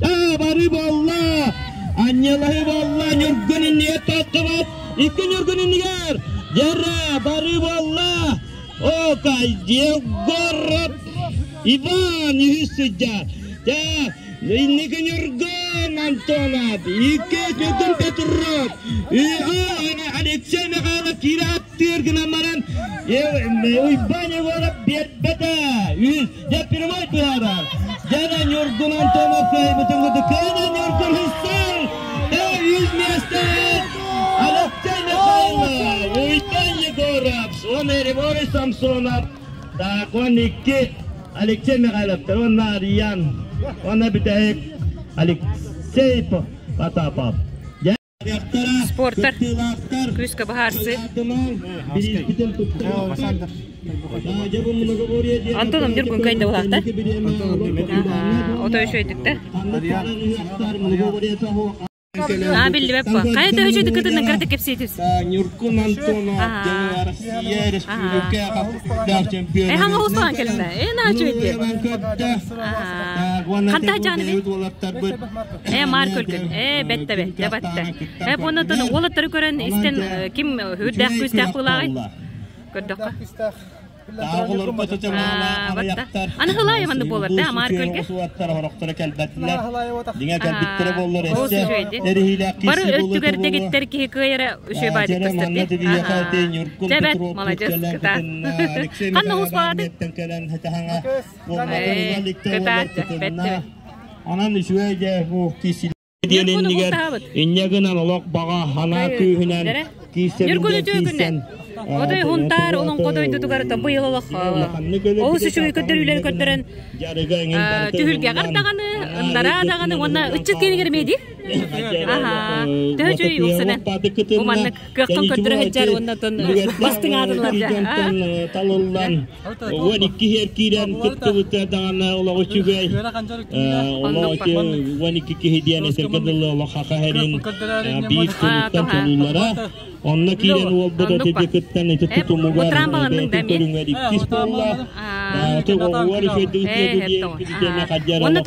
Аа, бары буолла. Анньалаһы буолла, Ньургун иннигэр таххыбат. Икки Ньургун иннигэр. Дьэрэ, бары буолла. О, Егоров Иван үһүс сыдьа. Дьэ, инники Ньургун. Ньургун Антонов, иккис Ньургун Петров, Алексей Михайлов киирэ аттыыр гынан баран Уйбаан Егоров биэрбэтэ. Үс, дьэ первой быһаарар. Дьэ Ньургун Антонов кыайбытын курдук кыайда Ньургун Христал. Үс миэстэ Алексей Михайлов, Уйбаан Егоров, уонна Григорий Самсонов. Так, 12 Алексей Михайловтар уонна Ариян уонна бүтэһик Алексей Потапов. Спортар күүскэ быһаарсыы. Антоном Ньургун кайда булаахта? Ото үчүгэйдик да? Аа биллибэт бу. Хайа төһө кытыннан кырата кэпсиэтибис? Ньургун Антонов Россия Республика чемпиона. Э хаҥа уустаан кэллэ. Э наачу үчүгэйди. Ханта жааны би? Э маар көлгүн. Э бэтте бе, дебатта. Э буоннотон уолаттары көрөн истен ким үрдээх күүстээх буолааҕый? Көрдөххө. Аны хылаайа маннык буолар да Амар көлгө. Бары өттүгэр дэгиттэр киһи кыайара үчүгэй баадык көстөр дии. Дьэбэт, маладьыас, кытаат. Ханна уус баады? Кытаат, бэттэ. Анан үчүгэй дьэ бу киси диэн иннигэр инньэ гынан олох баҕа санаа күүһүнэн Ньургун үтүө күннэн. Отой Хунтаар олоҥхо дойдутугар быйыл олох олус үчүгэй көрдөрүүлэри көрдөрөн түһүлгэҕэр даҕаны, ыннараа даҕаны уонна ыччат киэнигэр эмиэ дии. Аһаа, төһө үчүгэй уксанан. Бу маннык кыахтан көрдөрө сылдьар уонна оттон бастыҥ аатылар талыллан 12 иһэр киирэн кыттыбыта даҕаны олох үчүгэй. Олох 12 киһи диэн этэргэ дылы олох хаха хэрин биир сылыттан чулуулара. Онно киирэн уолбут этиди кыттан ити тутумугар бэйэтин көрүҥэр иккис буолла. Оҕуор үчүгэйдик диэн битиэмэ хадьар олох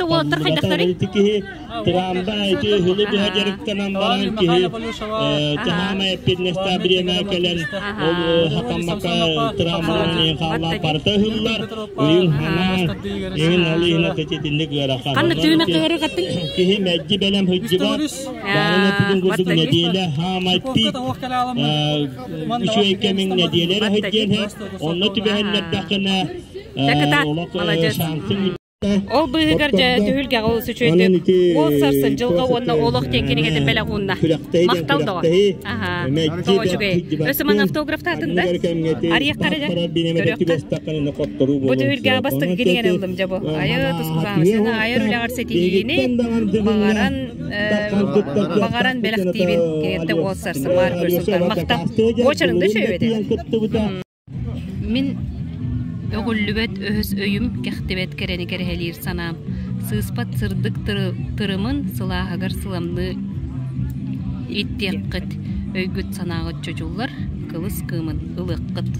киһи Трамба ити ыһылы быһа дьарыктанан баран киһи таһаама эппиэтинэстээх бириэмэ кэлэн ол хатаммакка трамбалаан хааллаах барыта ыһыллар өйүн ханаан иһин ол иһин итинник ыарахан Ханна түүнэ кыһыры каттың? Киһи мэлдьи бэлэм сылдьыбат баарын эппитин курдук нэдиэлэ хаамай пик үчүгэй кэмиҥ нэдиэлэ эрэ сылдьыан онно түбэһиннэрдэххинэ олох шансың Ол быыһыгар дьэ түһүлгэҕэ олус үчүгэйдик Уол сарсын дьылҕа уонна олох диэн кинигэтин бэлэх уунна. Махтал доҕор. Аһаа. Тоҕо үчүгэй. Өссө манна автографтаатын да? Арыйахха эрэ дьэ. Көрүөххэ. Бу түһүлгэҕэ бастакы кинигэни ыллым дьэ бу. Айа тускулаамысына айар үлэҕэр ситиһиини баҕаран баҕаран бэлэхтиибин. Кинигэттэн уол сарсын баар көрсүктэр. Махтал. Буочарыҥ да үчүгэй эбит. Мин өҕүллүбэт өһөс өйүм, кэхтибэт кэрэни кэрэһэлиир санаам, сыыспат сырдык тырымын сылааһыгар сыламныы иттиэххит, өйгүт-санааҕыт чочуллар, кылыс кыымын ылыаххыт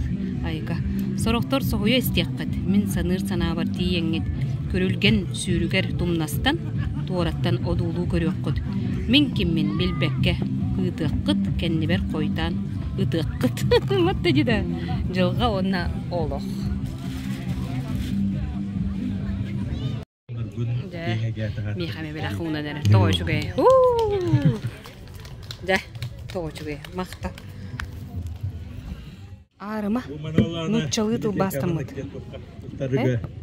айыка. Сорохтор соһуйа истиэххит, мин саныыр санаабар тиийэҥҥит, күрүлгэн сүүрүгэр тумнастан, туораттан одуулуу көрүөххүт. Мин киммин билбэккэ ыытыаххыт, кэннибэр хойутаан ытыаххыт. Матта дьида дьылҕа уонна олох. Миэхэ эмэ бэлэх уунан эрэ. Тоҕо үчүгэй. Дьэ, тоҕо үчүгэй. Махта. Аарыма нууччалыы тылбаастаммыт.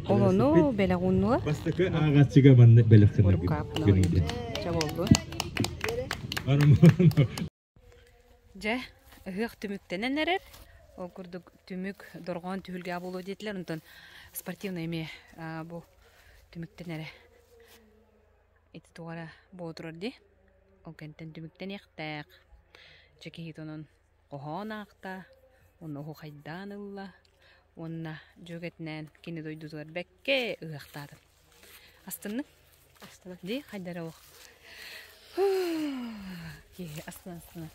Олону бэлэх ууннулар. Бастакы ааҕааччыга маннык бэлэх гыннаргын. Чэ болду. Дьэ, ыһыах түмүктэнэн эрэр. Ол курдук түмүк дорҕоон түһүлгэ буолуо диэтилэр. Онтон спортивнай эмиэ бу түмүктэнэрэ. Ити туох эрэ буола турар дии. Ол кэнниттэн түмүктэниэхтээх. Чэ киһи онон хоһоон аахта, уонна оһуохайдаан ылла уонна дьүөгэтинээн кини дойдутугар бэккэ ыһыахтаатым. Астынныҥ? Астына. Дии, хайда эрэ олох. Киһи астына астына.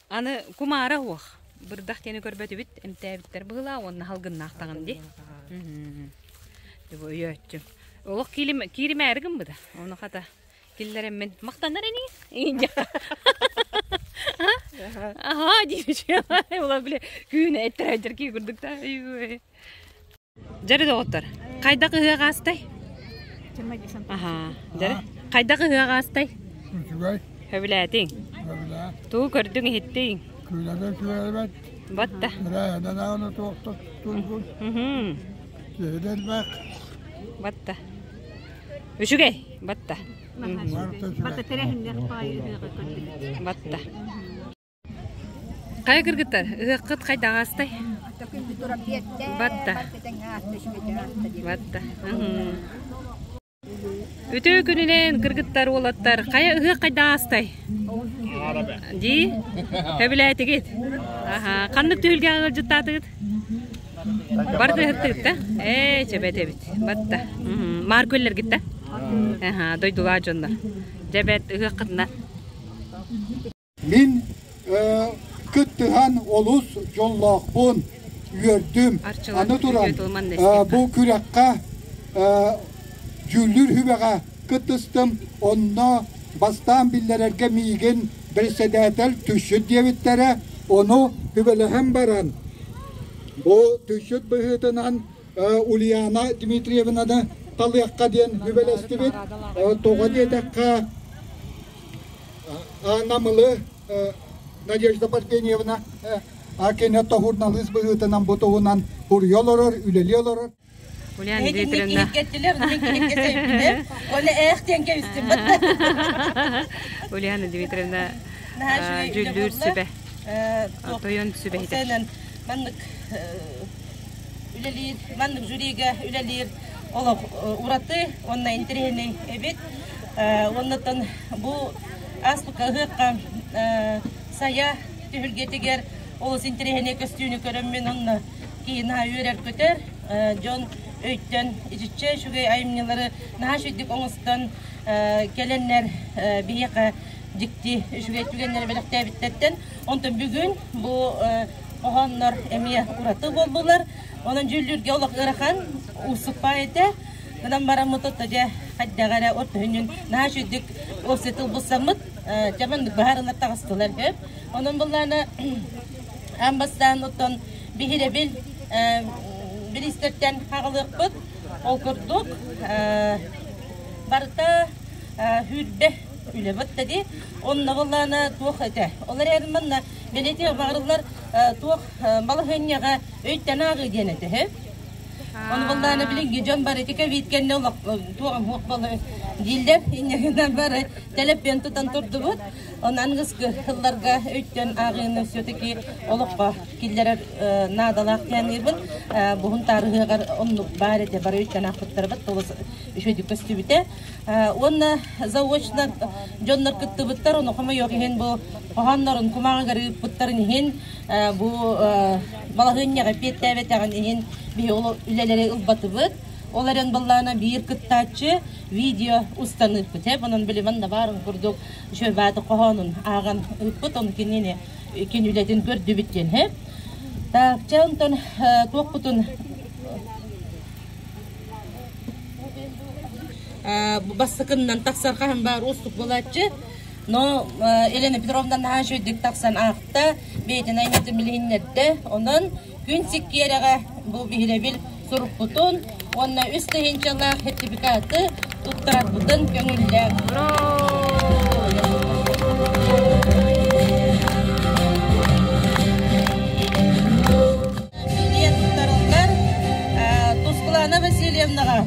Аны кумаара уох. Бырдах диэни көрбөтүбүт, эмтээбиттэр быһыылаах уонна халгыннаах таҥын дии. Дьэ бу өйөөччүм. Олох кииримээри гыммыта. Ону хата киллэрэммин махтанар ини. Аха диир. Ула бile күүнэ эттерэйдер кии курдук та. Дьэри доҕоттор, хайдах ыһыах аастай? Аха. Дьэ, хайдах ыһыах аастай? Үчүгэй. Сөбүлээтиҥ? Сөбүлээн. Тугу көрдүҥ, иһиттиҥ? Күлэбэ күлэбэт. Батта. Бирээһинэн аҕаны туохтук тургун. Киһи элбэх. Батта. Үчүгэй. Батта. Барта тэрээһиннээх баайы ыһыаҕы көрдүбүт. Батта. Хайа кыргыттар, ыһыаххыт хайдах аастай? Батта. Батта. Үтүө күнүнэн кыргыттар, уолаттар, хайа ыһыах хайдах аастай? Дии? Сөбүлээтигит? Аха, ханнык түһүлгэҕэ ыалдьыттаатыгыт? Барыта ыһыктыгыт да? Ээ, чэбэт эбит. Батта. Маар күөллэргит да? Аха, дойдулаах дьоннор. Дьэбэт ыһыаххытына. Мин кыттыһан олус дьоллоохпун, үөрдүм. Аны туран, бу күрэххэ дьүүллүүр сүбэҕэ кыттыстым. Онно бастаан биллэрэргэ миигин председатель түсчүт диэбиттэрэ. Ону сүбэлэһэн баран, бу түсчүт быһыытынан Ульяна Дмитриевнаны талыахха диэн сүбэлэстибит. Тоҕо диэтэххэ, Намылы Надежда Парфеньевна кини тоһурналыыс быһыытынан бу туһунан суруйа олорор, үлэлии олорор. Ульяна Дмитриевна. Ульяна Дмитриевна дьүүллүүр сүбэ, тойон сүбэһитэ. Маннык үлэлиир, маннык жюрига үлэлиир олох ураты уонна интэриэһинэй эбит. Уоннаттан бу ааспыкка ыһыахха сайа түһүлгэтигэр олус интэриэһинэй көстүүнү көрөммүн онно киһи наһаа үөрэр-көтөр, дьон өйтөн итиччэ үчүгэй айымньылары наһаа үчүгдүк оҥостон кэлэннэр биһиэхэ дьикти үчүгэй түгэннэри бэлэхтээбиттэртэн. Онтон бүгүн бу хоһооннор эмиэ ураты буоллулар. Онон дьүүллүүргэ олох ыарахан, уустук этэ. Ынан бараммыт отто дьэ хайдаҕа эрэ от төһүнүн наһаа үчүгдүк уопсай тыл булсаммыт дьэ маннык быһаарылар таҕыстылар сөп. Онон былаана аан бастаан оттон биһирэбил бириистэртэн хаҕылыахпыт. Ол курдук барыта сүүрбэ үлэ бытта дии. Онно былаана туох этэ. Ол эрээри манна бэлиэтиэх баҕарыллар туох балаһыанньаҕа өйтөн ааҕыы диэн этэ. Ону буллаана билиҥҥи дьон бары ити ковид кэннэ олох туоҕам суох буолла дииллэр. Инньэ бары тэлэппиэн тутан турдубут. Онон аныгыскы сылларга өйтөн ааҕыыны все-таки олоххо киллэрэр наадалаах диэн Буһун таарыһыаҕар оннук баар этэ бары өйтөн аахпыттарбыт толус үчүгэйдик көстүбүтэ. Уонна заочно дьоннор кыттыбыттар, ону хомойуох иһин бу хоһооннорун кумааҕыгар ыыппыттарын иһин бу балаһыанньаҕа эппиэттээбэтэҕин иһин биһи ол үлэлэри ылбатыбыт. Ол эрэн быллаана биир кыттааччы видео устан ыыппыт. Онон били манна баарын курдук үчүгэй хоһоонун ааҕан ыыппыт, ону кинини кини үлэтин көрдүбүт диэн. Так, чэ онтон туохпутун бастакыннан тахсар хаһан баар уустук буолааччы. Но Елена Петровна наһаа үчүгэйдик тахсан аахта, бэйэтин айымньытын билиһиннэрдэ. Онон күн сиккиэрэҕэ бу биһирэбил сурукпутун уонна үс тыһыынчалаах сертификаты туттарарбытын көҥүллээн. Диэн туттарыллар Тускулана Васильевнаҕа.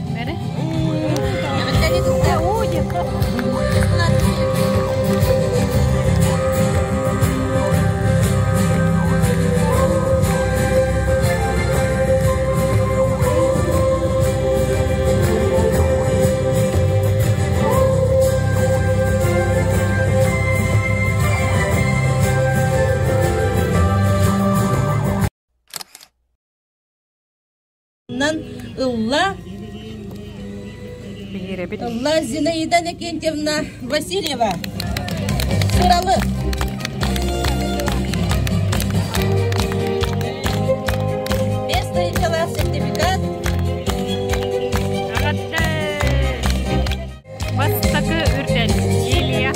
Ылла Ылла Зинаида Иннокентьевна Васильева. Сыралы. Место сертификат. Бастакы үрдэл Лилия.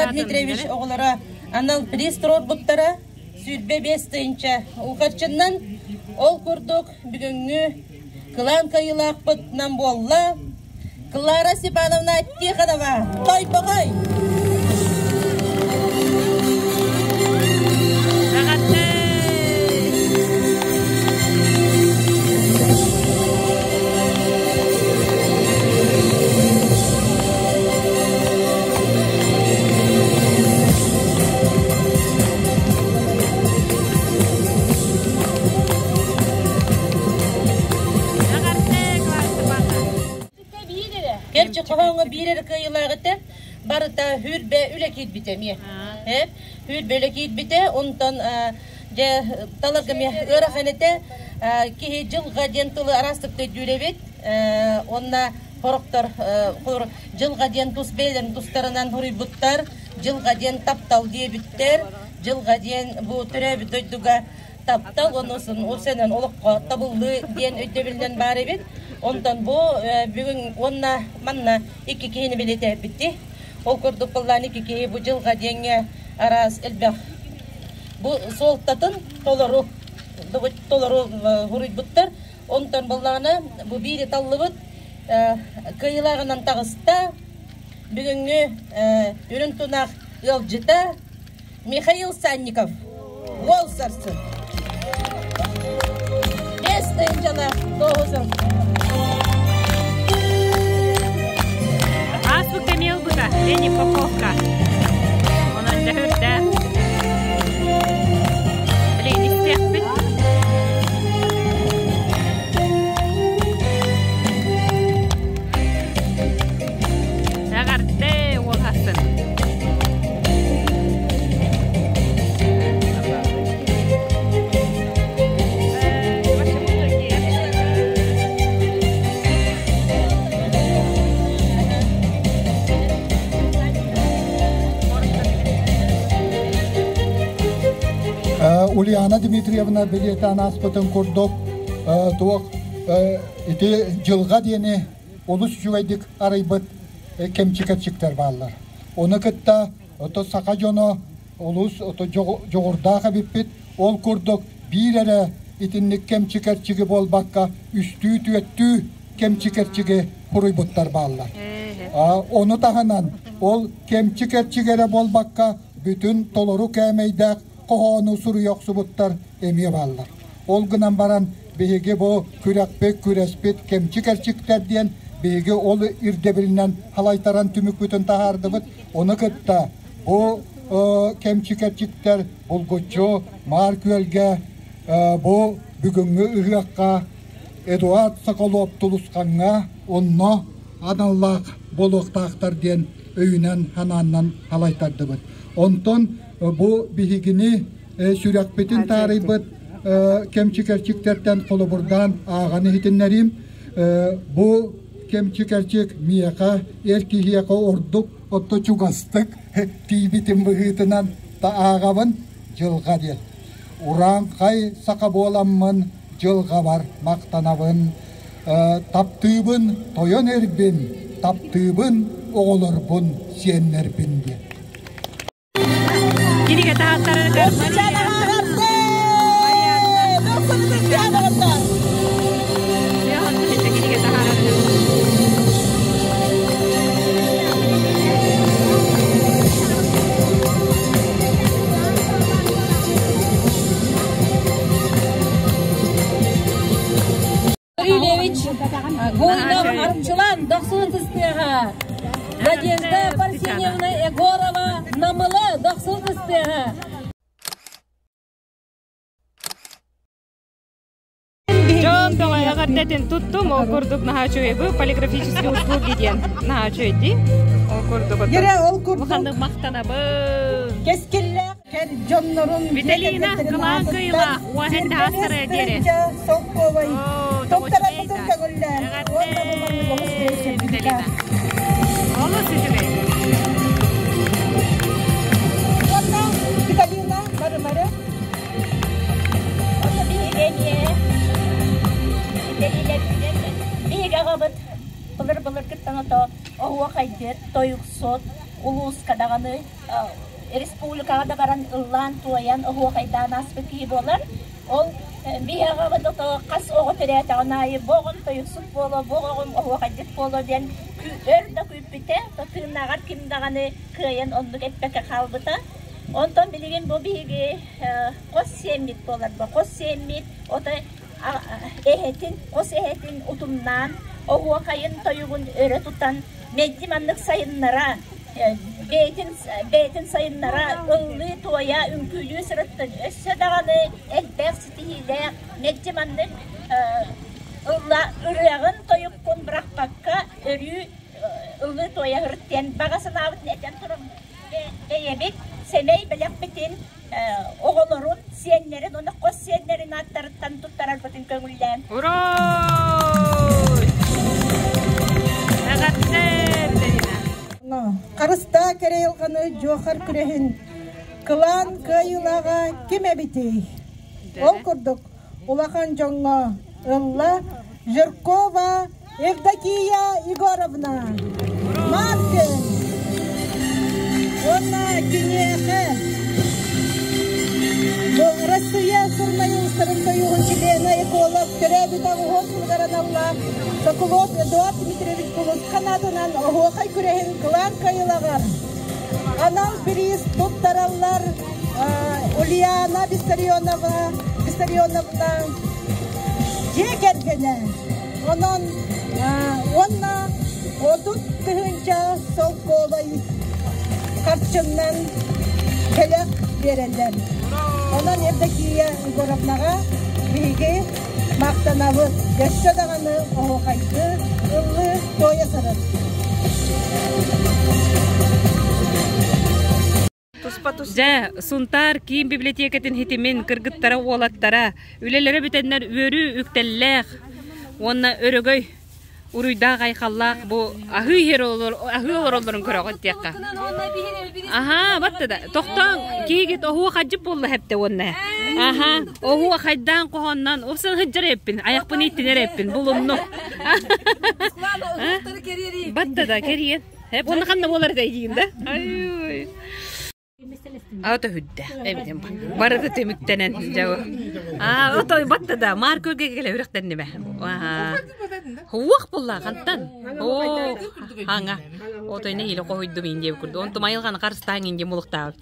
Эдуард Дмитриевич оҕолоро анал приз туруорбуттара 25 тыһыынча улхарчыннан. Ол курдук бүгүҥҥү кылаан кыайыылаахпытынан буолла Клара Степановна Тихонова. Тойбоҕой! Кэрчик хоһооҥҥо биир эрэ кыайыылаах этэ. Барыта хүрбэ үлэ киирбитэ эмиэ. Хүрбэ үлэ киирбитэ. Онтон дьэ таларга эмиэ ыарахан этэ. Киһи дьылҕа диэн тылы араастык өйдүүр эбит. Уонна хорохтор дьылҕа диэн тус бэйэлэрин тустарынан суруйбуттар. Дьылҕа диэн таптал диэбиттэр. Дьылҕа диэн бу төрөөбүт дойдуга таптал онусын усенен олоххо табыллыы диэн өйдөбүлүнэн баар эбит. Онтон бу бүгүн уонна манна икки киһини билитэбитти. Ол курдук быллаан икки киһи бу дьылҕа диэҥҥэ араас элбэх бу суолтатын толору толору хуруйбуттар. Онтон быллаана бу биири таллыбыт кыайыылааҕынан таҕыста. Бүгүҥҥү үрүҥ тунах ыалдьыта Михаил Санников, уол сарсын. 5 тыһыынчалаах тоҕусын. Ааспыт кэмиэл быта, Лени Поповка. Онон дьэһүрдээх. Билигин истиэхпит. Эҕэрдэ уол хассын. Ульяна Дмитриевна бэлиэтээн ааспытын курдук туох ити дьылҕа диэни олус үчүгэйдик арыйбыт кэмчи-кэрчиктэр бааллар. Ону кытта ото саха дьоно олус ото дьоҕурдаах эбиппит. Ол курдук биир эрэ итинник кэмчи-кэрчиги буолбакка үстүү-түөртүү кэмчи-кэрчиги хуруйбуттар бааллар. Ону таһынан ол кэмчи-кэрчик эрэ буолбакка бүтүн толору кээмэйдээх хоһоону суруйа охсубуттар эмиэ бааллар. Ол гынан баран биһиги бу күрэхпит, күрэспит кэмчи кэрчиктэр диэн биһиги ол ирдэбилинэн халайтаран түмүкпүтүн таһаардыбыт. Ону кытта бу кэмчи кэрчиктэр булгуччу Маар Күөлгэ бу бүгүҥҥү ыһыахха Эдуард Соколов Тулусхаҥҥа онно аналлаах буолуохтаахтар диэн өйүнэн ханааннан халайтардыбыт. Онтон бу биһигини сүрэхпитин таарыйбыт кэмчи-кэрчиктэртэн холобурдаан ааҕан иһитиннэриим. Бу кэмчи-кэрчик миэхэ эр киһиэхэ ордук отто чугастык тиийбитим быһыытынан та ааҕабын дьылҕа диэн. Урааҥхай саха буоламмын дьылҕабар махтанабын. Таптыыбын тойон эрбин, таптыыбын оҕолорбун, сиэннэрбин диэн. Кинигэ таһааттарыгар Кинигэ таһаарарыгар Юрьевич Буйнов Арчылан дохсун тыстыаҕа. Надежда Парфеньевна Егорова Намылы дохсун тыстыаҕа. Дьон бөҕө эҕэрдэтин туттум, ол курдук наһаа үчүгэй бу полиграфические услуги диэн наһаа үчүгэй дии. Ол курдук Дьэрэ, ол курдук. Улаханнык махтанабын. Кэскиллээх кэр дьоннорун Виталина кылаан кыйылаах уоһэн таһаастара диэри. Солкуобай. Топтараппытын көҥүллээн. Уонна бу маннык олус Виталина. Олус үчүгэй. Уонна Виталина бары-бары. Ото биһиги эмиэ Виталина биһиги аҕабыт былыр-былыргыттан ото оһуохайдыт, тойуксут. улууска даҕаны республикаҕа да баран ыллаан-туойан, оһуохайдаан ааспыт киһи буолар. Ол биһиэҕэ хас оҕо төрөөтөҕүн аайы бу оҕом тойуксут буолуо, бу оҕом оһуохайдьыт буолуо диэн өр да күүппүтэ, тыыннааҕар ким даҕаны кыайан оннук эппэккэ хаалбыта. Онтон билигин бу биһиги хос сиэммит буолар бу хос сиэммит ото эһэтин, хос эһэтин утумнаан, оһуохайын тойугун өрө тутан, мэлдьи маннык сайыннара, бэйэтин, бэйэтин сайыннара, ыллыы-туойа, үҥкүүлүү сырыттын. Өссө даҕаны элбэх ситиһиилээх, мэлдьи маннык ылла ырыаҕын, тойуккун бырахпакка өрүү ыллыы-туойа сырыт диэн баҕа санаабытын этэн туран бэйэбит сэмэй бэлэхпитин оҕолорун, сиэннэрин уонна хос сиэннэрин ааттарыттан туттарарбытын көҥүллээн. Уруй! Эҕэрдэ, Харыстаа кэрэ айылҕаны дьуохар күрэһин кылаан кыайыылааҕа ким эбитий? Ол курдук улахан дьоҥҥо ылла Жиркова Евдокия Егоровна, Маркин уонна киниэхэ бу Россия суруналыыстарын сойууһун чилиэнэ, эколог, төрөөбүт оҕуһун сылыгар аналлаах Соколов Эдуард Дмитриевич Кулусхан аатынан оһуохай күрэһин кылаан кыайыылааҕар анал бириис туттараллар Ульяна Виссарионова, Виссарионовна дьиэ кэргэнэ. Онон уонна 30 тыһыынча солкуобай харчынан бэлэх биэрэллэр. Онон Евдокия Егоровнаҕа биһиги махтанабыт. Өссө даҕаны оһуохайды ыллыы туойа сырыт. Дьэ, Сунтаар киин библиотекатын хитимин кыргыттара уолаттара үлэлэрэ бүтэннэр үөрүү үктэллээх уонна өрөгөй уруйдаах айхаллаах бу аһыы иһэр аһыы олороллорун көрөҕүт диэххэ. Аһаа, батта да. Тохтоон киһигит оһуо хадьып буолла хэпте уонна. Аха, оһуо хайдаан хоһооннон упсан хыджар эппин, айахпын иттинер эппин, булунну. Батта да кэриэн. Хеп уонна ханна буолар дейдиин да? Ай. Ата хүддэ. Эбитим. Барыта түмүктэнэн дьэ. Аа, отой батта да маар көргө келе үрөхтенниме. Аа. Хуох булла хантан. Оо, хаңа. Отой не хиле коһуйдум инде курду. Онтум айылганы карыстаан инде мулуктаабыт.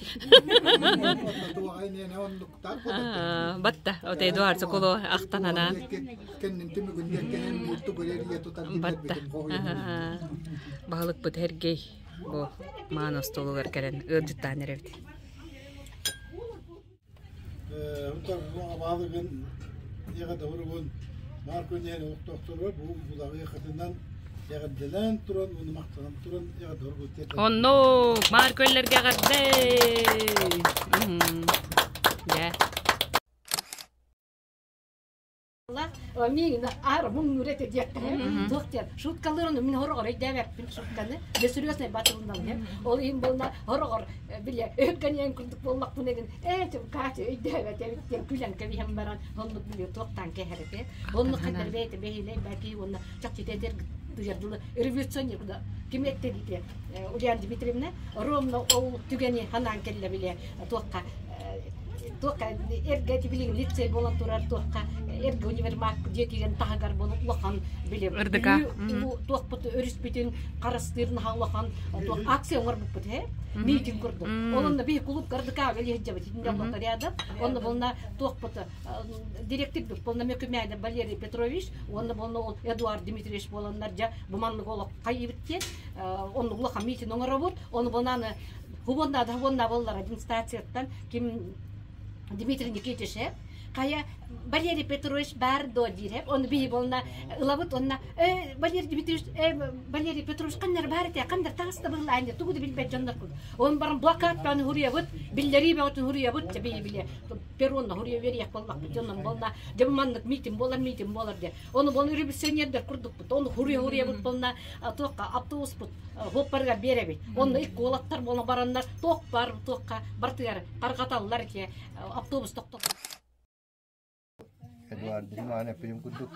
Батта, отой Эдуард Соколо ахтанана. Батта. Баһылыкпыт Эргей бу маан остуолугар кэлэн ыалдьыттаан эрэбит. Онно маар көллөргө эҕэрдэ! Дьэ. Мин аар муҥнуур этэ диэххэ туох диэн шуткалыырын мин хороҕор өйдөөбөппүн шутканы бесерьезный батылыналым ол иһин буолла хороҕор биле өһүргэниэн курдук буоллахпын эгин ээ Катя өйдөөбөт эбит диэн күлэн кэбиһэн баран оннук биле туохтаан кэһэр этэ оннук ханнар бэйэтэ бэһилэй баки уонна чахчы этэр дылы революционер ким этте диите Ульяна Дмитриевна ровно ол түгэни ханаан кэллэ биле туохха туохха эргэ билигин лицей буолан турар туохха эргэ универмаг дьиэтигэн таһыгар буолан улахан били туохпут өрүспүтүн харыстыыр наһаа улахан туох акция оҥорбуппут э митинг курдук онно биһи клуб РДК үлэлиһдьэбит итиннэ рядом онно болна туохпут директорбут болна Мөкүмээнэ Валерий Петрович уонна болна ол Эдуард Дмитриевич буоланнар дьэ бу маннык олох хайыбыт диэн оннук улахан митинг оҥоробут ону болнаны Хубонна да хубонна боллар администрацияттан ким Дмитрий Никитич хайа Валерий Петрович бар до диир оны биһи болна ылабыт онна Валерий Дмитриевич Валерий Петрович ханнар бар эте ханнар таҕыста быһылаан тугу да билбэт дьоннор он баран блокадтан хуруйабыт биллэрии бөҕөтүн хуруйабыт биһи биле перронна хуруйа бериэх боллахпыт дьоннон болна дьэ маннык митинг болар митинг болар де оны болну революционердер курдукпут оны хуруйа хуруйабыт болна туохха автобуспут Хуоппарыгар биэрэбит. Онно икки уолаттар буола бараннар туох бар туохха бартыгар тарҕаталлар ити автобус тохтот. Эдуард Иванович эппитим курдук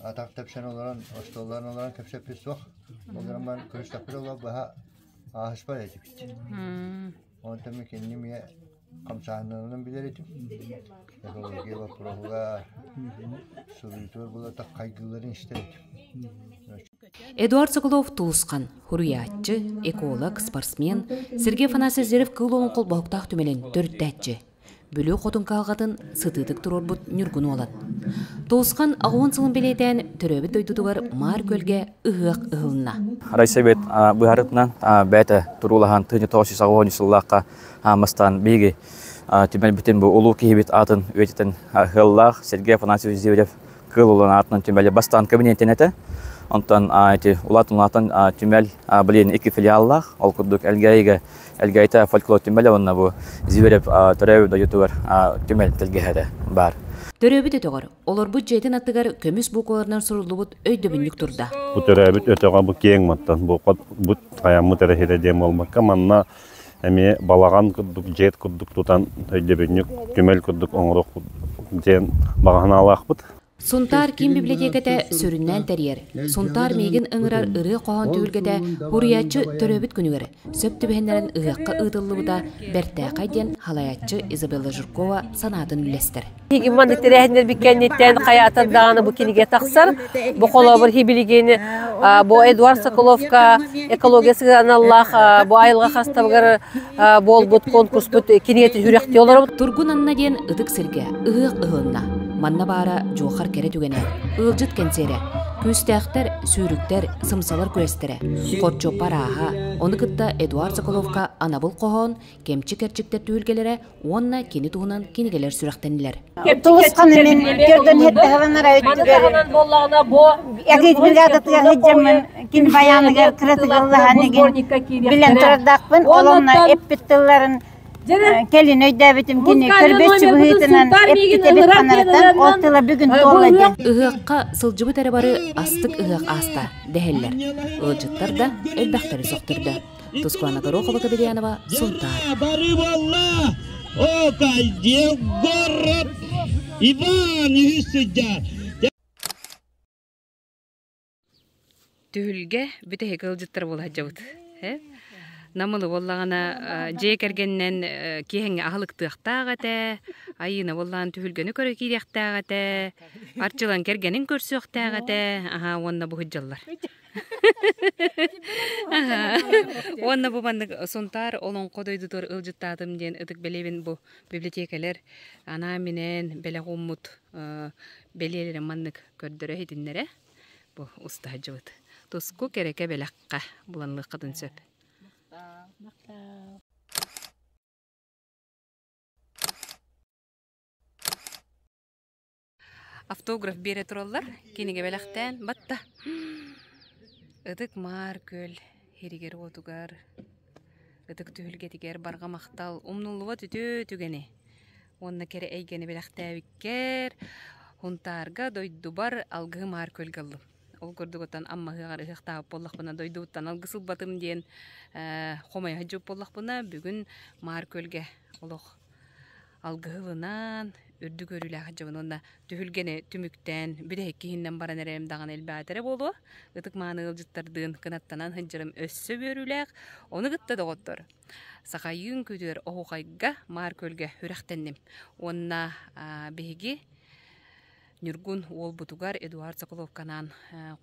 атах тэпсэн олорон, остуоллаан олорон кэпсэппит суох. Ол гынан баран көрүстэхпит олор быһа Ааһыспат этибит. Онтон мин кинини эмиэ хамсааһыннарынан билэр этим. Экология боппуруоһугар суруйутугар буолла хайгыылларын истэр этим. Эдуард Соколов Тулусхан, хуруйааччы, эколог, спортсмен, Сергей Афанасьевич Зверев кыыл уолун холбоһуктаах түмэлин төрүттээччи. Бүлүү хотун кыһалҕатын сытыытык туруорбут Ньургун уолан. Тулусхан аҕуон сылын бэлиэтээн төрөөбүт дойдутугар Маар Күөлгэ ыһыах ыһылынна. Райсовет быһаарытынан бэйэтэ туруулаһан тыынча 980 сыллаахха хаамастаан биһиги түмэлбитин бу улуу киһибит аатын үйэтитэн ыаллаах Сергей Афанасьевич Зверев Кыыл Улан аатынан түмэли бастаан кабинетин этэ. Онтон ити улаатан-улаатан түмэл билигин икки филиаллаах. Ол курдук Элгээйигэ Элгээйитэ фольклор түмэлэ уонна бу Зверев төрөөбүт дойдутугар түмэл тэлгэһэтэ баар. Төрөөбүт өтөҕөр, олорбут дьиэтин аттыгар көмүс буукуларынан суруллубут өйдөбүнньүк турда. Бу төрөөбүт өтөҕө бу киэҥ мантан бу бу хайаммыт эрэ сирэ диэн буолбакка манна эмиэ балаҕан курдук дьиэт курдук тутан өйдөбүнньүк түмэл курдук оҥоруох диэн баҕа санаалаахпыт. Сунтаар киин библиотеката сүрүннээн тэрийэр Сунтаар миигин ыҥырар ырыа-хоһоон түһүлгэтэ суруйааччы төрөөбүт күнүгэр сөп түбэһиннэрэн ыһыахха ыытыллыбыта бэртээхэй диэн салайааччы Изабелла Жиркова санаатын үллэстэр. Биһиги маннык тэрээһиннэрбит кэнниттэн хайаатар даҕаны бу кинигэ тахсар. Бу холобур билигин бу Эдуард Соколовка экология сыһыаналлаах бу айылҕа хастабыгар буолбут конкурспут кинигэтин сүрэхтии олоробут. Тургун Анна диэн ытык сиргэ ыһыах ыһылынна. Манна баара дьуохар кэрэ түгэнэ, ыалдьыт кэнсиэрэ, күүстээхтэр, сүүрүктэр, сымсалар күрэстэрэ, хорчуоппа арааһа, ону кытта Эдуард Соколовка анабыл хоһоон, кэмчи кэрчиктэр түһүлгэлэрэ уонна кини туһунан кинигэлэр сүрэхтэннилэр. Тулусхан мин төрдөн хеттэһэлэнэр өттүгэр эгит бригадатыгар сылдьаммын кин баяныгар кыратыгыллаһан игин билэн турардаахпын олонно эппит тылларын кэлин өйдөөбүтүм кини көрбөччү быһыытынан эппит эбит ханарытан ол тыла бүгүн туолла диэн. Ыһыахха сылдьыбыт эрэ бары астык ыһыах ааста дэһэллэр. Ыалдьыттар да элбэхтэри сөхтөрдө. Тускуана Горохова Кабельянова, Сунтаар. Бары буолла! О, кальдел город! Иван үһүс сыдьа! Түһүлгэ бүтэһик ыалдьыттар буола сылдьабыт. Намылы буоллаҕына дьиэ кэргэнинэн киэһэҥҥэ аһылыктыахтаах этэ, Айыына буоллаҕына түһүлгэни көрө киириэхтээх этэ, Арчылан кэргэнин көрсүөхтээх этэ, аһаа уонна бу сылдьаллар. Уонна бу маннык Сунтаар олоҥхо дойдутугар ыалдьыттаатым диэн ытык бэлиэбин бу библиотекэлэр анаан-минээн бэлэх ууммут бэлиэлэрин маннык көрдөрө иһитиннэрэ бу уста сылдьыбыт. Туску кэрэкэ бэлэххэ буланныаххытын сөп. Автограф биэрэ тураллар, кинигэ бэлэхтээн батта. Ытык Маар күөл һиригэр-уотугар, ытык түһүлгэтигэр барҕа махтал, умнуллубат үтүө түгэни уонна кэрэ эйгэни бэлэхтээбиккэр Һунтаарга дойдубар алгыһы Маар күөлгэ ыллым. Ол курдук оттон Амма ыһыаҕар ыһыахтаабыт буоллахпына, дойдубуттан алгыс ылбатым диэн хомойо сылдьыбыт буоллахпына, бүгүн Маар күөлгэ олох алгыһылынан, үрдүк үөрүүлээх дьон уонна түһүлгэни түмүктээн, бүтэһик киһиннэн баран эрэрим даҕаны элбээтэрэ буолуо. Ытык-мааны ыалдьыттардыын кынаттанан сылдьарым өссө үөрүүлээх. Ону кытта доҕоттор, Сахайыын күтүөр Оһуохайга Маар Күөлгэ үрэхтэнним. Уонна биһиги Ньургун уолбутугар Эдуард Соколовканаан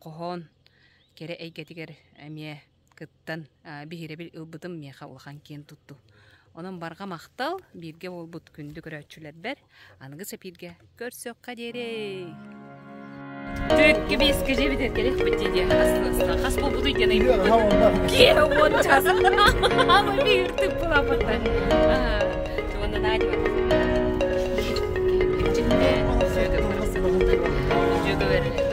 хоһоон кэрэ эйгэтигэр эмиэ кыттан биһирэбил ылбытым миэхэ улахан киэн туттуу. Онон барҕа махтал бииргэ буолбут күндү көрөөччүлэрбэр аныгы сэпииргэ көрсүөххэ диэри! Түккү биэскэ дьиэбитигэр кэлиэхпит дии диэн астына хас буолбутуй диэн ыйыппыппыт. Киэһэ уон час. Ама биир тыппылааппыттар. Уонна Надя Дьүөгө